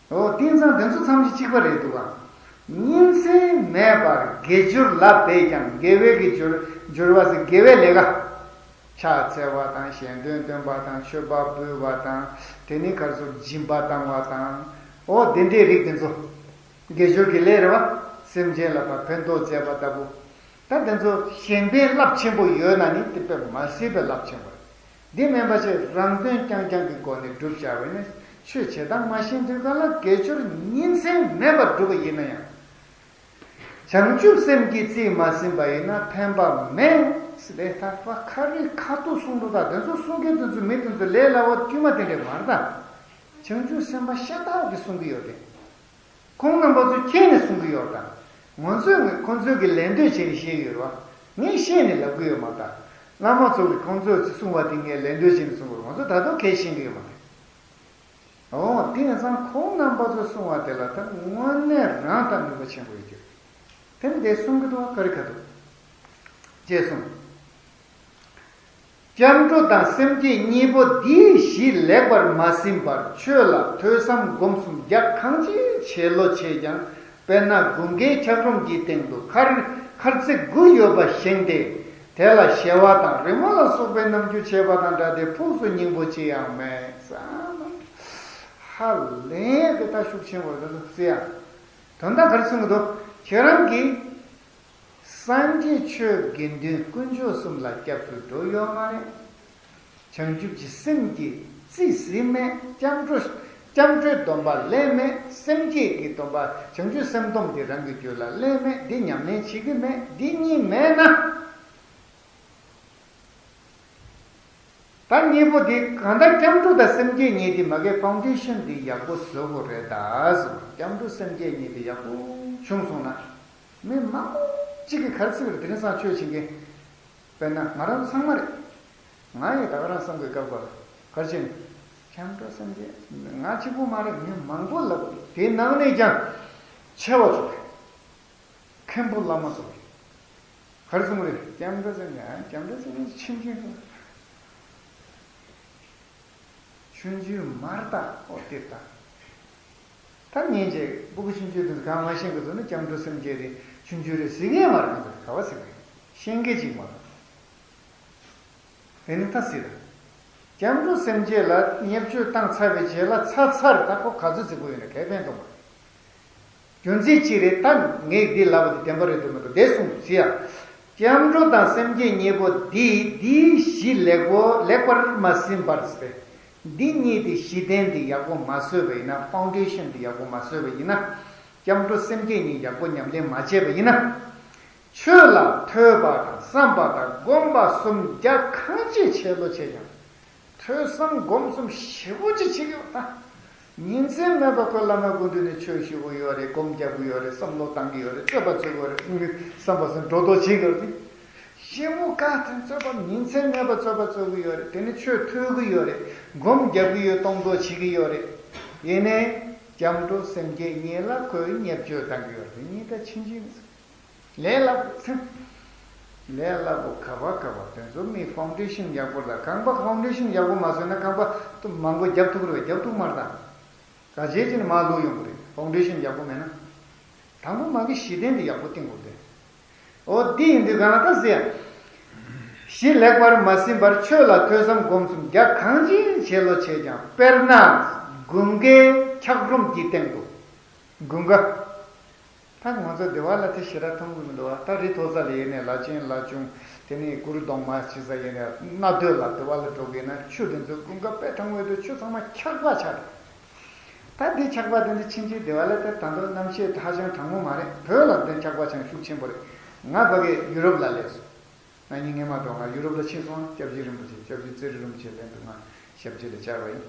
འོ་དེང་སང་དེ་ཚོ་ཚང་མ་གཅིག་པ་རེད་འདུག་ག་ཉིན་མཚན་མེད་པར་དགེ་སྦྱོར་ལ་འབད་ཀྱང་། དགེ་བའི་གི་སྦྱོར་སྦྱོར་བ་ཟེར་དགེ་བའི་ལས་ཀ་ཕྱག་འཚལ་བ་དང་། གཞན་དོན་སྟོན་པ་དང་། མཆོད་པ་འབུལ་བ་དང་། དེ་ནི་གར་སོགས་སྦྱིན་པ་བཏང་བ་དང་། འོ་དེ་འདྲའི་རིགས་དེ་ཚོ་དགེ་སྦྱོར་གྱི་ལས་རེད་བ། སེམས་ཅན་ལ་ཕར་ཕན་ཐོགས་མཛད་པ་ལྟ་བུ། ད་དེ་ཚོ་གཞན་ཕན་རླབས་ཆེན་པོ་ཡོད་ན་ནི་དེ་དཔེ་མ་སྲིད་པའི་རླབས་ཆེན་པོ་རེད། འདི་མིན་པ་ཞིག་རང་དོན་རྐྱང་རྐྱང་གི་སྒོ་ནས་བསྒྲུབ་བྱ་བས་ནི། ཆོས་བྱེད་སྟངས་མ་ཤེས་དུས་ག་ལ་དགེ་སྦྱོར་ཉིན་མཚན་མེད་པར་བསྒྲུབ་པ་ཡིན་ན་ཡང་། བྱང་ཆུབ་སེམས་ཀྱིས་རྩིས་མ་ཟིན་པ་ཡིན་ན་ཕན་པ་མེད་ཟེར་ལས་ཐག་པ་ཁ་རི་ཁ་ཐུག་གསུང་འདུག་ད་དེ་ཚོ་གསུང་མཁན་དེ་ཚོ་མི་དེ་ཚོ་ལས་སླ་བ་དཀྱུས་མ་དེ་འདྲས་མ་རེད་ད། བྱང་ཆུབ་སེམས་དཔའ་ཤ་སྟག་གིས་གསུང་གི་ཡོད་དེ། ཁོང་རྣམ་པ་ཚོ་ཁྱེད་ནས་གསུང་གི་ཡོད་དམ། ང་ཚོས་ངས་ཁོང་ཚོའི་གི་ལད་ཟློས་བྱས་ནས་བཤད་ཡོད་རེད་བ། ངས་བཤད་ནས་ལབ་གི་ཡོད་མ་རེད། བླ་མ་ཚོ་གིས་ཁོང་ཚོས་གསུང་བ་དེ་ངས་ལད་ཟློས་བྱས་ནས་གསུང་གི་རེད། ང་ཚོ་ད་དུང་ཁས་ཤེས་གི་ཡོད་མ་རེད། འོ་དེ་ཡིན་ཙང་ཁོང་རྣམ་པ་ཚོས་གསུང་བ་དེ་ལ་ད་དངོས་གནས་རང་ད་ནུས་པ་ཆེན་པོ་ཡོད་ཀྱི་རེད། དེ་འདི་གསུང་གི་འདུག་བ། ག་རེ་ག་འདུག་ཅེས་གསུངས། སྐྱབས་འགྲོ་དང་སེམས་བསྐྱེད་གཉིས་པོ་འདིའི་གཞི་ལེགས་པར་མ་ཟིན་པར་ཆོས་ལ་ཐོས་བསམ་སྒོམ་གསུམ་རྒྱ་གང་ཅིའི་བྱེད་ལོ་བྱས་ཀྱང་། དཔེར་ན་དགུན་ཁའི་འཁྱགས་རོམ་གྱི་སྟེང་དུ་མཁར་མཁར་རྩེ་དགུ་ཡོད་པ་བཞེངས་ཏེ། དེ་ལ་ཞལ་བ་དང་རི་མོ་ལ་སོགས་པའི་རྣམ་འགྱུར་བྱས་པ་དང་འདྲ་སྟེ་ཕུགས་སུ་སྙིང་པོ་ཅི་ཡང་མེད་བསམ། ཧ་ལས་དེ་ད་ཤུགས་ཆེན་པོ་རེད་ཟེར་ཡ། དོན་དག་ག་རེ་གསུང་གི་འདུག་ཁྱེད་རང་གིས། སངས་རྒྱས་ཆོས་དགེ་འདུན་དཀོན་མཆོག་གསུམ་ལ་སྐྱབས་སུ་འགྲོ་ཡོད་མ་རེད། བྱང་ཆུབ་ཀྱི་སེམས་ཀྱིས་རྩིས་ཟིན་མེད། སྐྱབས་འགྲོ་སྐྱབས་འགྲོའི་སྡོམ་པ་ལེན་མེད། སེམས་བསྐྱེད་ཀྱི་སྡོམ་པ་བྱང་ཆུབ་སེམས་སྡོམ་དེ་རང་གི་རྒྱུད་ལ་ལེན་མེད། འདི་ཉམས་ལེན་བྱེད་ཀྱི་མེད། འདི་གཉིས་མེད་ན། ད་གཉིས་པོ་འདི་གང་ལྟར་སྐྱབས་འགྲོ་དང་སེམས་བསྐྱེད་གཉིས་འདི་མ་གི་ཕའུན་ཌེ་ཤན་འདི་ཡག་པོ་བཟོ་དགོས་རེད་ད་ཟེར། སྐྱབས་འགྲོ་སེམས་བསྐྱེད་གཉིས་འདི་ཡག་པོ་བྱུང་སོང་ན། མི་མང་པོ་གཅིག་གིས་ག་རེ་ཟེར་གི་རེད། དེ་རིང་སང་ཆོས་བྱེད་མཁན། དཔེར་ན་ང་རང་ཚང་མ་རེད། ང་ཡིས་ད་ག་རང་བསམ་གི་སྐབས་སྐབས་ག་རེ་བྱས་ནས། སྐྱབས་འགྲོ་སེམས་བསྐྱེད་ང་གཅིག་པུ་མ་རེད། མི་མང་པོ་ལབ་གི། དེ་ནང་ནས་ཀྱང་ཆེ་བ་ཚོ་རེད། མཁན་པོ་བླ་མ་ཚོ་རེད། ག་རེ་གསུང་གི་རེད། སྐྱབས་འགྲོ་སེམས་བསྐྱེད། ཨ། སྐྱབས་འགྲོ་སེམས་བསྐྱེད་ཆུང་ཆུང་ཚོ། ཆུང་ཆུང་མ་རེད་ད། ཨོ་དེ་ད། ད་ཉན་བྱས་སྤུ་གུ་ཆུང་ཆུང་དེ་ཚོ་གང་མ་ཤེས་གི་ཚོ་ནི་སྐྱབས་འགྲོ་སེམས་བསྐྱེད་རེད། ཆུང་ཆུང་རེད་ཟེར་གི་མ་རེད། ང་ཚོ་ག་བ་ཟེར་གི་རེད། ཤེས་མཁན་ཅིག་མ་རེད། དེ་ནི་ད་ཟེར། སྐྱབས་འགྲོ་སེམས་བསྐྱེད་ལ་བརྙས་བཅོས་བཏང་ཚར་བའི་རྗེས་ལ་ཚར་ཚར་ད་ཁོ་ག་ཚོད་བརྩི་དགོས་ཡོད་ན་གལ་ཕན་ཐོགས་མ་རེད། རྒྱུ་མཚན་ཅི་རེད། ད་ངས་འདི་ལབ་པ་དེ་བདེན་པ་རེད་འདུག་མི་འདུག་བསྡད་སོང་ཟེར་ཡ། སྐྱབས་འགྲོ་དང་སེམས་བསྐྱེད་གཉིས་པོ་འདི་འདིའི་གཞི་ལེགས་པོ་ལེགས་པར་མ་ཟིན་པར་ཟེར། འདི་གཉིས་དེ་གཞི་རྟེན་འདི་ཡག་པོ་མ་བཟོས་པ་ཡིན་ན། ཕའུན་ཌེ་ཤན་འདི་ཡག་པོ་མ་བཟོས་པ་ཡིན་ན། སྐྱབས་འགྲོ་སེམས་བསྐྱེད་གཉིས་ཡག་པོ་ཉམས་ལེན་མ་བྱས་པ་ཡིན་ན། ཆོས་ལ་ཐོས་པ་དང་བསམ་པ་དང་སྒོམ་པ་གསུམ་རྒྱ་གང་ཅི་བྱས་ལོ་བྱས་ཀྱང་། ཐོས་བསམ་སྒོམ་གསུམ་ཞེ་པོ་ཅིག་བྱེད་ཀྱི་ཡོད་ད། ཉིན་མཚན་མེད་པར་ཁོས་བླ་མའི་སྐུ་མདུན་ནས་ཆོས་ཞུ་གི་ཡོད་རེད། སྒོམ་རྒྱབ་ཀྱི་ཡོད་རེད། བསམ་བློ་བཏང་གི་ཡོད་རེད། རྩོད་པ་རྩོད་ཀྱི་ཡོད་རེད། བསམ་པ་སེམས་སྒྲོ་འདོགས་བྱེད་ཀྱི་ཡོད་རེད། ཞེ་པོ་དཀའ་ཐང་རྩོད་པ་ཉིན་མཚན་མེད་པར་རྩོད་པ་རྩོད་ཀྱི་ཡོད་རེད། དེ་ནས་ཆོས་ཐོས་ཀྱི་ཡོད་རེད། སྒོམ་རྒྱབ་ཀྱི་ཡོད། གཏོང་རོགས་བྱེད་ཀྱི་ཡོད་རེད། ཡིན་ནའི་སྐྱབས་འགྲོ་སེམས་བསྐྱེད་གཉིས་ལ་ཁོས་བརྙས་བཅོས་བཏང་གི་ཡོད་རེད། གཉིས་ད་ཕྱིན་ཅི་མི་ཚུགས། ལས་སླ་པོ་ཚིག་ལས་སླ་པོ་ག་པ་ག་པ། དེ་ཚོ་མི་ཕའུན་ཌེ་ཤན་ཡག་པོ་ལ། རྐང་པ་ཕའུན་ཌེ་ཤན་ཡག་པོ་མ་བཟོས་ན་རྐང་པ་མང་པོ་རྒྱབ་ཐུབ་རེད། རྒྱབ་ཐུབ་མ་རེད་ད། ག་བྱས་ཀྱི་ནི་མ་ལུས་ཡོང་གི་རེད། ཕའུན་ཌེ་ཤན་ཡག་པོ་མེད་ན། དང་པོ་མ་གི་གཞི་རྟེན་དེ་ཡག་པོ་བཏིང་དགོས་ཏེ། འོ་འདི་ཡིན་དུས་གང་ལ་ད་ཟེར། གཞི་ལེགས་པར་མ་ཟིན་པར་ཆོས་ལ་ཐོས་བསམ་སྒོམ་གསུམ་རྒྱ་གང་ཅི་བྱས་ལོ་བྱས་ཀྱང་། དཔེར་ན་དགུན་ཁའི་འཁྱགས་རོམ་གྱི་སྟེང་དུ། དགུན་ཁ། ད་ང་ཚོ་སྡེ་བ་ལ་དེ་ཞེ་དྲག་མཐོང་གི་མི་འདུག་བ། ད་རི་མཐོ་ས་ལ་ཡིན་ནའི་ལ་ཆེན་ལ་ཆུང་། དེ་ནས་གུར་གདོང་མ་ཕྱི་ས་ཡིན་ནའི་གནའ་སྟོད་ལ་སྡེ་བ་ལ་འགྲོ་གི་ཡིན་ན་ཆུ་དེ་ཚོ་དགུན་ཁ་དཔེ་གྲང་བའི་དུས་ཆུ་ཚང་མ་འཁྱག་པ་ཆགས་འདུག་ད་འདི་འཁྱག་པ་དེ་འདི་ཕྱིན་ཆད་སྡེ་བ་ལ་དེ་ད་དུང་གནམ་གཤིས་ཧ་ཅང་གྲང་མོ་མ་རེད། བོད་ལ་དེ་འཁྱག་པ་ཆགས་ཤུགས་ཆེན་པོ་རེད། ང་ཕ་གི་ཡུ་རོབ་ལ་སླེབས་སོང་། ང་གཉིས་སྔས་མ་དུ་ང་ཡུ་རོབ་ལ་ཕྱིན་སོང་། སྐྱབས་རྗེ་རིན་པོ་ཆེ། སྐྱབས་རྗེ་ཙེ་རི་རིན་པོ་ཆེ་ལན་དུ་ང་ཞབས་རྗེས་ལ་བཅར་བ་ཡིན།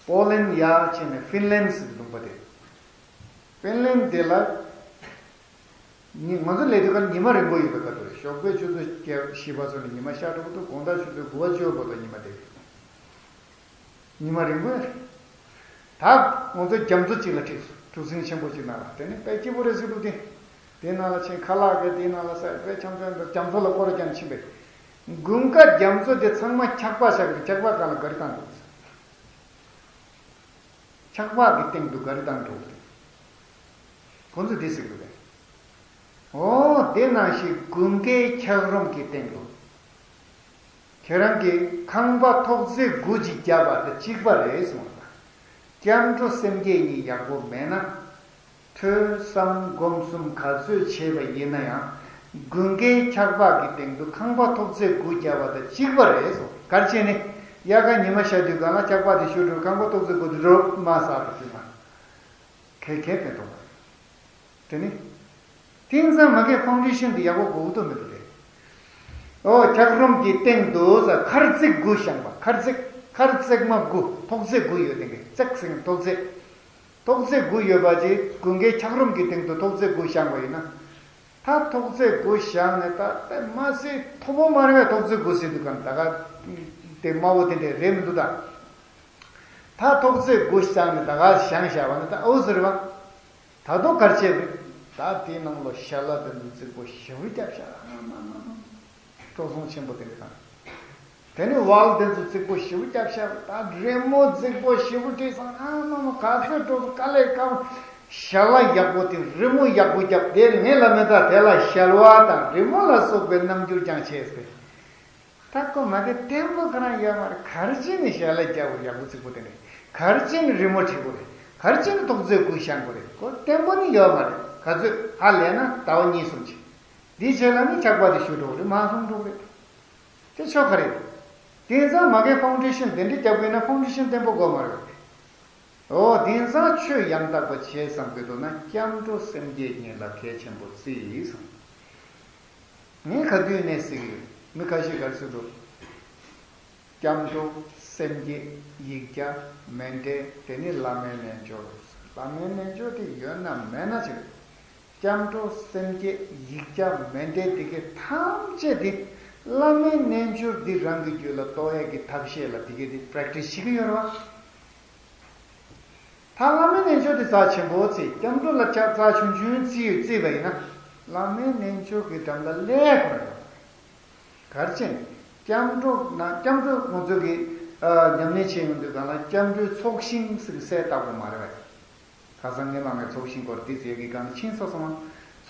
པོ་ལན་ཡར་ཕྱིན་ནས་ཧྥིན་ལན་ཟེར་ལུང་པ་དེ། ཧྥིན་ལན་དེ་ལ། ཉི་ང་ཚོ་སླེབས་དུས་ཀ་ཉི་མ་རིང་པོ་ཡོད་པའི་སྐབས་དེ་རེད། ཞོགས་པའི་ཆུ་ཚོད་བཞི་པ་ཚོ་ནས་ཉི་མ་ཤར་འགྲོ་གི་འདུག་དགོང་དག་ཆུ་ཚོད་དགུ་པ་བཅུ་པ་བར་དུ་ཉི་མ་དེ་རེད། ཉི་མ་རིང་པོ་རེད། ད་ང་ཚོ་རྒྱ་མཚོ་གཅིག་ལ་འཁྲིགས་སོང་། གྲུ་གཟིངས་ཆེན་པོ་གཅིག་ནང་ལ། དེ་ནི་དཔེ་སྐྱིད་པོ་རེད་ཟེར་འདུག་དེ། དེའི་ནང་ལ་ཕྱིན་ཁ་ལག་གི་དེའི་ནང་ལ་ཟས་དཔེ་འཆམ་འཆམ་འདུག་རྒྱ་མཚོ་ལ་སྐོར་རྒྱག་ཕྱིན་པས། དགུན་ཁ་རྒྱ་མཚོ་དེ་ཚང་མ་འཁྱག་པ་ཆགས་ཀྱི་འཁྱག་པ་སྒང་ལ་ག་རེ་བཏང་འདུག་འཁྱག་པ་གི་སྟེང་དུ་ག་རེ་བཏང་འགྲོ་གི་འདུག་ཁོང་ཚོས་འདི་ཟེར་གི་འདུག་གས། འོ་དེ་ནང་བཞིན་དགུན་ཁའི་འཁྱགས་རོམ་གྱི་སྟེང་དུ། ཁྱེད་རང་གིས་ཁང་པ་ཐོག་བརྩེགས་དགུ་ཅིག་བརྒྱབ་པ་དང་གཅིག་པ་རེད་གསུངས་པ། སྐྱབས་འགྲོ་སེམས་བསྐྱེད་གཉིས་ཡག་པོ་མེད་ན། ཐོས་བསམ་སྒོམ་གསུམ་ག་ཚོད་བྱས་པ་ཡིན་ན་ཡང་། དགུན་ཁའི་འཁྱག་པ་གི་སྟེང་དུ་ཁང་པ་ཐོག་བརྩེགས་དགུ་བརྒྱབ་པ་དང་གཅིག་པ་རེད་གསུངས། ག་རེ་བྱས་ནས། དབྱར་ཁ་ཉི་མ་ཤར་དུས་སྒང་ལ་འཁྱག་པ་དེ་ཞུ་འགྲོ། ཁང་པ་ཐོག་བརྩེགས་དགུ་དེ་འགྲོ་མ་ཟ་རུ་དུས་མ། གལ་གལ་ཕན་ཐོགས་པ། དེ་ནི། དེང་སང་མ་གི་ཕའུན་ཌེ་ཤན་དེ་ཡག་པོ་དགོས་ཀྱི་འདུག་མི་འདུག་རེད། ཨོ་འཁྱགས་རོམ་གྱི་སྟེང་དུ་ས་མཁར་རྩེ་དགུ་བཞེངས་པ། མཁར་རྩེ། མཁར་རྩེག་མ་དགུ། ཐོག་བརྩེགས་དགུ་ཡོད་དེ་གི་རྩེག་ཟེར་ཐོག་བརྩེགས། ཐོག་བརྩེགས་དགུ་ཡོད་པ་ཅིག་དགུན་ཁའི་འཁྱགས་རོམ་གྱི་སྟེང་དུ་ཐོག་བརྩེགས་དགུ་བཞེངས་པ་ཡིན་ན། ད་ཐོག་བརྩེགས་དགུ་བཞེངས་ནས་ད་དཔེ་མ་སྲིད་མཐོ་པོ་མ་རེད་པས། ཐོག་བརྩེགས་དགུ་ཟེར་དུས་གང་ད་ག་དེ་དམའ་བོ་དེ་འདྲས་རེད་མི་འདུག་ད། ད་ཐོག་བརྩེགས་དགུ་བཞེངས་ནས་ད་ག་བཞེངས་བཞག་པ་ནི་ད་ཨོ་ཟེར་བ། ད་དུང་ག་རེ་བྱས་པས། ད་དེའི་ནང་ལོ་ཞལ་ལག་དེ་ནི་རྫིག་པོ་ཞེ་པོ་བརྒྱབ་བཞག་ཨ་མ་མ་མ། སྤྲོ་གསེང་ཆེན་པོ་དེ་འདྲས་དང་། དེ་ནས་ཝལ་དེ་ཚོ་རྫིག་པོ་ཞེ་པོ་བརྒྱབ་བཞག་ད་རི་མོ་རྫིག་པོ་ཞེ་པོ་བྲིས་སོང་ཨ་མ་མ། ག་ཚོད་སྤྲོ་གསེང་དཀའ་ལས་ཁག་ཞལ་ལག་ཡག་པོ་དེ་རི་མོ་ཡག་པོ་བརྒྱབ་དེ་ངས་ལབ་མེད་ད། དེ་ལ་ཞལ་བ་དང་རི་མོ་ལ་སོགས་པའི་རྣམ་འགྱུར་ཀྱང་བྱས་ཟེར། ད་ཁོ་མ་གི་བརྟན་པོ་ཁོ་རང་ཡོད་མ་རེད། ག་རེ་བྱས་ནས་ཞལ་ལག་རྒྱག་དགོས་ཡག་པོ་རྫིག་པོ་དེ་འདྲས། ག་རེ་བྱས་ནས་རི་མོ་བྲིས་དགོས་རེད། ག་རེ་བྱས་ནས་ཐོག་བརྩེགས་དགུ་བཞེངས་དགོས་རེད། ཁོ་བརྟན་པོ་ནི་ཡོད་མ་རེད། ག་ཚོད་ཧ་ལས་ན་ཟླ་བ་གཉིས་གསུམ་ཅིག་དེའི་རྗེས་ལ་ནི་འཁྱགས་པ་དེ་ཞུ་འགྲོ་གི་རེད། མ་ལྷུང་འགྲོ་གི་རེད། དེ་ཆོ་ག་རེད། དེང་སང་མ་གི་ཕའུན་ཌེ་ཤན་དེ་འདྲས་རྒྱག་དགོས་ན་ཕའུན་ཌེ་ཤན་བརྟན་པོ་དགོས་མ་རེད། ཨོ་དེང་སང་ཆོས་ཡང་དག་པ་བྱེད་བསམ་གི་འདུག་ན་སྐྱབས་འགྲོ་སེམས་བསྐྱེད་གཉིས་ལ་གལ་ཆེན་པོ་བརྩི་ཡིན་གསུངས། ངས་ག་དུས་ནས་ཟེར་གི་ཡོད། མི་ཁ་ཤས་ག་རེ་ཟེར་འདུག་སྐྱབས་འགྲོ་སེམས་བསྐྱེད་ཡིག་བརྒྱ་མཎྜལ་དེ་ནི་བླ་མའི་རྣལ་འབྱོར། བླ་མའི་རྣལ་འབྱོར་དེ་ཡོད་ན་མེད་ན་ཅི་རེད། སྐྱབས་འགྲོ་སེམས་བསྐྱེད་ཡིག་བརྒྱ་མཎྜལ་དེ་གའི་ཐམས་ཅད་དེ་བླ་མའི་རྣལ་འབྱོར་འདི་རང་གི་རྒྱུད་ལ་གཏོད་ཡས་ཀྱི་ཐབས་ཤེས་ལ་དེ་གའི་དེ་པྲེག་ཊི་སི་བྱེད་ཀྱི་ཡོད་རེད་བ། ད་བླ་མའི་རྣལ་འབྱོར་དེ་རྩ་ཆེན་པོ་བརྩི། སྐྱབས་འགྲོ་ལ་ཆ་རྩ་ཆུང་ཆུང་བརྩི་བརྩི་བ་ཡིན་ན། བླ་མའི་རྣལ་འབྱོར་གྱི་འགྲམ་ལ་སླེབས་དགོས་རེད། ག་རེ་བྱས་ནས་སྐྱབས་འགྲོ་ན་སྐྱབས་འགྲོ་ང་ཚོ་གི་ཨ་ཉམས་ལེན་བྱེད་ཡོང་དུས་སྒང་ལ་སྐྱབས་འགྲོའི་ཚོགས་ཞིང་ཟེར་གསལ་བཏབ་དགོས་མ་རེད་བས། ཁ་སང་ངས་བླ་མའི་ཚོགས་ཞིང་སྐོར་འདི་ཟེར་གི་སྒང་ལ་ཕྱིན་ཚར་སོང་ང་།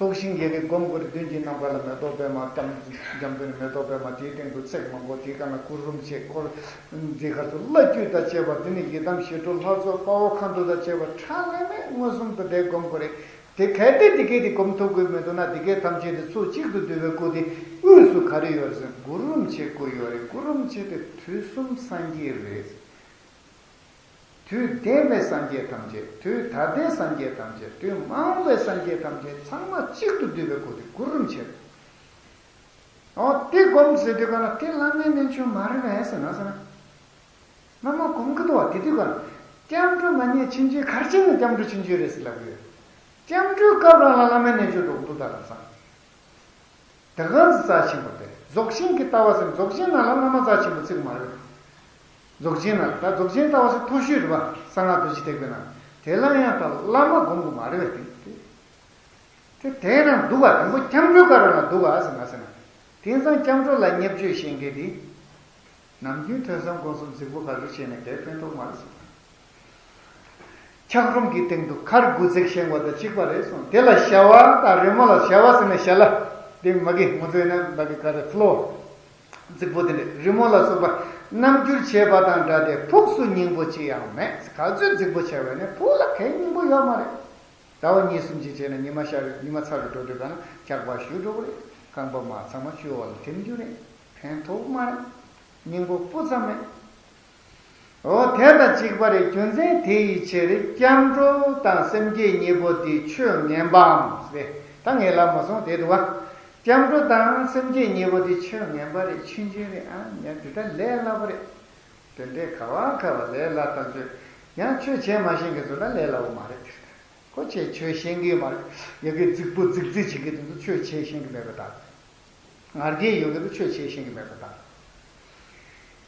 ཚོགས་ཞིང་ཡ་གི་སྒོམ་དགོས་རེད། མདུན་གྱི་ནམ་མཁའ་ལ་མེ་ཏོག་པད་མ་སྐྱབས་འཇམ་དཔལ་མེ་ཏོག་པད་མ་དེའི་སྟེང་དུ་བརྩེགས་མང་པོ་དེའི་སྒང་ལ་གུར་རུམ་བྱས་འཁོར་འདི་གར་ཚོ་བླ་བརྒྱུད་དང་བཅས་པ་འདི་ནི་ཡི་དམ་ཞི་ཁྲོ་ལྷ་ཚོགས་དཔའ་བོ་མཁའ་འགྲོ་དང་བཅས་པ་ཁྲ་ལམ་མེ་མངོན་སུམ་དུ་བསྡད་སྒོམ་དགོས་རེད། དེ་གལ་ཏེ་དེ་གས་དེ་སྒོམ་ཐུབ་དགོས་མི་འདུག་ན་དེ་གས་ཐམས་ཅད་དེ་ཚོགས་གཅིག་ཏུ་བསྡུས་པའི་སྐུ་དེ་དབུས་སུ་ག་རེ་ཡོད་རེད་ཟེར་ན་གུར་རུམ་ཆེ་སྐུ་ཡོད་རེད། གུར་རུམ་ཆེ་དེ་དུས་གསུམ་སངས་རྒྱས་རེད། དུས་འདས་པའི་སངས་རྒྱས་ཐམས་ཅད་དུས་ད་ལྟའི་སངས་རྒྱས་ཐམས་ཅད་དུས་མ་འོངས་པའི་སངས་རྒྱས་ཐམས་ཅད་ཚང་མ་གཅིག་ཏུ་བསྡུས་པའི་སྐུ་དེ་གུར་རུམ་ཆེ་རེད། ཨོ་དེ་སྒོམ་ཟེར་དུས་ག་ལ་དེ་བླ་མའི་རྣལ་འབྱོར་མ་རེད་པས་ཟེར་ན་ཟེར་ན། མ་མ་སྒོམ་གི་འདུག་བ། དེ་དུས་ག་ལ་སྐྱབས་འགྲོ་མ་རྙེད་ཕྱིན་ཆད་ག་རེ་བྱས་ནས་སྐྱབས་འགྲོ་ཕྱིན་ཆད་རེད་ཟེར་ལབ་ཀྱི་ཡོད། སྐྱབས་འགྲོའི་སྐབས་རང་ལ་བླ་མའི་རྣལ་འབྱོར་འགྲོ་གི་འདུག་ད་ལབ་སོང་། དེ་ག་ཚོད་རྩ་ཆེན་པོ་རེད། རྫོགས་ཆེན་གྱི་ལྟ་བ་ཟེར་རྫོགས་ཆེན་ནང་ལ་བླ་མ་རྩ་ཆེན་པོ་བརྩི་གི་མ་རེད། རྫོགས་ཆེན་ནང་ད་རྫོགས་ཆེན་ལྟ་བ་ཟེར་མཐོ་ཤོས་རེད་པ། གསང་སྔགས་རྡོ་རྗེ་ཐེག་པའི་ནང་དེ་ལ་ཡང་ད་བླ་མ་སྒོམ་གི་མ་རེད་པས། དེ་དེ་དེ་རང་འདུག་ག་དང་པོ་སྐྱབས་འགྲོའི་སྐབས་རང་ལ་འདུག་ག་ཟེར་ན་ཟེར་ན། དེང་སང་སྐྱབས་འགྲོ་ལ་བརྙས་བཅོས་བཤད་མཁན་དེ། ནམ་རྒྱུན་ཐོས་བསམ་སྒོམ་གསུམ་རྫིག་པོ་ག་རེ་བྱས་ནས་གའི་ཕན་ཐོགས་མ་རེད་ཟེར། འཁྱགས་རོམ་གྱི་སྟེང་དུ་མཁར་དགུ་བརྩེགས་བཞེངས་པ་དང་གཅིག་པ་རེད་གསུངས། དེ་ལ་ཞལ་བ་དང་རི་མོ་ལ་ཞལ་བ་ཟེར་ན་ཞལ་ལ། དེ་མ་གི་ང་ཚོའི་ནང་མ་གི་ག་རེ་ཕ་ལོ་རྫིག་པོ་དེ་འདྲས་རི་མོ་ལ་སོགས་པ་རྣམ་འགྱུར་བྱས་པ་དང་འདྲ་སྟེ་ཕུགས་སུ་སྙིང་པོ་ཅི་ཡང་མེད། ག་ཚོད་རྫིག་པོ་བྱས་པ་ནི་ཕུགས་ལ་གའི་སྙིང་པོ་ཡོད་མ་རེད། ཟླ་བ་གཉིས་གསུམ་ཅིག་བྱས་ན་ཉི་མ་ཤར་རེད། ཉི་མ་ཚ་རུ་འགྲོ་དུས་ག་ན་འཁྱགས་པ་ཞུ་འགྲོ་གི་རེད། རྐང་པ་མ་ཚང་མ་ཆུ་འོག་ལ་ཐིམ་རྒྱུ་རེད། ཕན་ཐོགས་མ་རེད། སྙིང་པོ་སྤུ་ཙམ་མེད། འོ་དེ་དང་གཅིག་པ་རེད། རྒྱུ་མཚན་དེ་ཡི་ཕྱིར་སྐྱབས་འགྲོ་དང་སེམས་བསྐྱེད་གཉིས་པོ་དེ་ཆོས་ངན་པའམ་ཟེར། ད་ངས་ལབ་མ་སོང་དེ་འདུག་བ། སྐྱབས་འགྲོ་དང་སེམས་བསྐྱེད་གཉིས་པོ་དེ་ཆོས་ངན་པ་རེད། ཆུང་ཆུང་རེད། ཨ་ཉ་དེ་ད་ལས་སླ་པོ་རེད། དེ་འདྲའི་ག་བ་ག་བ་ལས་སླ་ཐག་ཆོད། ཡང་ཆོས་བྱེད་མ་ཤེས་མཁན་ཚོ་ལ་ལས་སླ་པོ་མ་རེད་དེ། ཁོ་ཆོས་ཆོས་ཤེས་ཀྱི་མ་རེད། ཡ་གི་རྫིག་པོ་རྫིག་རྫིག་བྱེད་མཁན་དེ་ཚོ་ཆོས་བྱེད་ཤེས་ཀྱི་མེད་པ་དང་། ང་རྒྱལ་ཡོད་མཁན་ཚོ་ཆོས་བྱེད་ཤེས་ཀྱི་མེད་པ་དང་།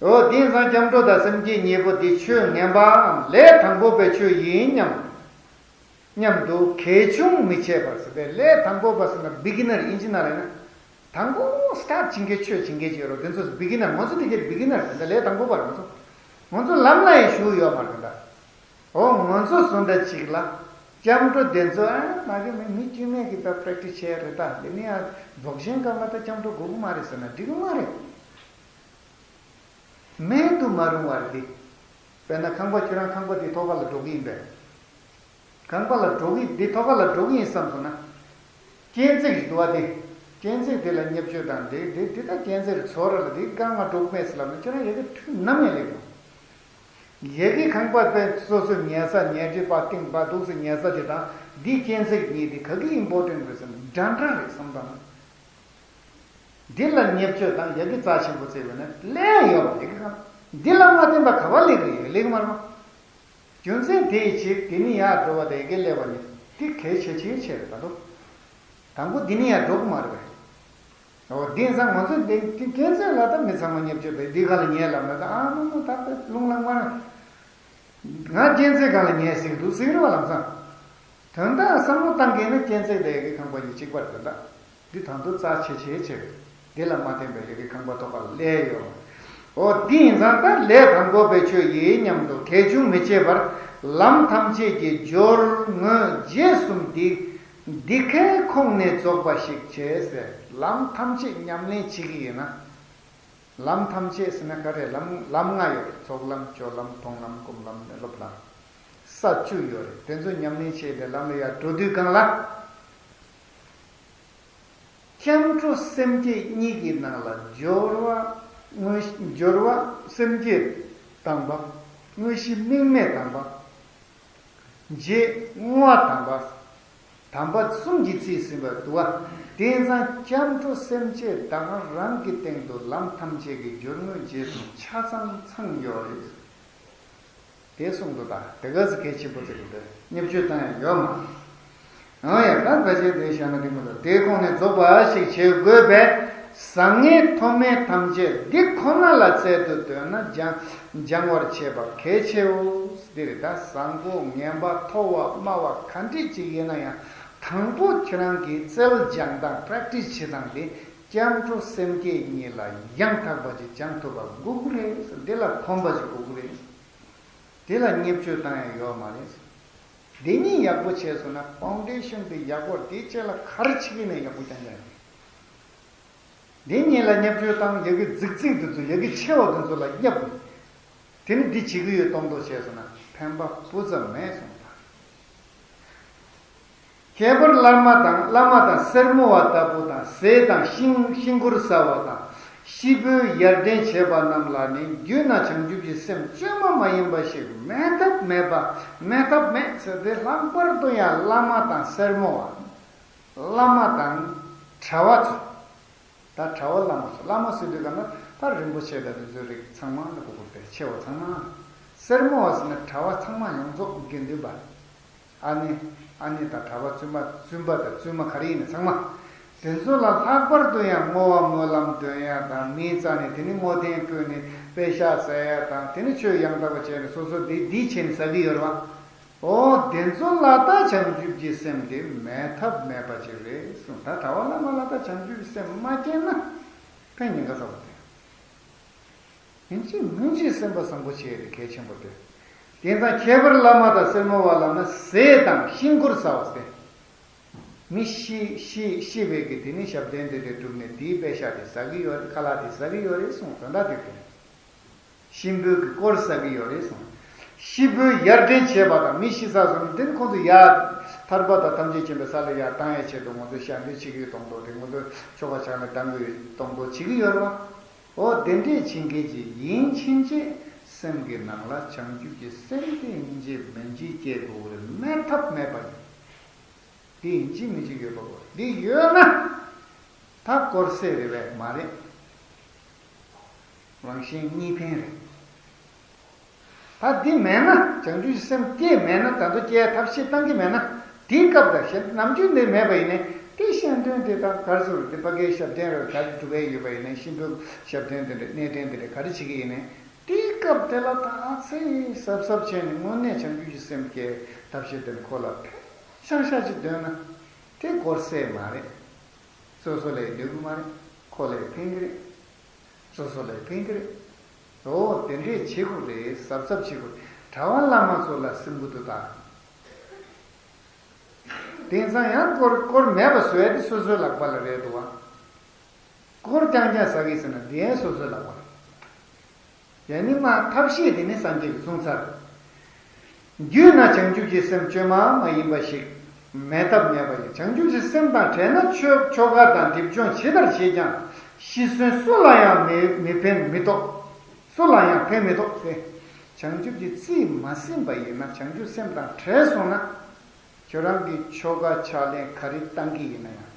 འོ་དེང་སང་སྐྱབས་འགྲོ་དང་སེམས་བསྐྱེད་གཉིས་པོ་དེ་ཆོས་ངན་པའམ་ལས་དང་པོ་པའི་ཆོས་ཡིན་སྙམ། སྙམ་དུ་གལ་ཆུང་མི་བྱེད་པར་ཟེར་བའི་ལས་དང་པོ་པ་ཟེར་ན་བི་གི་ནར་ཡིན་གཅིག་ན་རེད་ན། དང་པོ་སི་ཊར་ཊི་བྱེད་མཁན་ཆོས་བྱེད་མཁན་ཅིག་ཡོད་རེད། དེ་ཚོ་བི་གི་ནར། ང་ཚོ་དེ་གའི་བི་གི་ནར་རེད། ད་ལས་དང་པོ་པ་རེད། ང་ཚོ་ང་ཚོ་ལམ་ལ་ཡང་ཞུགས་ཡོད་མ་རེད་ད། འོ་ང་ཚོ་བཟོ་འདྲ་ཅིག་ལ་སྐྱབས་འགྲོ་དེ་ཚོ་ཨ་མ་གི་མི་མི་དཀྱུས་མས་ཀྱི་ད་པྲེག་ཊི་སི་བྱས་རེད། ད་དེ་ནི་ཡང་རྫོགས་ཆེན་སྐབས་ལ་ད་སྐྱབས་འགྲོ་དགོས་ཀྱི་མ་རེད་ཟེར་ན་འགྲིག་གི་མ་རེད། མེད་དུ་མ་རུང་བ་རེད་དེ། དཔེར་ན་ཁང་པ་ཁྱོད་རང་ཁང་པ་དེའི་ཐོག་ཁ་ལ་འགྲོ་གི་ཡིན་པས། ཁང་པ་ལ་འགྲོ་གི་འདི་ཐོག་ཁ་ལ་འགྲོ་གི་ཡིན་བསམ་སོང་ན། སྐས་འཛེག་ཞིག་འདུག་བ་དེ། སྐས་འཛེག་དེ་ལ་བརྙས་བཅོས་དང་འདི་འདི་འདི་ད་སྐས་འཛེག་ཚོར་ར་ལ་འདི་སྒང་ང་འགྲོ་གི་མེད་ཟེར་ལབ་ན་ཁྱོད་རང་ཡ་གི་ཐུགས་ནམ་ཡང་ལེགས་མོ། ཡ་གི་ཁང་པ་དཔེ་སོ་སོའི་ཉལ་ས་ཉལ་ཁྲི་པ་སྟེང་པ་འདུག་སེ་ཉལ་ས་དེ་དང་འདི་སྐས་འཛེག་གཉིས་དེ་ག་གི་ཨིམ་པོར་ཊེན་ཊི་རེད་ཟེར་ན་འདྲ་འདྲ་རེད་བསམ་དང་། འདི་ལ་བརྙས་བཅོས་དང་ཡ་གི་རྩ་ཆེན་པོ་བརྩི་བས་ན་ལས་ཡོད་པ་ཡ་གི་གང་འདི་ལ་མ་བརྟེན་པ་ག་བ་ལེགས་རེད་ལེགས་མ་རེད། རྒྱུ་མཚན་དེའི་ཕྱིར་དེ་ནི་ཡར་འགྲོ་བ་དེ་གི་སླེབས་པ་ནི་དེ་གལ་ཆེ་ཆེའི་ཕྱིར་ད་དོ། དང་པོ་འདི་ནི་ཡར་འགྲོ་གི་མ་རེད་པས། འོ་དེ་ཙང་ང་ཚོ་འདི་འདི་རྒྱུ་མཚན་ལ་ད་མི་ཚང་མ་བརྙས་བཅོས་དང་འདི་ག་ལ་ཉལ་ལབ་ན་ད་ཨ་མ་མ་ད་དཔེ་རླུང་ལངས་མ་རེད། ང་རྒྱུ་མཚན་གང་ལ་ཉལ་ཟིག་འདུག་ཟིག་རེད་བ་ལམ་སང་། དོན་དག་བསམ་བློ་བཏང་གི་ན་རྒྱུ་མཚན་དེ་གི་ཁང་པ་ཡི་གཅིག་པར་དོན་དག་འདི་དང་དུ་རྩ་ཆེ་ཆེ་ཆེ། འདི་ལ་མ་བརྟེན་པའི་ཡི་གི་ཁང་པ་ཐོག་ཁ་ལས་ཡོད། འོ་འདི་ཡིན་ཙང་ད་ལས་དང་པོ་པའི་ཆོས་ཡིན་སྙམ་དུ་གལ་ཆུང་མི་བྱེད་པར་ལམ་ཐམས་ཅད་ཀྱི་སྦྱོར་དངོས་རྗེས་གསུམ་འདི་འདི་ཁའི་ཁོངས་ནས་རྫོགས་པ་ཞིག་བྱས་ཟེར། ལམ་ཐམས་ཅད་ཉམས་ལེན་བྱེད་ཀྱི་ཡིན་ན། ལམ་ཐམས་ཅད་ཟེར་ན་ག་རེ་ལམ་ལམ་ལྔ་ཡོད་རེད། ཚོགས་ལམ་སྤྱོད་ལམ་མཐོང་ལམ་སྒོམ་ལམ་སློབ་ལམ། ས་བཅུ་ཡོད་རེད། དེ་ཚོ་ཉམས་ལེན་བྱས་ཏེ་ལམ་ལ་ཡར་འགྲོ་དུས་གང་ལ། སྐྱབས་འགྲོ་སེམས་བསྐྱེད་གཉིས་ཀྱི་ནང་ལ་སྦྱོར་བ་དངོས་སྦྱོར་བ་སེམས་བསྐྱེད་དང་པ། དངོས་གཞི་དམིགས་མེད་དང་པ། རྗེས་བསྔོ་བ་དམ་པ། དམ་པ་གསུམ་གྱིས་རྩིས་ཟིན་པར་འདུག་པ། དེ་ཙང་སྐྱབས་འགྲོ་སེམས་བསྐྱེད་དང་རང་གི་སྟེང་དུ་ལམ་ཐམས་ཅད་ཀྱི་སྦྱོར་དངོས་རྗེས་སུ་ཆ་ཚང་ཚང་ཡོད་རེད། དེ་གསུངས་འདུག་ད་དེ་ག་ཚོད་གལ་ཆེན་པོ་ཟེར་གི་འདུག་བརྙས་བཅོས་བཏང་ཡ་ཡོད་མ་རེད། འོ་ཡ་ད་ཕལ་ཆེར་དེ་བཞག་ན་འགྲིག་མི་འདུག་དེའི་ཁོངས་ནས་རྫོགས་པ་ཞིག་བྱེད་དགོས་པས། བཟང་ངན་མཐོ་དམན་ཐམས་ཅད་འདི་ཁོ་ན་ལ་རྩལ་དུ་བཏོན་ན་སྦྱང་སྦྱང་བར་བྱེད་པ་གལ་ཆེའོ། འདིར་ད་བཟང་པོ་ངན་པ་མཐོ་བ་དམའ་བ་ག་འདྲ་ཅིག་ཡིན་ན་ཡང་དང་པོ་ཁྱེད་རང་གི་རྩལ་སྦྱང་སྟངས་པྲེག་ཊི་སི་བྱེད་སྟངས་དེ་སྐྱབས་འགྲོ་སེམས་བསྐྱེད་གཉིས་ལ་ཡང་དག་པ་ཅིག་སྦྱང་ཐུབ་པ་དགོས་ཀྱི་རེད། འདི་ལ་གོམས་པ་ཅིག་དགོས་ཀྱི་རེད། དེ་ལ་བརྙས་བཅོས་བཏང་ཡ་ཡོད་མ་རེད། འདི་གཉིས་ཡག་པོ་བྱས་སོང་ན་ཕའུན་ཌེ་ཤན་དེ་ཡག་པོ་རེད། དེའི་རྗེས་ལ་ག་རེ་བྱེད་ཀྱི་ནས་ཡག་པོ་རྐྱང་རྐྱང་ཡིན། འདི་གཉིས་ལ་བརྙས་བཅོས་བཏང་། ཡ་གི་རྫིག་རྫིག་དེ་ཚོ་ཡ་གི་ཆེ་བ་དེ་ཚོ་ལ་བརྙས་པ། དེ་ནི་འདི་བྱེད་ཀྱི་ཡོད་གཏོང་མདོག་བྱས་སོང་ན་ཕན་པ་སྤུ་ཙམ་མེད་སོང་ད། ཁྱད་པར་བླ་མ་དང་བླ་མ་དང་སེར་མོ་བ་ལྟ་བུ་དང་ཟས་དང་ཤིང་ཤིང་མགུར་ཟ་བ་དང་། ཤི་བོའི་ཡར་འདྲེན་བྱེད་པ་རྣམས་ལ་ནི་རྒྱུད་ན་བྱང་ཆུབ་ཀྱི་སེམས་བཅོས་མ་མ་ཡིན་པ་ཞིག་མེད་ཐབས་མེད་པ་མེད་ཐབས་མེད་ཟེར་ཏེ། ལྷག་པར་དུ་ཡང་བླ་མ་དང་སེར་མོ་བ། བླ་མ་དང་གྲྭ་བ་ཚོ། ད་གྲྭ་བ་བླ་མ་ཚོ། བླ་མ་ཟེར་དུས་ག་ན་ད་རིན་པོ་ཆེ་དང་དེ་ཚོའི་རིགས་ཚང་མ་ལ་གོ་དགོས་པས། ཆེ་བ་ཚང་མ། སེར་མོ་བ་ཟེར་ན་གྲྭ་བ་ཚང་མ་ཡོངས་རྫོགས་དགེ་འདུན་པ། ཨ་ནེ་ཨ་ནེ་དང་གྲྭ་བ་བཙུན་མ་བཙུན་པ་དང་བཙུན་མ་ག་རེ་ཡིན་ན་ཚང་མ། དེ་ཚོ་ལ་ལྷག་པར་དུ་ཡང་བསྔོ་བ་སྨོན་ལམ་འདོན་ཡ་དང་མིའི་རྩ་ནས་དེ་ནི་བསྔོ་རྟེན་བསྐོལ་ནས་པད་ཤག་ཟ་ཡ་དང་། དེ་ནི་ཆོས་ཡང་དག་པ་བྱས་ནས་སོ་སོ་དེ་འདི་བྱས་ནས་ཟ་གི་ཡོད་རེད་བ། འོ་དེ་ཚོ་ལ་ད་བྱང་ཆུབ་ཀྱི་སེམས་དེ་མེད་ཐབས་མེད་པ་ཅིག་རེད་གསུངས། ད་གྲྭ་བ་བླ་མ་ལ་ད་བྱང་ཆུབ་ཀྱི་སེམས་མ་སྐྱེས་ན་ཕན་ཉེན་ཁ་ཚ་བོ་དེ། ཡིན་གཅིག་མིན་གཅིག་སེམས་པ་བཟང་པོ་བྱེད་ཡ་དེ་གལ་ཆེན་པོ་རེད། དེ་ཙང་ཁྱད་པར་བླ་མ་དང་སེར་མོ་བ་ལབ་ན་ཟས་དང་ཤིང་མགུར་ཟ་བ་ཟེར། མི་ཤི་ཤི་ཤི་བའི་གི་དེ་ནི་ཞབས་བརྟན་དེ་འདྲ་བསྒྲུབས་ནས་དེའི་པད་ཤག་དེ་ཟ་གི་ཡོད་རེད། ཁ་ལག་དེ་ཟ་གི་ཡོད་རེད་གསུངས། དོན་དག་དེ་རེད། གཤིན་པོའི་གི་དཀོར་ཟ་གི་ཡོད་རེད་གསུངས། ཤི་བོའི་ཡར་འདྲེན་བྱེད་པ་དང་། མི་ཤི་ཚར་སོང་ན་དེ་ནི་ཁོང་ཚོ་ཡར་ཐར་པ་དང་ཐམས་ཅད་མཁྱེན་པའི་ས་ལ་ཡར་བཏང་ཡའི་ཆེད་དུ་ང་ཚོས་ཞལ་འདོན་བྱེད་ཀྱི་ཡོད་གཏོང་མདོག་དེ། ང་ཚོས་ཆོ་ག་ཕྱག་ལེན་གཏང་གི་ཡོད་གཏོང་མདོག་བྱེད་ཀྱི་ཡོད་རེད་བ། འོ་དེ་འདྲས་བྱེད་མཁན་ཅིག་ཡིན་ཕྱིན་ཆད་སེམས་ཀྱི་ནང་ལ་བྱང་ཆུབ་ཀྱི་སེམས་དེ་ཡིན་གཅིག་མིན་གཅིག་སྐྱེ་དགོས་རེད། མེད་ཐབས་མེད་པ་ཡིན། འདི་ཡིན་གཅིག་མིན་གཅིག་ཡོད་པ་གོ། འདི་ཡོད་ན་ད་དཀོར་ཟས་རེད་པས་མ་རེད། རང་གཞན་གཉིས་ཕན་རེད། ད་འདི་མེད་ན། བྱང་ཆུབ་ཀྱི་སེམས་སྐྱེས་མེད་ན། ད་དུང་སྐྱེ་ཐབས་ཤེས་བཏང་གི་མེད་ན། དེའི་སྐབས་དང་གཞན་ནམ་རྒྱུན་འདི་མེད་པ་ཡིན་ནའི་དེ་ཞལ་འདོན་དེ་དང་གར་ཟུར་དེ་ཕ་གིའི་ཞབས་བརྟན་རེད། ག་རེ་སྒྲུབ་པའི་ཡོད་པ་ཡིན་ནའི་གཤིན་པོའི་ཞབས་བརྟན་དེ་འདྲ་གནས་བརྟན་དེ་འདྲ་ག་རེ་བྱེད་ཀྱི་ཡིན་ནའི་དེའི་སྐབས་དེ་ལ་ད་ཚེ་གཟབ་གཟབ་བྱས་ནས་དངོས་གནས་བྱང་ཆུབ་ཀྱི་སེམས་སྐྱེ་ཐབས་ཤེས་དེ་ཁོ་ལ་ཕན་ཤག་ཤག་ཅིག་འདོན་ན་དེ་དཀོར་ཟས་མ་རེད། སོ་སོ་ལ་ཡང་འདོད་ཀྱི་མ་རེད། ཁོ་ལ་ཡང་ཕན་གྱི་རེད། སོ་སོ་ལ་ཡང་ཕན་གྱི་རེད། འོ་དེ་འདྲས་བྱེད་དགོས་རེད། གཟབ་གཟབ་བྱེད་དགོས། གྲྭ་བ་བླ་མ་ཚོ་ལ་སེམས་ཁུར་དུ་བཏང་། དེང་སང་ཡང་དཀོར་དཀོར་མེད་པ་བཟོ་ཡ་དེ་སོ་སོའི་ལག་པ་ལ་རེད་འདུག་བ། དཀོར་རྐྱང་རྐྱང་ཟ་གི་ཟེར་ན་དེ་ཡང་སོ་སོའི་ལག་པ་ལ། ཡང་ནི་མ་ཐབས་ཤེས་དེ་ནི་སངས་རྒྱས་ཀྱིས་གསུངས་ཚར། རྒྱུད་ན་བྱང་ཆུབ་ཀྱི་སེམས་བཅོས་མ་མ་ཡིན་པ་ཞིག་མེད་ཐབས་མེད་པ་ཡིན། བྱང་ཆུབ་ཀྱི་སེམས་དང་བྲལ་ན་ཆོ་ཆོ་ག་དང་སྒྲིབ་སྦྱོང་ཇི་ལྟར་བྱས་ཀྱང་ཤི་གསོན་སུ་ལ་ཡང་མི་མི་ཕན་མི་ཐོགས། སུ་ལ་ཡང་ཕན་མི་ཐོགས་ཟེར། བྱང་ཆུབ་ཀྱི་རྩིས་མ་ཟིན་པ་ཡིན་ན། བྱང་ཆུབ་སེམས་དང་བྲལ་སོང་ན། ཁྱོད་རང་གི་ཆོ་ག་ཕྱག་ལེན་ག་རེ་བཏང་གི་ཡིན་ན་ཡང་།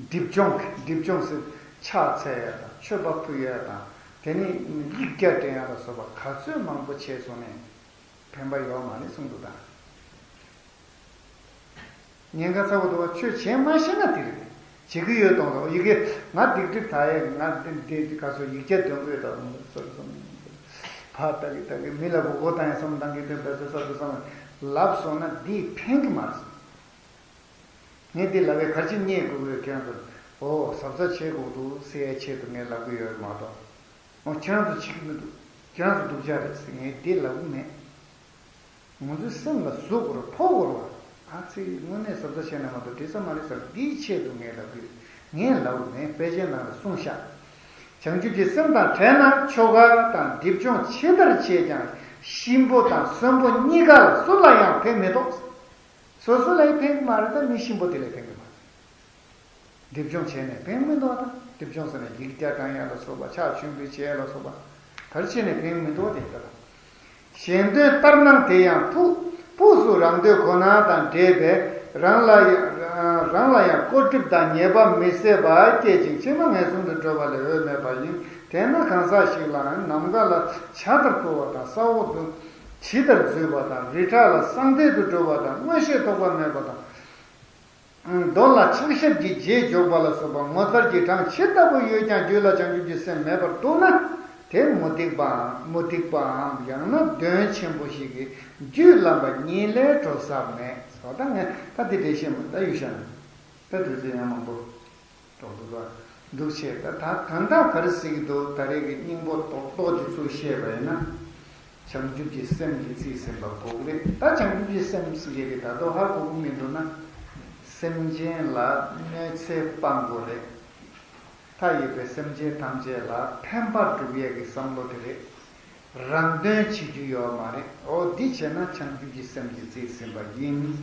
སྒྲིབ་སྦྱོང་གི་སྒྲིབ་སྦྱོང་ཟེར་ཕྱག་འཚལ་ཡ་དང་མཆོད་པ་ཕུལ་ཡ་དང་། དེ་ནས་ཡིག་བརྒྱ་འདྲེན་ཡ་ལ་སོགས་པ་ག་ཚོད་མང་པོ་བྱས་སོང་ནས། ཕན་པ་ཡོད་མ་རེད་གསུངས་འདུག་ད། ཉེན་ཁ་ཚ་པོ་འདུག་བ། ཆོས་བྱེད་མ་ཤེས་ན་དེ་རེད། བྱེད་ཀྱི་ཡོད་གཏོང་དང་ཡི་གེ་ང་སྡིག་སྒྲིབ་དག་ཡས་ང་འདི་འདི་ག་ཚོད་ཡིག་བརྒྱ་འདོན་དགོས་དང་སོ་སོ་ཕར་ལྟ་གི་ལྟ་གི་མི་ལ་མགོ་སྐོར་བཏང་ཡས་བསམ་བཏང་གི་འདོན་པས་སོ་སོ་བསམ་ལབ་སོང་ན་འདིས་ཕན་གི་མ་རེད། ངས་འདི་ལབ་པའི་གར་ཅིག་རྙེད་དགོས་ཀྱི་ཁྱེད་རང་ཚོར་ཨོ་གཟབ་གཟབ་བྱེད་དགོས་འདུག་ཟེར་ཡའི་ཆེད་དུ་ངས་ལབ་གི་ཡོད་མ་གཏོགས། ཨོ་ཁྱེད་རང་ཚོ་བྱེད་ཀྱི་མི་འདུག་ཁྱེད་རང་ཚོ་སྡུག་ཅག་རེད་ཟེར་ངས་འདི་ལབ་གི་མེད། ང་ཚོའི་སེམས་ལ་གཟུགས་སྐོར་ཕོག་སྐོར་བ། ཨ་ཙི་དངོས་གནས་གཟབ་གཟབ་བྱས་ན་མ་གཏོགས་འགྲིག་ས་མ་རེད་ཟེར་འདིའི་ཆེད་དུ་ངས་ལབ་གི་ཡོད། ངས་ལབ་གི་མེད། དཔེ་ཆའི་ནང་ལ་གསུངས་ཤག་བྱང་ཆུབ་ཀྱི་སེམས་དང་བྲལ་ན་ཆོ་ག་དང་སྒྲིབ་སྦྱོང་ཇི་ལྟར་བྱས་ཀྱང་གཤིན་པོ་དང་གསོན་པོ་གཉིས་ཀ་ལ་སུ་ལ་ཡང་ཕན་མི་ཐོགས། སོ་སོ་ལ་ཡང་ཕན་གྱི་མ་རེད། ད་མི་གཤིན་པོ་དེ་ལ་ཕན་གྱི་མ་རེད། སྒྲིབ་སྦྱོང་བྱས་ནས་ཕན་མི་འདུག་ད་སྒྲིབ་སྦྱོང་ཟེར་ན་ཡིག་བརྒྱ་བགྲང་ཡ་ལ་སོགས་པ་ཕྱག་མཆོད་འབུལ་བྱེད་ཡ་ལ་སོགས་པ་ག་རེ་བྱས་ནས་ཕན་མི་འདུག་དེ་ལྟར། གཞན་དོན་ལྟར་སྣང་དེ་ཡང་ཕུགས་ཕུགས་སུ་རང་དོན་ཁོ་ན་དང་འདྲེས་པས་རང་ལ་ཡང་རང་ལ་ཡང་སྐོར་སྒྲིབ་དང་ཉེས་པ་མི་བཟད་པ་སྐྱེད་ཅིང་ཕྱིར་མ་ངན་སོང་དུ་འགྲོ་བ་ལས་འོས་མེད་པ་ཡིན། དེས་ན་གང་ཟག་ཞིག་ལའང་ནམ་མཁའ་ལ་བྱ་ལྟར་འཕུར་བ་དང་ས་འོག་ཏུ་ཇི་ལྟར་འཛུལ་བ་དང་རི་བྲག་ལ་སྲང་མདའི་དུ་འགྲོ་བ་དང་མངོན་ཤེས་ཐོགས་པ་མེད་པ་དང་། རྡོ་ལ་ཕྱག་ཞབས་ཀྱི་རྗེས་འཇོག་པ་ལ་སོགས་པ་ངོ་མཚར་གྱི་གྲངས་ཇི་ལྟ་བུ་ཡོད་ཀྱང་རྒྱུད་ལ་བྱང་ཆུབ་ཀྱི་སེམས་མེད་པར་འདུག་ན། དེ་མུ་སྟེགས་པའམ་མུ་སྟེགས་པའམ་ཡང་ན་གདོན་ཆེན་པོ་ཞིག་གིས་རྒྱུད་བརླམས་པ་ཉིད་ལས་གྲོལ་ས་མེད། སོ་ད་ངས་ད་འདི་འདྲའི་བཤད་མ་ད་ཡུལ་ཤ་ན་ད་དུས་ཚོད་ཡང་མང་པོ་འགྲོ་འདུག་ག་འདུག་བྱས་ད་ད་གང་ལྟར་ག་རེ་ཟེར་གྱི་འདུག་ད་རེས་ཀྱི་སྙིང་པོ་རྡོག་རྡོག་ཅིག་ཚུར་བཤད་པ་ཡིན་ན། བྱང་ཆུབ་ཀྱི་སེམས་ཀྱིས་རྩིས་ཟིན་པ་དགོས་ཀྱི་རེད། ད་བྱང་ཆུབ་ཀྱི་སེམས་ཟེར་གྱི་རེད། ད་དུང་ཧ་གོ་གི་མི་འདུག་ན། སེམས་ཅན་ལ་གནོད་འཚེ་སྤང་དགོས་རེད། མཐའ་ཡས་པའི་སེམས་ཅན་ཐམས་ཅད་ལ་ཕན་པ་སྒྲུབ་ཡས་ཀྱི་བསམ་བློ་དེ་རེད། རང་དོན་བྱེད་རྒྱུ་ཡོད་མ་རེད། འོ་འདི་བྱས་ན་བྱང་ཆུབ་ཀྱི་སེམས་ཀྱིས་རྩིས་ཟིན་པ་ཡིན།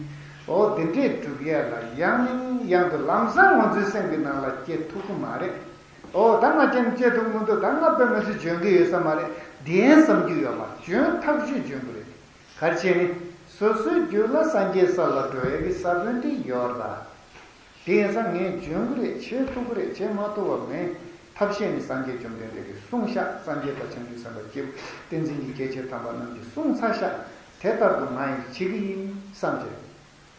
འོ་འདི་འདྲས་སྒྲུབ་ཡས་ལ་ཡང་ནས་ཡང་དུ་ལམ་སང་ང་ཚོའི་སེམས་ཀྱི་ནང་ལ་སྐྱེ་ཐུབ་ཀྱི་མ་རེད། ཨོ་ད་ང་ཅན་བཅད་ཐུབ་མི་འདུག་ད་ང་དཔེ་མི་སྲིད་འཇོན་གྱི་ཡོད་ས་མ་རེད། འདི་ཡན་བསམ་རྒྱུ་ཡོད་མ་རེད། འཇོན་ཐག་ཆོད་འཇོན་གྱི་རེད། ག་རེ་བྱས་ནས་སོ་སོའི་རྒྱུད་ལ་སངས་རྒྱས་ས་ལ་འགྲོ་ཡ་གི་ས་བོན་དེ་ཡོད་ལ། དེ་ཡིན་ཙང་ངས་འཇོན་གྱི་རེད། བྱེད་ཐུབ་ཀྱི་རེད། བྱེད་མ་ཐུབ་པ་མེད། ཐབས་ཤེས་ནི་སངས་རྒྱས་བཅོམ་ལྡན་འདས་ཀྱིས་གསུངས་ཤག་སངས་རྒྱས་དང་བྱང་ཆུབ་སེམས་དཔའ་སྐྱེས་བུ་བསྟན་འཛིན་གྱི་སྐྱེས་ཆེན་དམ་པ་རྣམས་ཀྱིས་གསུངས་ཚར་ཤག་དེ་ལྟར་དུ་ང་ཡང་བྱེད་ཀྱི་ཡིན་བསམ་བྱས།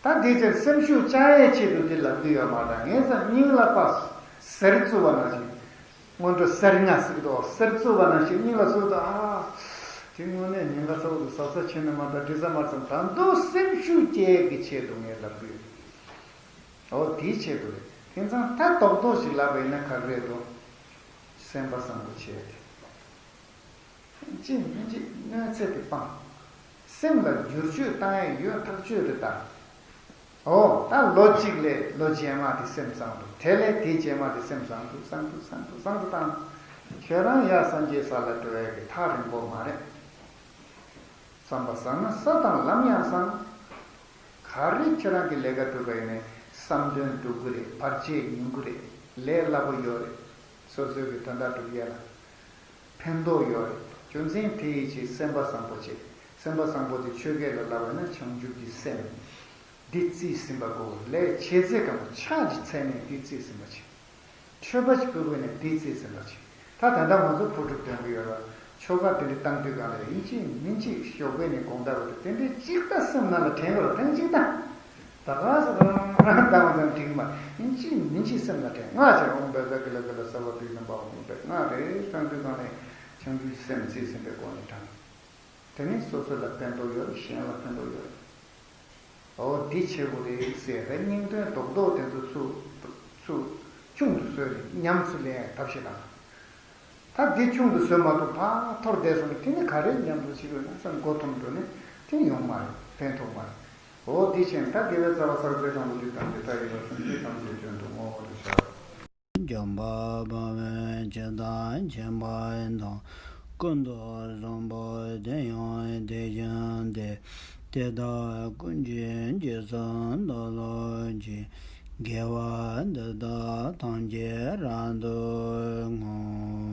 ད་དེ་ཚེ་སེམས་ཤུགས་བཅག་ཡའི་ཆེད་དུ་འདི་ལབ་ཀྱི་ཡོད་མ་རེད། ངས་ཙམ་སྙིང་ལ་ཕར་གཟེར་བཙུགས་པ་ནང་བཞིན། སྔོན་འགྲོ་གཟེར་ང་ཟིག་དོ་གཟེར་བཙུགས་པ་ནང་བཞིན་སྙིང་ལ་ཟུག་དང་ཨ། དེ་དངོས་གནས་ཉེན་ཁ་ཚ་པོ་འདུག་གཟབ་གཟབ་བྱས་ན་མ་གཏོགས་འགྲིག་ས་མ་རེད་བསམ། ད་དུང་སེམས་ཤུགས་སྐྱེད་ཀྱི་ཆེད་དུ་ངས་ལབ་ཀྱི་ཡོད། འོ་དེའི་ཆེད་དུ་རེད། དེང་སང་ད་རྡོག་རྡོག་ཞིག་ལབ་པ་ཡིན་ན་ག་རེ་རེད་འདུག་སེམས་པ་བཟང་པོ་བྱས་ཏེ། ཅི་མིན་ཅི་གནོད་འཚེ་དེ་སྤང་། སེམས་ལ་བསྒྱུར་བཅོས་བཏང་ཡས་ཡོད་ཐག་ཆོད་རེད་ད། ཨོ་ད་ལོ་གཅིག་ལས་ལོ་རྗེས་མ་དེ་སེམས་བཟང་འདུག་དེ་ལས་དེ་རྗེས་མ་དེ་སེམས་བཟང་འདུག་བཟང་འདུག་བཟང་འདུག་བཟང་འདུག་བཏང་། ཁྱོད་རང་ཡར་སངས་རྒྱས་ས་ལ་འགྲོ་ཡས་ཀྱི་ཐག་རིང་པོ་མ་རེད། བསམ་པ་བཟང་ན་ས་དང་ལམ་ཡང་བཟང་། ག་རེ་ཁྱེད་རང་གི་ལས་ཀ་སྒྲུབ་པ་ཡིན་ནའི་བསམ་དོན་འགྲུབ་ཀྱི་རེད། བར་ཆད་ཉུང་གི་རེད། ལས་སླ་པོ་ཡོད་རེད། སོ་སོའི་གི་དོན་དག་སྒྲུབ་ཡས་ལ། ཕན་ཐོགས་ཡོད་རེད། རྒྱུ་མཚན་དེ་ཡིན་ཕྱིར་སེམས་པ་བཟང་པོ་བྱེད། སེམས་པ་བཟང་པོ་དེ་ཆོས་སྐད་ལ་ལབ་པ་ན་བྱང་ཆུབ་ཀྱི་སེམས། འདི་རྩིས་ཟིན་པ་དགོས། ལས་བྱེད་ཚད་གང་པོ་ཕྱག་གི་ཚད་ནས་འདི་རྩིས་ཟིན་པ་བྱེད། མཆོད་པ་ཅིག་ཕུལ་དགོས་ན་འདི་རྩིས་ཟིན་པ་བྱེད། ད་ད་ལྟ་ང་ཚོ་ཕུར་སྒྲུབ་འདོན་གི་ཡོད་ར། ཆོ་ག་དེ་འདྲ་བཏང་དུས་གང་ལ་ཡིན་གཅིག་མིན་གཅིག་ཞོགས་པ་ནས་དགོང་དག་བར་དུ་དེ་འདྲའི་གཅིག་ད་སེམས་ནང་ལ་དྲན་དགོས་ར། ཐེངས་གཅིག་ད། ད་ག་ས་རང་རང་བཏང་བ་ཙམ་དྲན་གི་མ་ཡིན་གཅིག་མིན་གཅིག་སེམས་ལ་དྲན། སྔགས་ཆེ་ཨོཾ་བཛྲ་ཀཱི་ལ་ཀཱི་ལ་སརྦ་བི་གྷྣ་པཱ་ཧཱུྃ་ཕཊ། སྔགས་རེ་བཏང་དུས་གང་ལ་བྱང་ཆུབ་སེམས་རྩིས་ཟིན་པའི་སྒོ་ནས་དྲན། དེ་ནི་སོ་སོ་ལ་ཕན་ཐོགས་ཡོད་རེད། གཞན་ལ་ཕན་ཐོགས་ཡོད་རེད། འོ་འདི་བྱེད་དགོས་རེད་ཟེར་བའི་སྙིང་དོན་རྡོག་རྡོག་དེ་ཚོ་ཚུར་ཚུར་ཆུང་དུ་བཟོས་ནས་ཉམས་སུ་ལེན་ཡག་ཐབས་ཤེས་དང་། ད་འདི་ཆུང་དུ་བཟོས་མ་ཐུབ་ཕར་འཐོར་བསྡད་སོང་ན་དེ་ནི་ག་རེ་ཉམས་སུ་བྱེད་དགོས་ན་བསམ་མགོ་འཐོམས་འགྲོ་ནས་དེ་ནི་ཡོང་མ་རེད། ཕན་ཐོགས་མ་རེད། འོ་འདི་བྱས་ནས་ད་དགེ་བའི་རྩ་བ་བསགས་པའི་དང་པོ་འདི་དང་འདི་ལྟ་ཡི་བ་སེམས་ཅན་ཐམས་ཅད་དོན་དུ་བསྔོ་བར་བྱའོ། འཇམ་དཔལ་དཔའ་བོས་ཇི་ལྟར་མཁྱེན་པ་དང་། ཀུན་ཏུ་བཟང་པོ་དེ་ཡང་དེ་བཞིན་ཏེ། དེ་དག་ཀུན་གྱི་རྗེས་སུ་བདག་སློབ་ཅིང་། དགེ་བ་འདི་དག་ཐམས་ཅད་རབ་ཏུ་བསྔོ།